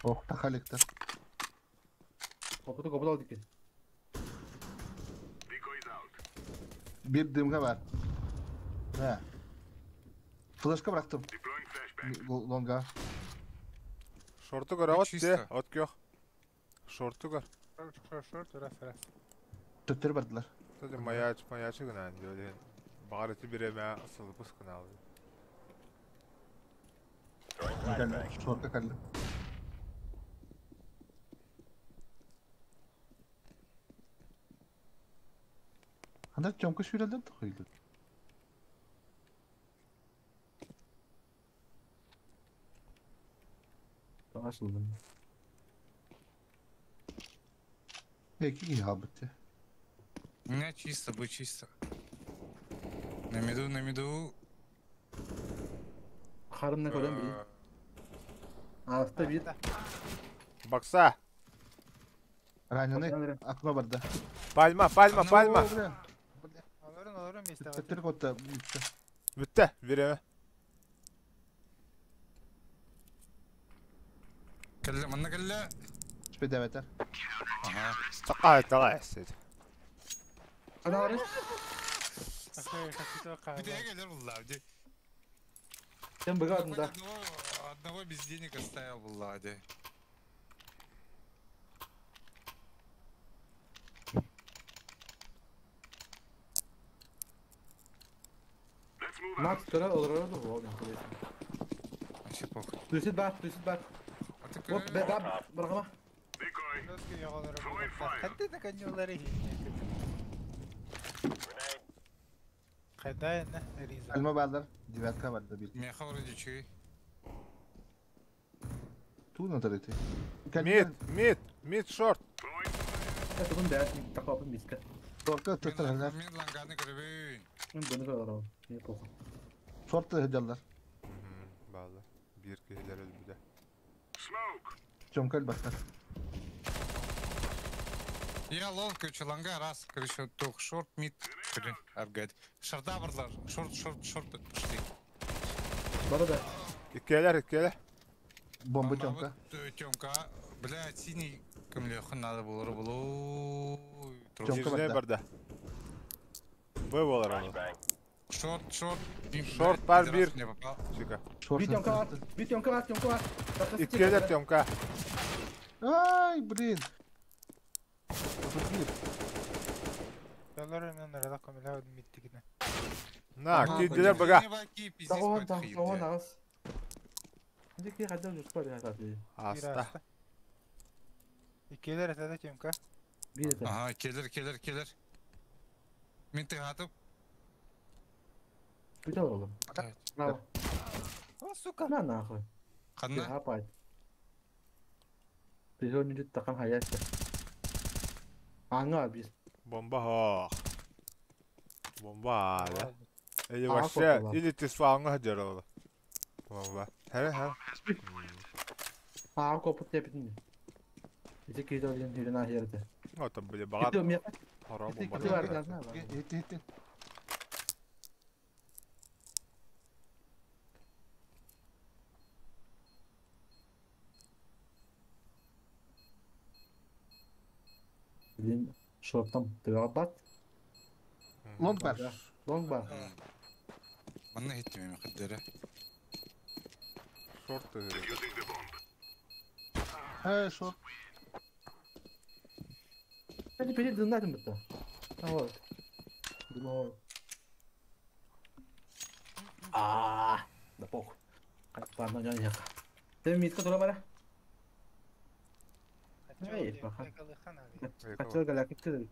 Ох, тахаликтар. Копуту копуту алдык. Bir dımga var. He. Flashka bıraktım. Longa. Шорту көр, от те, от көх. Шорту көр. Шорт, раз, раз. Төттөр бардылар. Тады маяч, маячы гына диолен. Багар ити биреме сылыпыс гына алды. Шортка калды. Анда чомка шүрәлдер тохуйлар. Ашылдым. Эки ябыты. У меня чисто, будет чисто. На миду, на миду. Харымна көрөм били. Аста бир. Бакса. Раненый окно барды. Пальма, пальма, пальма. Алырын, алырын месте. Төттөр котта. Бүтте, биреме. Кэллэ, манна кэллэ. Спедеметер. Ага. Такай, такай, сид. Ана арыш. Сен быгадың да. Одного без денег оставил в Ладе. Макс, көрө олорор да болду. Вообще похуй. Плюсит бар, плюсит бар. Вот, бе, баргама. Альма балдар, девятка барда бир. Меха вроде чуй. Ту надо идти. Мид, мид, мид шорт. Это бүгін бәрін тақапын беске. Шортка төттөр хәлләр. Мен ланганы көрөбүн. Мен бұны көрөрөм. Не похуй. Шортты хәлләр. Балды. Бир киһилер өлбүдэ. Чомкал бастар. Я лонг, короче, ланга раз, короче, тух, шорт, мид, блин, апгрейд. Шорта барлар, шорт, шорт, шорт, пошли. Бара да. Иккелер, иккелер. Бомба Тёмка. Тёмка, блядь, синий кемлеха надо было, было. Тёмка Нижний барда. Б болар аны. Шорт, шорт. Шорт бар бир. Не попал. Чика. Би Тёмка бар, би Тёмка бар, Тёмка бар. Иккелер Тёмка. Ай, блин. На, кидилер бага. Тагон, тагон агас. Дики хадда жуспар я Аста. Иккелер этеде Тёмка. Ага, келер, келер, келер. Мен ты атып. Бүтә oğlum. На. О, сука. На нахуй. Канна? Апай. Призон нүт такан хаясы. Аңа биз. Бомба хох. Бомба да. Или вообще, или ты свалыңа хадер Бомба. Хэ, хэ. Аа копут тепитин. Ити кидолин хүрен ахерде. Вот там были багат. Хара бомба. Ити, ити. Блин, шорттан төбе бат. Лонг бар. Лонг бар. Манна хиттим эми каддere. Шорт. Хэ, шорт. Пети пети дыннадым битте. Вот. Думал. А, да похуй. Ладно, я не. Ты митка тура бара? Эй, баха. Хотел галяк ты.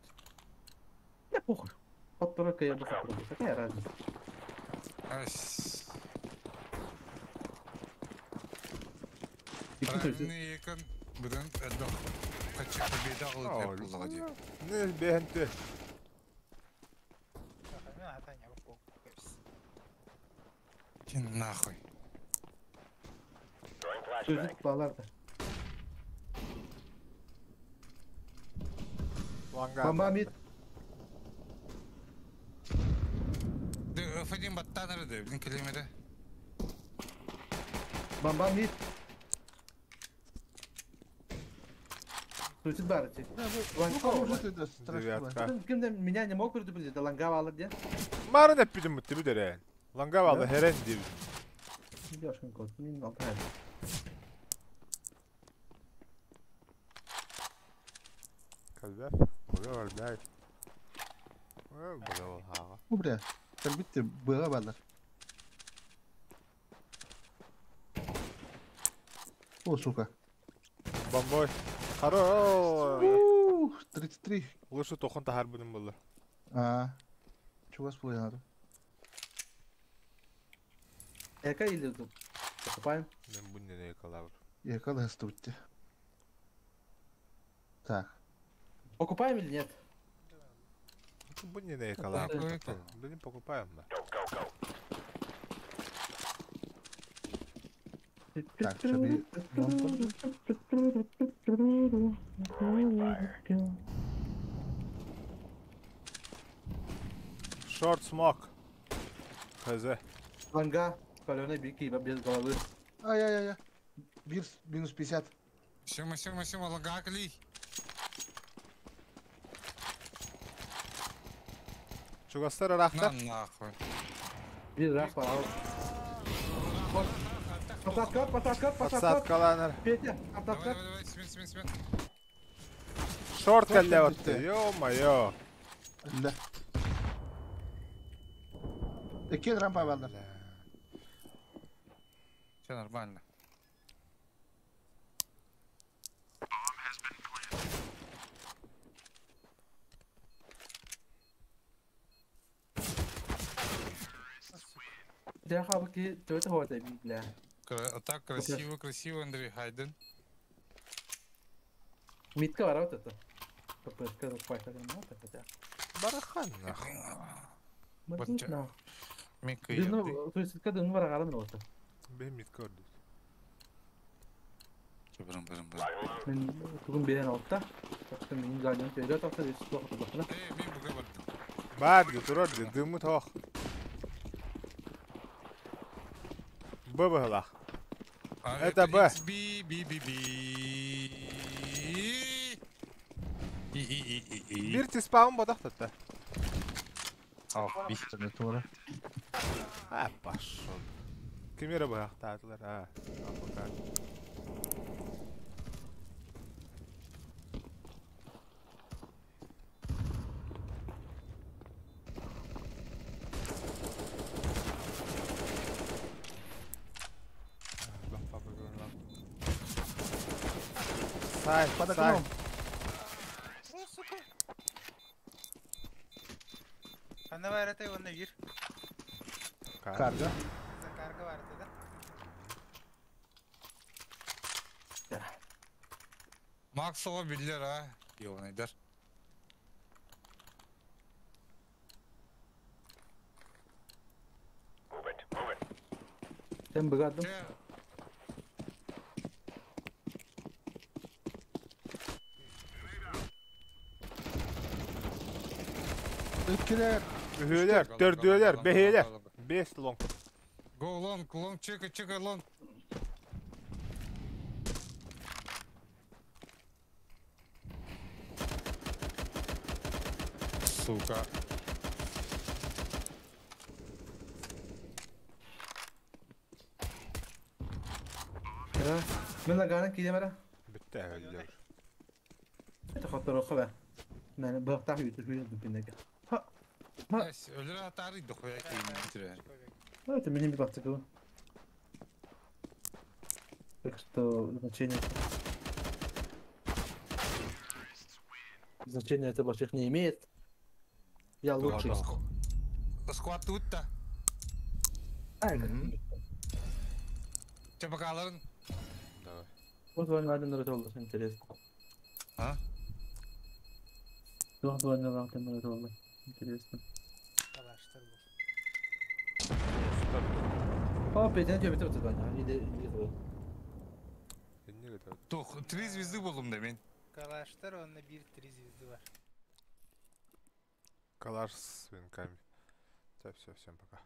Да похуй. Вот только я бы хотел. Какая разница? Правильный екон бүгін әдді қачы победа қылып болдыға дейін. Не бенте. Иди нахуй. Çocuk bağlardı. Ланга. Бомба мид. Фадим баттаныр да, блин, келемеді. Бомба мид. Суицид бар эти. Девятка. Ким меня не мог предупредить, да ланга алыр де. Марын эппидим мутты бидер. Ланга алды херен дип. Ёшкин кот, мин алтан. Калбеп. Бага бар Бага бол хага. Бу бля. Битте быга балар. О, сука. Бомбой. Хорош. 33. Лучше тохон тахар будем было. А. Чего надо? Эка или тут? Покупаем. Мен бунден экалабр. Эка да стутте. Так. Покупаем или нет? Бунден экалабр. Блин, покупаем, да. Так, чтобы... Шорт смок. Хз. Ланга, паленый бики, без головы. Ай-яй-яй. Бирс, минус 50. Сема, сема, сема, ланга кли. Чугастар рахта. На нахуй. Bir рах бар. Посадка, посадка, посадка. Подсадка ланер. Петя, посадка. Давай, давай, смен, смен, смен. Шорт калляватты. Ё-моё. Да. Экен рампа балдар. Все нормально. Я хабки, то это вот бля. Так красиво, красиво, Андрей Хайден. Митка вара вот это. ППСК запахала граната хотя. Барахан нахуй. Вот Митка. Ну, то есть когда ну вара вот. Бе митка ордут. Бырым, бырым, бырым. Мен бүгін берен алды да. Так что мен заднем төйдө тақта дес тоқты бақына. Эй, мен бүгін бардым. Бар, турар, дымы тоқ. Б было. Это Б. B, B, B, B. И, И, И, И, И. Бир спаун бодақ тотта. А, Би. А, пошел. Кемера бақтадылар, а. Пока. Сай, Под сай. окном. Ана барата онна бир. Карга. Карга барата да. Максова биллер, а. Ёбаныйдар. Сен бігадым. Иккилер. Үһүөлэр, төрдүөлэр, бэһиэлэр. Бес лонг. Go long, long, чека, чека, long. Сука. Мен лаганы киде бара. Битте өллөр. Это хатыр оқы бә. Мен бұқтақ ютуб видео пинеге. Өлөр атары дохуя кийин битирер. Это меня не бахтык. Так что значение... Значение это больших не имеет. Я лучший. Сквад тут-то. Че пока Давай. Вот вам надо на ротолу, интересно. А? Вот вам надо на ротолу, интересно. О, петя, тебе тут два, иди, иди. Туох, три звезды буоллум да мин. Калаштар онно биир три звезды бар. Калаш с венками. Так, все, всем пока.